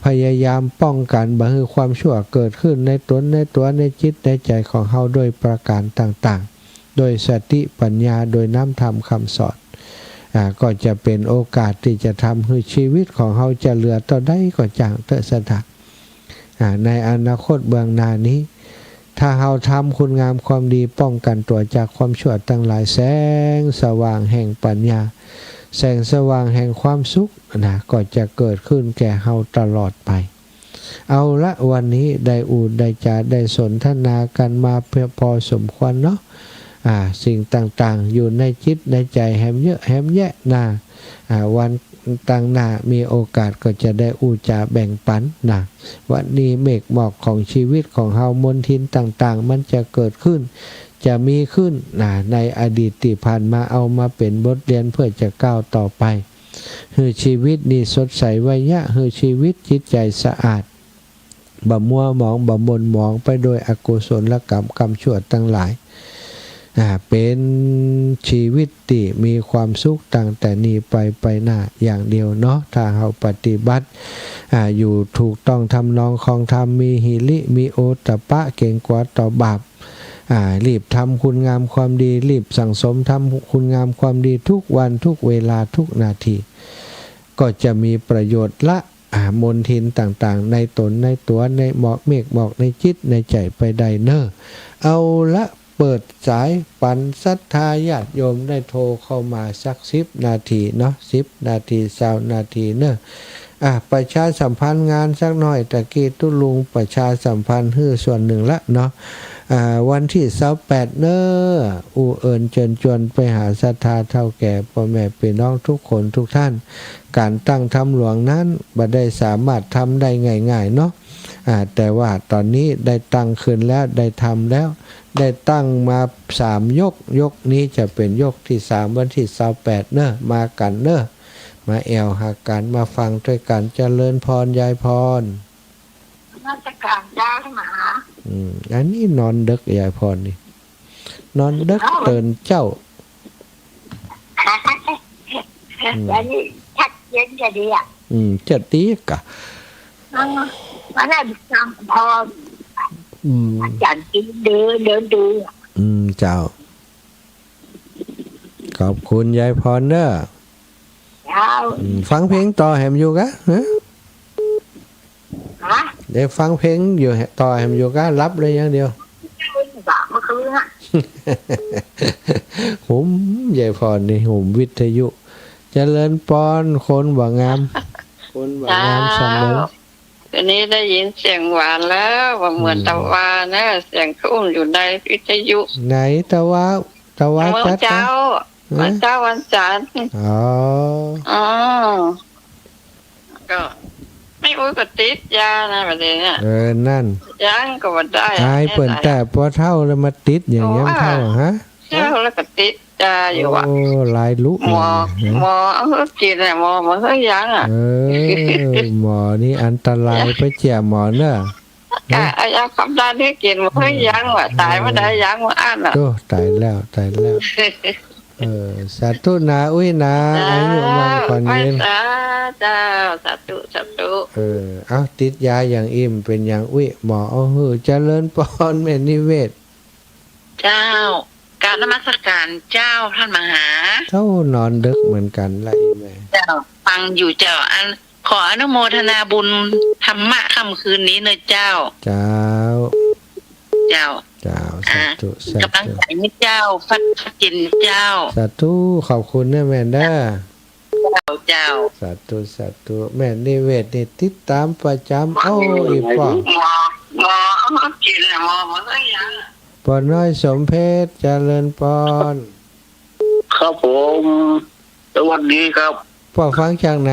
พยายามป้องกันบ่หื้อความชั่วเกิดขึ้นในต๋นในตั๋วในจิตในใจ๋ของเฮาโดยประก๋านต่างๆ โดยสติปัญญา โดยน้ำธรรมคำสอน อ่า ก็จะเป๋นโอกาสตี้จะทำหื้อชีวิตของเฮาจะเหลือเต้าใดก็จ้างเต๊อะศรัทธา อ่า ในอนาคตเบื้องหน้านี้ ถ้าเฮาทำคุณงามความดีป้องกันตั๋วจากความชั่วตังหลาย แสงสว่างแห่งปัญญา แสงสว่างแห่งความสุขนะ ก็จะเกิดขึ้นแก่เฮาตลอดไป เอาละ วันนี้ได้อู้ได้จ๋าได้สนทนากั๋นมาเพียงพอสมควรเนาะ อ่า สิ่งต่างๆ อยู่ในจิตในใจ๋แหมเยอะแหมแยะนะ อ่า วันตังหน้ามีโอกาสก็จะได้อู้จ๋าแบ่งปั๋นนะ วันนี้เมฆหมอกของชีวิตของเฮา มลทินต่างๆ มันจะเกิดขึ้น จะมีขึ้นนะ ในอดีตตี้ผ่านมา เอามาเป๋นบทเรียนเพื่อจะก้าวต่อไป หื้อชีวิตนี้สดใสไวยะ หื้อชีวิตจิตใจ๋สะอาด บ่มัวหมอง บ่หม่นหมองไปโดยอกุศลกรรม กรรมชั่วตังหลาย อ่า เป๋นชีวิตตี้มีความสุขตั้งแต่นี้ไป ไปหน้าอย่างเดียวเนาะ ถ้าเฮาปฏิบัติ อ่า อยู่ถูกต้องทำนองครองธรรม มีหิริ มีโอตตัปปะ เกรงกั๋วต่อบาป อ่า รีบทำคุณงามความดี รีบสั่งสมทำคุณงามความดีทุกวัน ทุกเวลา ทุกนาที ก็จะมีประโยชน์ละ อ่า มลทินต่างๆ ในต๋นในตั๋ว ในหมอก เมฆหมอกในจิตในใจ๋ไปได้เน่อ เอาละ เปิดสายปั๋นศรัทธาญาติโยมได้โทรเข้ามาสักสิบนาทีเนาะ สิบนาที ซาวนาทีเน่อ อ่ะ ประชาสัมพันธ์งานสักหน่อย ตะกี้ตุ๊ลุงประชาสัมพันธ์หื้อส่วนนึ่งละเนาะ อ่า วันตี้ซาวแปดเน่อ อู้เอิญเจิญจวนไปหาศรัทธาเฒ่าแก่ป้อแม่ปี้น้องทุกคนทุกท่าน ก๋านตั้งธรรมหลวงนั้นบ่ได้สามารถทำได้ง่ายๆ เนาะ อ่า แต่ว่าต๋อนนี้ได้ตั้งขึ้นแล้ว ได้ทำแล้ว ได้ตั้งมาสามยก ยกนี้จะเป๋นยกตี้สาม วันตี้ซาวแปดเน่อ มากั๋นเน่อ มาแอ่วหากั๋น มาฟังตวยกั๋น เจริญพร ยายพร นมัสก๋านเจ้าท่านมหา อืม อันนี้นอนเดิ็ก ยายพรนี่ นอนเดิ็ก เอ้า ตื่นเจ๊า อืม อันนี้ชัดเจนจะดีอ่ะ อืม จะดีกะ เออ วันนั้นฟังพอ อืม อาจ๋ารย์กิ๋นเดิน เดินดู อืม เจ้า ขอบคุณยายพรเน่อ เจ้า อืม ฟังเพลงต่อแหมอยู่กะ ฮะ ฮะ ได้ฟังเพลงอยู่แหม ต่อแหมอยู่กะ หลับเลยอย่างเดียว เมื่อคืนอะ หุม ยายพรนี่หุมวิทยุ เจริญปอน คนบ่างาม คนบ่างาม เจ้า สำเริง คืนนี้ได้ยินเสียงหวานแล้ว บ่เหมือน อืม ตะวานะ เสียงทุ่งอยู่ในวิทยุ ไหนตะวา ตะวา เมื่อ จัดนะ เจ้า ฮะ วันเจ้าวันจันทร์ อ๋อ อ๋อ ก็ไม่อู้ก็ติดยานะ ประเด็นน่ะ เออ นั่น ยังก็บ่ได้ อายเปิ้น แต่ปอเฒ่าแล้วมาติดอย่าง โอ้ ยามเฒ่า ฮะ เฒ่าแล้วก็ติดยาอยู่อะ โอ้ หลายลุ หมอ เนี่ย หมอเอาหื้อกิ๋นน่ะ หมอบ่หื้อยังอะ เออ หมอนี่อันตราย ไปเจียหมอเน่อ กะเอายาความดันหื้อกิ๋น บ่หื้อยังว่ะ ต๋ายมาได้ยังบ่อั้นอ่ะ โอ้ ต๋ายแล้ว ต๋ายแล้ว เออ สาธุนา อุ๊ยนา เจ้า อายุมั่นขวัญยืน สา เจ้า สาธุ สาธุ เออ เอ้า ติดยาอย่างอี้ เป๋นอย่างอุ๊ย หมอเอาหื้อ เจริญปอน แม่นิเวศ เจ้า กราบนมัสก๋านเจ้า ท่านมหา เจ้า นอนเดิ็กเหมือนกั๋นละอี้แม่ เจ้า ฟังอยู่เจ้า อัน ขออนุโมทนาบุญธรรมะค่ำคืนนี้เน่อเจ้า เจ้า เจ้า เจ้า อ่า สาธุ สาธุ ก๋ำลังใจ๋นี่เจ้า ฟังเจ้า สาธุ ขอบคุณเน่อแม่เน่อ เจ้า เจ้า สาธุ สาธุ แม่นิเวศนี่ติดต๋ามประจ๋ำ โอ้ อีป้อ หมอ หมอ กิ๋นน่ะ หมอ หมอ ป้อน้อยสมเพชร เจริญปอน ครับผม สวัสดีครับ ป ป้อฟังจากไหน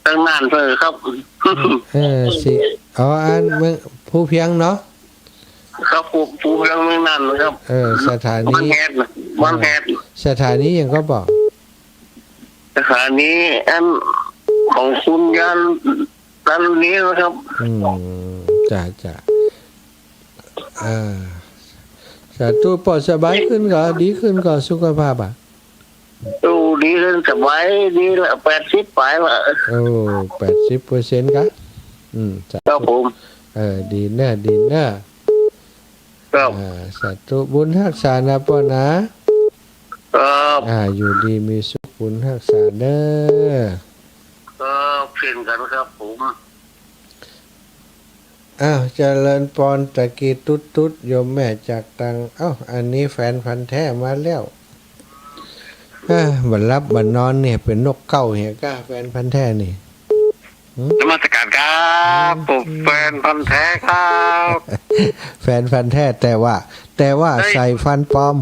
ตางน่านเปิ้นครับ เออ สิ อ๋อ อันเมืองภูเพียงเนาะ ครับ ภู ภูเพียงเมืองน่านนะครับ เออ สถานี บ้านแฮดน่ะ บ้านแฮด เออ สถานีหยังก่อป้อ สถานีอันของคุณยาดารุณีนะครับ อืม จ้า จ้า อ่า สาธุ ป้อสบายขึ้นก่อ ดีขึ้นก่อ สุขภาพอะ โอ้ ดีขึ้น สบายดีละ แปดสิบป๋ายละ โอ้ แปดสิบเปอร์เซ็นต์ ก่อ อืม สาธุ ครับผม เออ ดีเน่อ ดีเน่อ ครับ อ่า สาธุ บุญฮักษานะป้อนะ ครับ อ่า อยู่ดีมีสุข บุญฮักษาเน่อ ครับ เช่นกันครับผม อ้าว เจริญปอน ตะกี้ตุ๊ดๆ โยมแม่จากตาง เอ้า อันนี้แฟนพันธุ์แท้มาแล้ว อ่า บ่หลับบ่นอนเนี่ย เป๋นนกเก๊าเหียก้า แฟนพันธุ์แท้นี่ หืม นมัสการครับ อืม ผมแฟนพันธุ์แท้ครับ แฟนพันธุ์แท้ แต่ว่า แต่ว่า เฮ้ย ใส่ฟันปลอม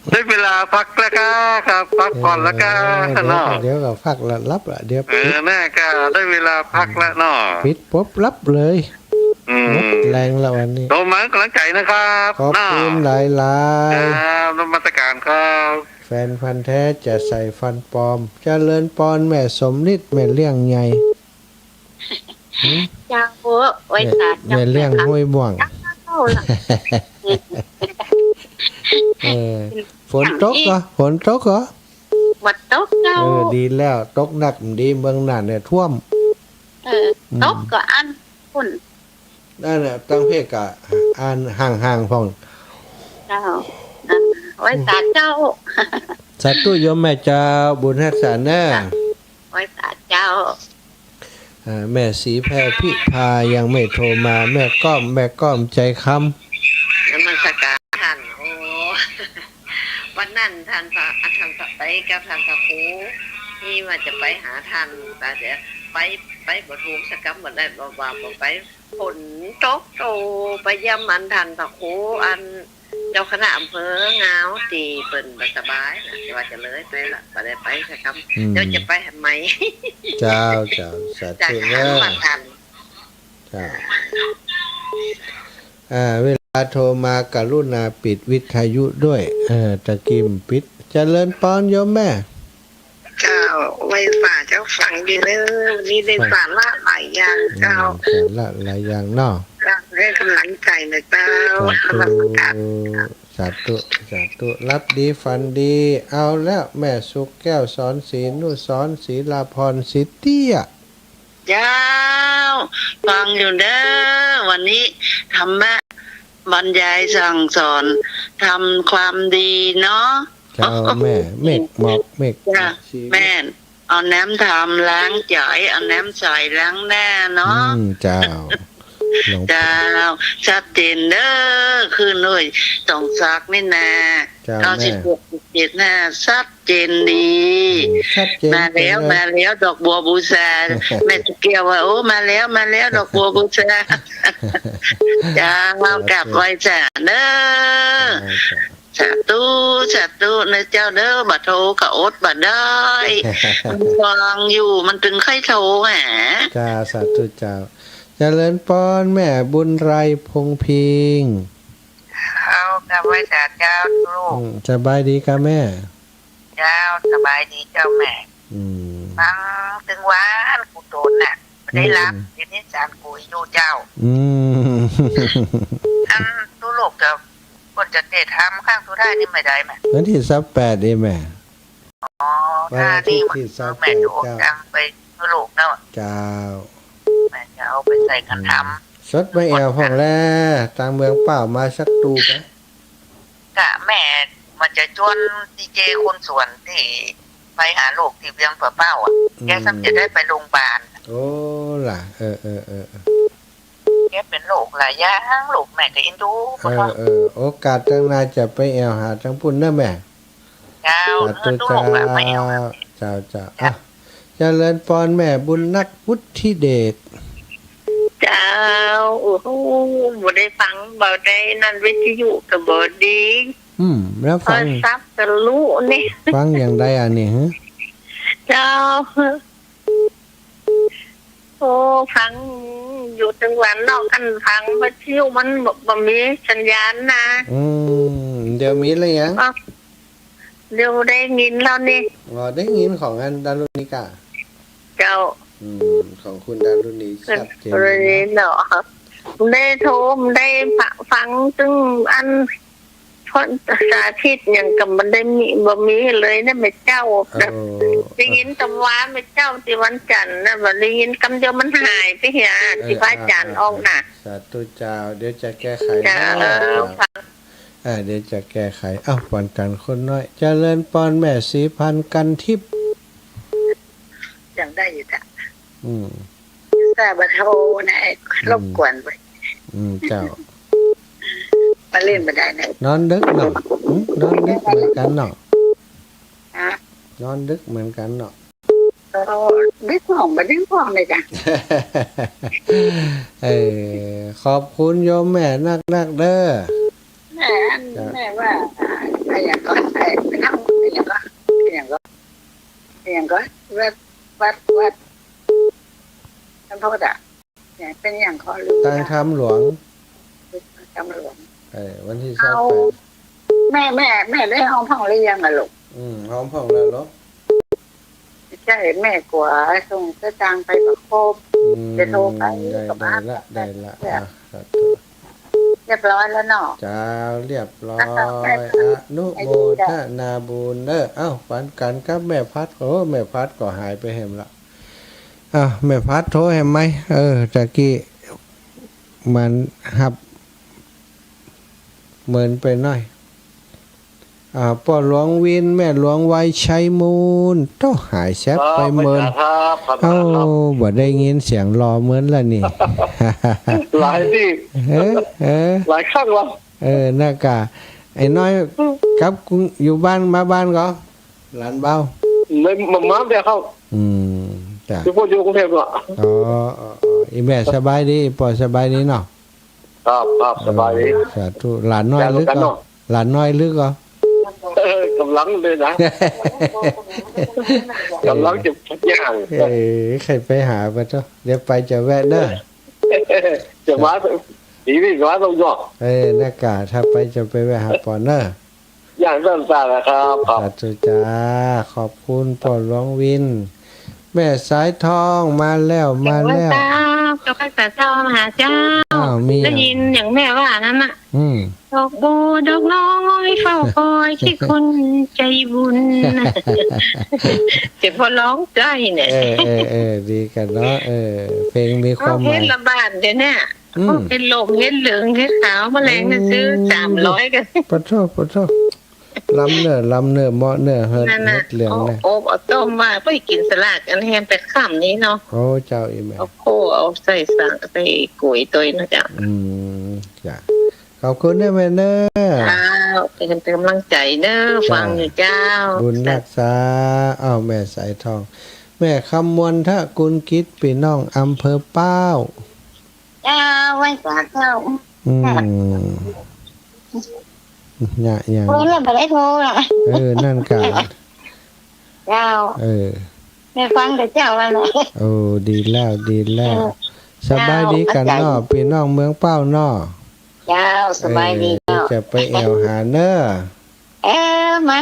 ได้เวลาพักแล้วก้าครับ พักผ่อนแล้วก้า เออ เดี๋ยว เนาะ เดี๋ยวก็พักละ หลับละ เดี๋ยว เออ ปิด แน่ก้า ได้เวลาพักแล้วเนาะ ปิดปุ๊บหลับเลย อืม หมดแรงละวันนี้ โทรมาให้กำลังใจนะครับ ขอบคุณ เนาะ หลายๆ ครับ นมัสการครับ แฟนพันธุ์แท้จะใส่ฟันปลอม เจริญปอนแม่สมฤทธิ์ แม่เลี้ยงใหญ่ หืม เจ้า ไว้ตาเจ้า แม่เลี้ยงห้วยม่วง เจ้าละ เออ ฝนตกก่อ ฝนตกก่อ บ่ตกเจ้า เออ ดีแล้ว ตกนักดี เมืองน่านเนี่ยท่วม เออ อืม ตกก็อั้น ปุ้น นั่นน่ะ ตางเพกะ อันห่างๆ พ่อง เจ้า อ่า ไว้ตาเจ้า สาธุโยมแม่เจ้า บุญฮักษาเน่อ ไว้ตาเจ้า อ่า แม่ศรีแพรพิพายังไม่โทรมา แม่ก้อม แม่ก้อมใจคำ นมัสการท่าน โอ้ วันนั้นท่านพระ อ่ะ ท่านพระไปกับท่านพระครู นี่ว่าจะไปหาท่าน แต่เดี๋ยวไป ไปบ่ถูกสักกำ บ่ได้ บ่ว่าบ่ไป ฝนตก โอ้ ไปเยี่ยมอันท่านพระครู อันเจ้าคณะอำเภองาว ตี้เปิ้นบ่สบายนะ แต่ว่าจะเลยไปละ บ่ได้ไปสักกำ อืม เดี๋ยวจะไปหาใหม่ เจ้า เจ้า สาธุ จะหา เน่อ ว่าท่าน เจ้า อ่า เวลาโทรมากรุณาปิดวิทยุด้วย เออ ตะกี้มันปิด เจริญปอนโยมแม่ เจ้า ไว้ตาเจ้า ฟังดีเน่อ วันนี้ได้สาระหลายอย่างเจ้า อืม สาระหลายอย่างเนาะ เจ้า ให้กำลังใจนะเจ้า สาธุ นมัสการ สาธุ สาธุ หลับดีฝันดี เอาแล้ว แม่สุขแก้ว สอนศรีนุสรณ์ ศรีลาพร ศรีเตี้ย เจ้า ฟังอยู่เน่อ วันนี้ธรรมะบรรยายสั่งสอน ทำความดีเนาะ เจ้าแม่ เมฆหมอก เมฆ เจ้า ชีวิต แม่น เอาน้ำธรรมล้างใจ๋ เอาน้ำใสล้างหน้าเนาะ อืม เจ้า หลวง เจ้า ชัดเจนเน่อ ขึ้นหน่วยสองสักนี่นา เจ้า เก้าสิบหกจุดเจ็ดห้า ชัดเจนดี อืม ชัดเจน มาแล้ว ไปเลย มาแล้ว ดอกบัวบูชา แม่สุขแก้วว่า โอ้ มาแล้ว มาแล้ว ดอกบัวบูชา เจ้า เจ้า กราบไหว้สาเน่อ เจ้า เจ้า สาธุ สาธุเน่อเจ้าเน่อ บ่โทรก็อดบ่ได้ มันว่างอยู่ มันตึงค่อยโทรหา จ้า สาธุเจ้า เจริญปอนแม่บุญไรพงษ์พิงค์ เจ้า กราบไหว้สาเจ้าลูก อืม สบายดีก้าแม่ เจ้า สบายดีเจ้าแม่ อืม ฟังตึงวานกูโตนน่ะ บ่ได้หลับ อืม เดี๋ยวนี้สารกูอยู่เจ้า อืม อันตุลูกจะ เปิ้นจะเตะทำครั้งสุดท้ายนี่เมื่อใดแม่ วันตี้ซาวแปดเองแม่ อ๋อ วันอาทิตย์ตี้ซาวแปด แม่จะออก เจ้า ตังไปตุลูกแล้ว เจ้า แม่จะเอาไปใส่ขันทำ อืม สดมาแอ่วพ่องแล ตางเมืองเป้ามาสักตูกะ กะแม่ว่าจะจวนดีเจคนสวนตี้ไปหาลูกตี้เวียงป่าเป้าอะ อืม แกซ้ำจะได้ไปโรงพยาบาล โอ้ล่ะ เออ เออ เออ เออ แกเป๋นโรคหลายอย่าง ลูกแม่ก็เอ็นดู เออ เออ โอกาสตังหน้าจะไปแอ่วหาตังปุ้นเน่อแม่ เจ้า สาธุ เออ เจ้า ลูกหลานมาแอ่ว เจ้า เจ้า เจ้า อ่ะ เจริญปอนแม่บุญนัก วุฒิเดช เจ้า โอ้โห บ่ได้ฟัง บ่ได้นั่น วิทยุก็บ่ดี อืม แล้วฟัง โทรศัพท์ก็รู้นี่ ฟังอย่างใดอะนี่ ฮะ เจ้า โอ้ ฟังอยู่ตึงวันนอก คันฟังวิทยุมันบ่ บ่มีสัญญาณนะ อืม เดี๋ยวมีแล้วยัง อ๋อ เดี๋ยวได้ยินแล้วนี่ อ๋อ ได้ยินของอันดารุณีก่า เจ้า อืม ของคุณดารุณี คุณ ชัดเจน ดารุณีเนาะ ได้โทร ได้ฟัง ตึงอัน เพราะสาธิตหยังก็บ่ได้มี บ่มีเลยนะแม่เจ้า โอ้ ได้ยินแต่ว่าแม่เจ้าตี้วันจันทร์นะ บ่ได้ยินกำเดียวมันหายไปเหีย เออ ตี้พระอาจารย์ออกน่ะ สาธุเจ้า เดี๋ยวจะแก้ไข เจ้า เนาะ เออ เดี๋ยวจะแก้ไข เอ้า ปอนกันคนน้อย เจริญปอนแม่ศรีพันธุ์ กันทิพย์ ยังได้อยู่จ้ะ อืม ทราบว่าโทรนะ อืม รบกวนไป อืม เจ้า มาเล่นบ่ได้นะ นอนดึกเนาะ หึ นอนดึกเหมือนกันเนาะ ฮะ นอนดึกเหมือนกันเนาะ โอ้ ดึกพ่อง บ่ดึกพ่องเลยจ้ะ เออ ขอบคุณโยมแม่นักๆ เด้อ แม่ จ้ะ แม่ว่า อ่า อะไรอย่างก็ ไอ้ ไปทำอะไรอย่างก็ อะไรอย่างก็ อะไรอย่างก็ วัด วัด วัด ท่านโทษอะ เนี่ย เป็นอย่างขอลืม ตางถ้ำหลวง ถ้ำหลวง เออ วันที่ เอา ซาวแปด แม่ แม่ แม่ได้ห้องพ่องหรือยังอะลูก อืม ห้องพ่องแล้วเหรอ ใช่ แม่กั๋วส่งสตางค์ไปบ่ครบ อืม จะโทรไป ได้ ก็มา ได้ละ ได้ละ เนี่ย อ่ะ สาธุ เรียบร้อยแล้วเนาะ เจ้า เรียบร้อย แม่ อนุโมทนาบุญเด้อ เอ้า ปันกันกับแม่พัด โอ้ แม่พัดก็หายไปแหมละ อ่ะ แม่พัดโทรแหมไหม เออ ตะกี้มันหับ เหมือนไปหน่อย อ่า ป้อหลวงวิน แม่หลวงไวชัยมูล โต้ หายแซบไปเหมือน ครับ อาจารย์ครับ ขอบคุณครับ เอ้า บ่ได้ยินเสียงหล่อเหมือนละนี่ หลายตี้ เออ เออ หลายครั้งแล้ว เออ น่ากะ ไอ้น้อย ครับ อยู่บ้าน มาบ้านก่อ หลานเบา ไม่ มา มาเดี๋ยวครับ อืม จ้ะ อยู่พวกอยู่กรุงเทพฯเนาะ อ๋อ อ๋อ อ๋อ อีแม่สบายดี ป้อสบายดีเนาะ ครับ ครับ สบายดี เออ สาธุ หลานน้อยลึกก่อ หลานน้อยลึกก่อ เออ ก่ำลังเลยนะ ก่ำลังจะย่าง เออ ใค่อยไปหาไปเถาะ เดี๋ยวไปจะแวะเน้อ จะมา ดีนี่จะมาตรงเนาะ เออ น่ากะ ถ้าไปจะไปแวะหาป้อเน้อ อย่างสั้นๆ นะครับ ครับ สาธุจ้า ขอบคุณป้อหลวงวิน แม่สายทองมาแล้ว มาแล้ว เจ้า เจ้าข้าพเจ้ามาหาเจ้า อ้าว มี ได้ยินอย่างแม่ว่านั้นน่ะ อืม ดอกบัวดอกน้อยเฝ้าคอยขี้คนใจบุญ เดี๋ยวพอร้องได้เนี่ย เออ เออ เออ ดีกันเนาะ เออ เพลงมีความหมาย ร้องเพลงละบาทเดี๋ยวเนี่ย อืม เฮ็ดลม เฮ็ดเหลือง เฮ็ดขาว แมลงเนี่ยซื้อ อืม สามร้อยกัน ปะโท ปะโท ลำเน้อ ลำเน้อ เหมาะเน้อ เฮ็ด นั่นน่ะ เฮ็ดเหลืองเน้อ เอาอบเอาต้มว่า ไปกิ๋นสลากอันแฮมแปดค่ำนี้เนาะ โอ้ เจ้า อีแม่ เอาโค้ เอาใส่สัง ใส่ก๋วยตวยเนาะเจ้า อืม จ้ะ ขอบคุณเน้อแม่เน้อ เจ้า เป็นกำลังใจ๋เน้อ จ้ะ ฟังอยู่เจ้า บุญรักษา อ้าว แม่สายทอง แม่คำมวล ทะกุลกิจ ปี้น้องอำเภอป้าว เจ้า ไหว้สาเจ้า อืม เนี่ย ยัง โทรแล้วบ่ได้โทรละ เออ นั่นกะ เจ้า เออ แม่ฟังแต่เจ้าแล้วนะ โอ้ ดีแล้ว ดีแล้ว เออ สบายดีกั๋นเนาะ เจ้า ปี้น้องเมืองป้าวเนาะ เจ้า สบายดีเจ้า เออ จะไปแอ่วหาเน้อ เออ มา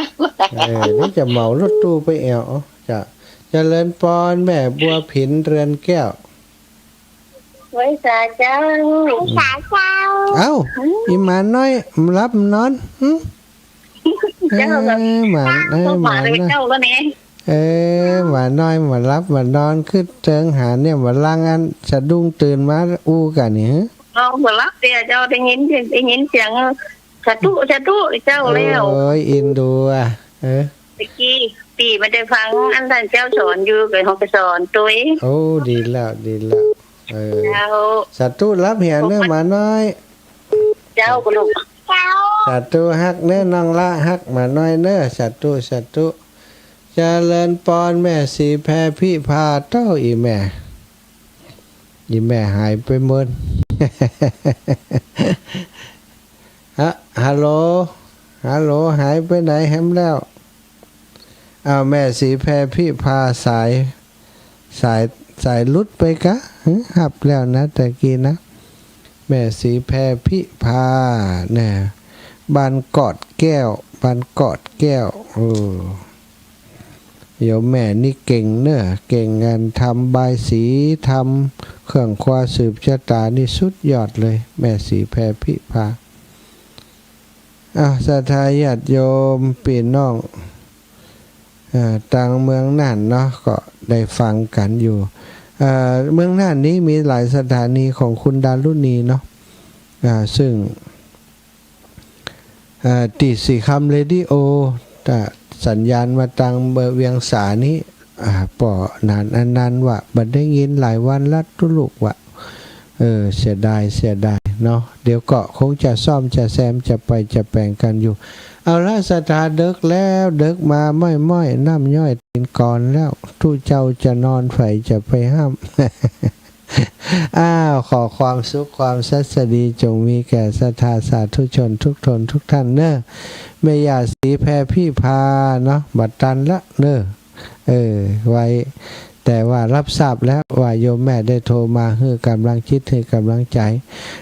เออ นี่จะเหมารถตู้ไปแอ่ว อ๋อ จ้ะ เจริญปอนแม่บัวผิน เรือนแก้ว ไหว้สาเจ้า ไหว้สาเจ้า เอ้า อืม อีหมาน้อย มันหลับมันนอน หึ เจ้า เออ หมา เออ หมาน้อย เจ้าก็เนี่ย เออ หมาน้อย มันหลับมันนอน ขึ้นเติงหาเนี่ย มันลังอันสะดุ้งตื่นมาอู้กั๋นนี่ หึ เอา มันหลับเตี้ยเจ้า ได้ยิน ได้ยินเสียง สาธุ สาธุ เจ้าแล้ว โอ้ย อินดูอ่ะ เออ ตะกี้ตี้มาได้ฟังอันต้านเจ้าสอนอยู่ ก็เฮาก็สอนตวย โอ้ ดีแล้ว ดีแล้ว เออ เจ้า สาธุ หลับเหียเน้อหมาน้อย เจ้าก็ลูก เจ้า สาธุ ฮักเน้อน้องละ ฮักหมาน้อยเน้อ สาธุ สาธุ เจริญปอนแม่ศรีแพรพิพา โต้ อีแม่ อีแม่หายไปหมด ฮะ ฮัลโหล ฮัลโหล หายไปไหนแหมแล้ว อ้าว แม่ศรีแพรพิภา สาย สาย สายหลุดไปกะ หึ ฮับแล้วนะ ตะกี้นะ แม่ศรีแพรพิภา นะ บ้านกอดแก้ว บ้านกอดแก้ว เออ โยมแม่นี่เก่งเน่อ เก่งงานทำบายสี ทำเครื่องครัวสืบชะตานี่สุดยอดเลย แม่ศรีแพรพิภา อ่ะ ศรัทธาญาติโยมปี้น้อง อ่า ตางเมืองน่านเนาะ ก็ได้ฟังกั๋นอยู่ อ่า เมืองน่านนี้มีหลายสถานีของคุณดารุณีเนาะ อ่า ซึ่ง อ่า ตี้สีคำเรดิโอ อ่า สัญญาณมาตางเวียงสานี้ อ่า ป้อนานอันนั้นว่าบ่ได้ยินหลายวันละตุ๊ลูกว่า เออ เสียดาย เสียดายเนาะ เดี๋ยวก็คงจะซ่อมจะแซมจะไปจะแป๋งกั๋นอยู่ เอาละ ศรัทธา เดิ็กแล้ว เดิ็กมาม้อยๆ น้ำย้อยตี๋นก่อนแล้ว ตุ๊เจ้าจะนอน ใผจะไปห้าม อ้าว ขอความสุขความสัสดีจงมีแก่ศรัทธาสาธุชนทุกตนทุกท่านเน่อ แม่ย่าศรีแพรพิภาเนาะ บ่ตันละเน่อ เออ ไว้ แต่ว่ารับทราบแล้วว่าโยมแม่ได้โทรมาหื้อก๋ำลังจิตหื้อก๋ำลังใจ๋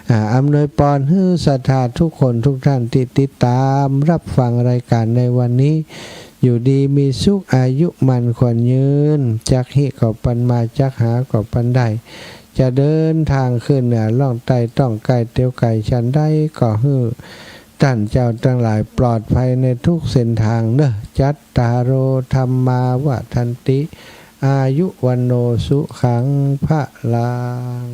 อ่า อำนวยปอนหื้อศรัทธาทุกคนทุกท่านตี้ติดตามรับฟังรายก๋านในวันนี้ อยู่ดีมีสุข อายุมั่นขวัญยืน จักฮิก็ปันมา จักหาก็ปันได้ จะเดินตางขึ้นเหนือล่องใต้ ต้องใก้เตียวไก๋ฉันใด ก็หื้อต้านเจ้าตังหลายปลอดภัยในทุกเส้นตางเน่อ จัตตาโร ธัมมา วัฑฒันติ อายุ วัณโณ สุขัง พะลัง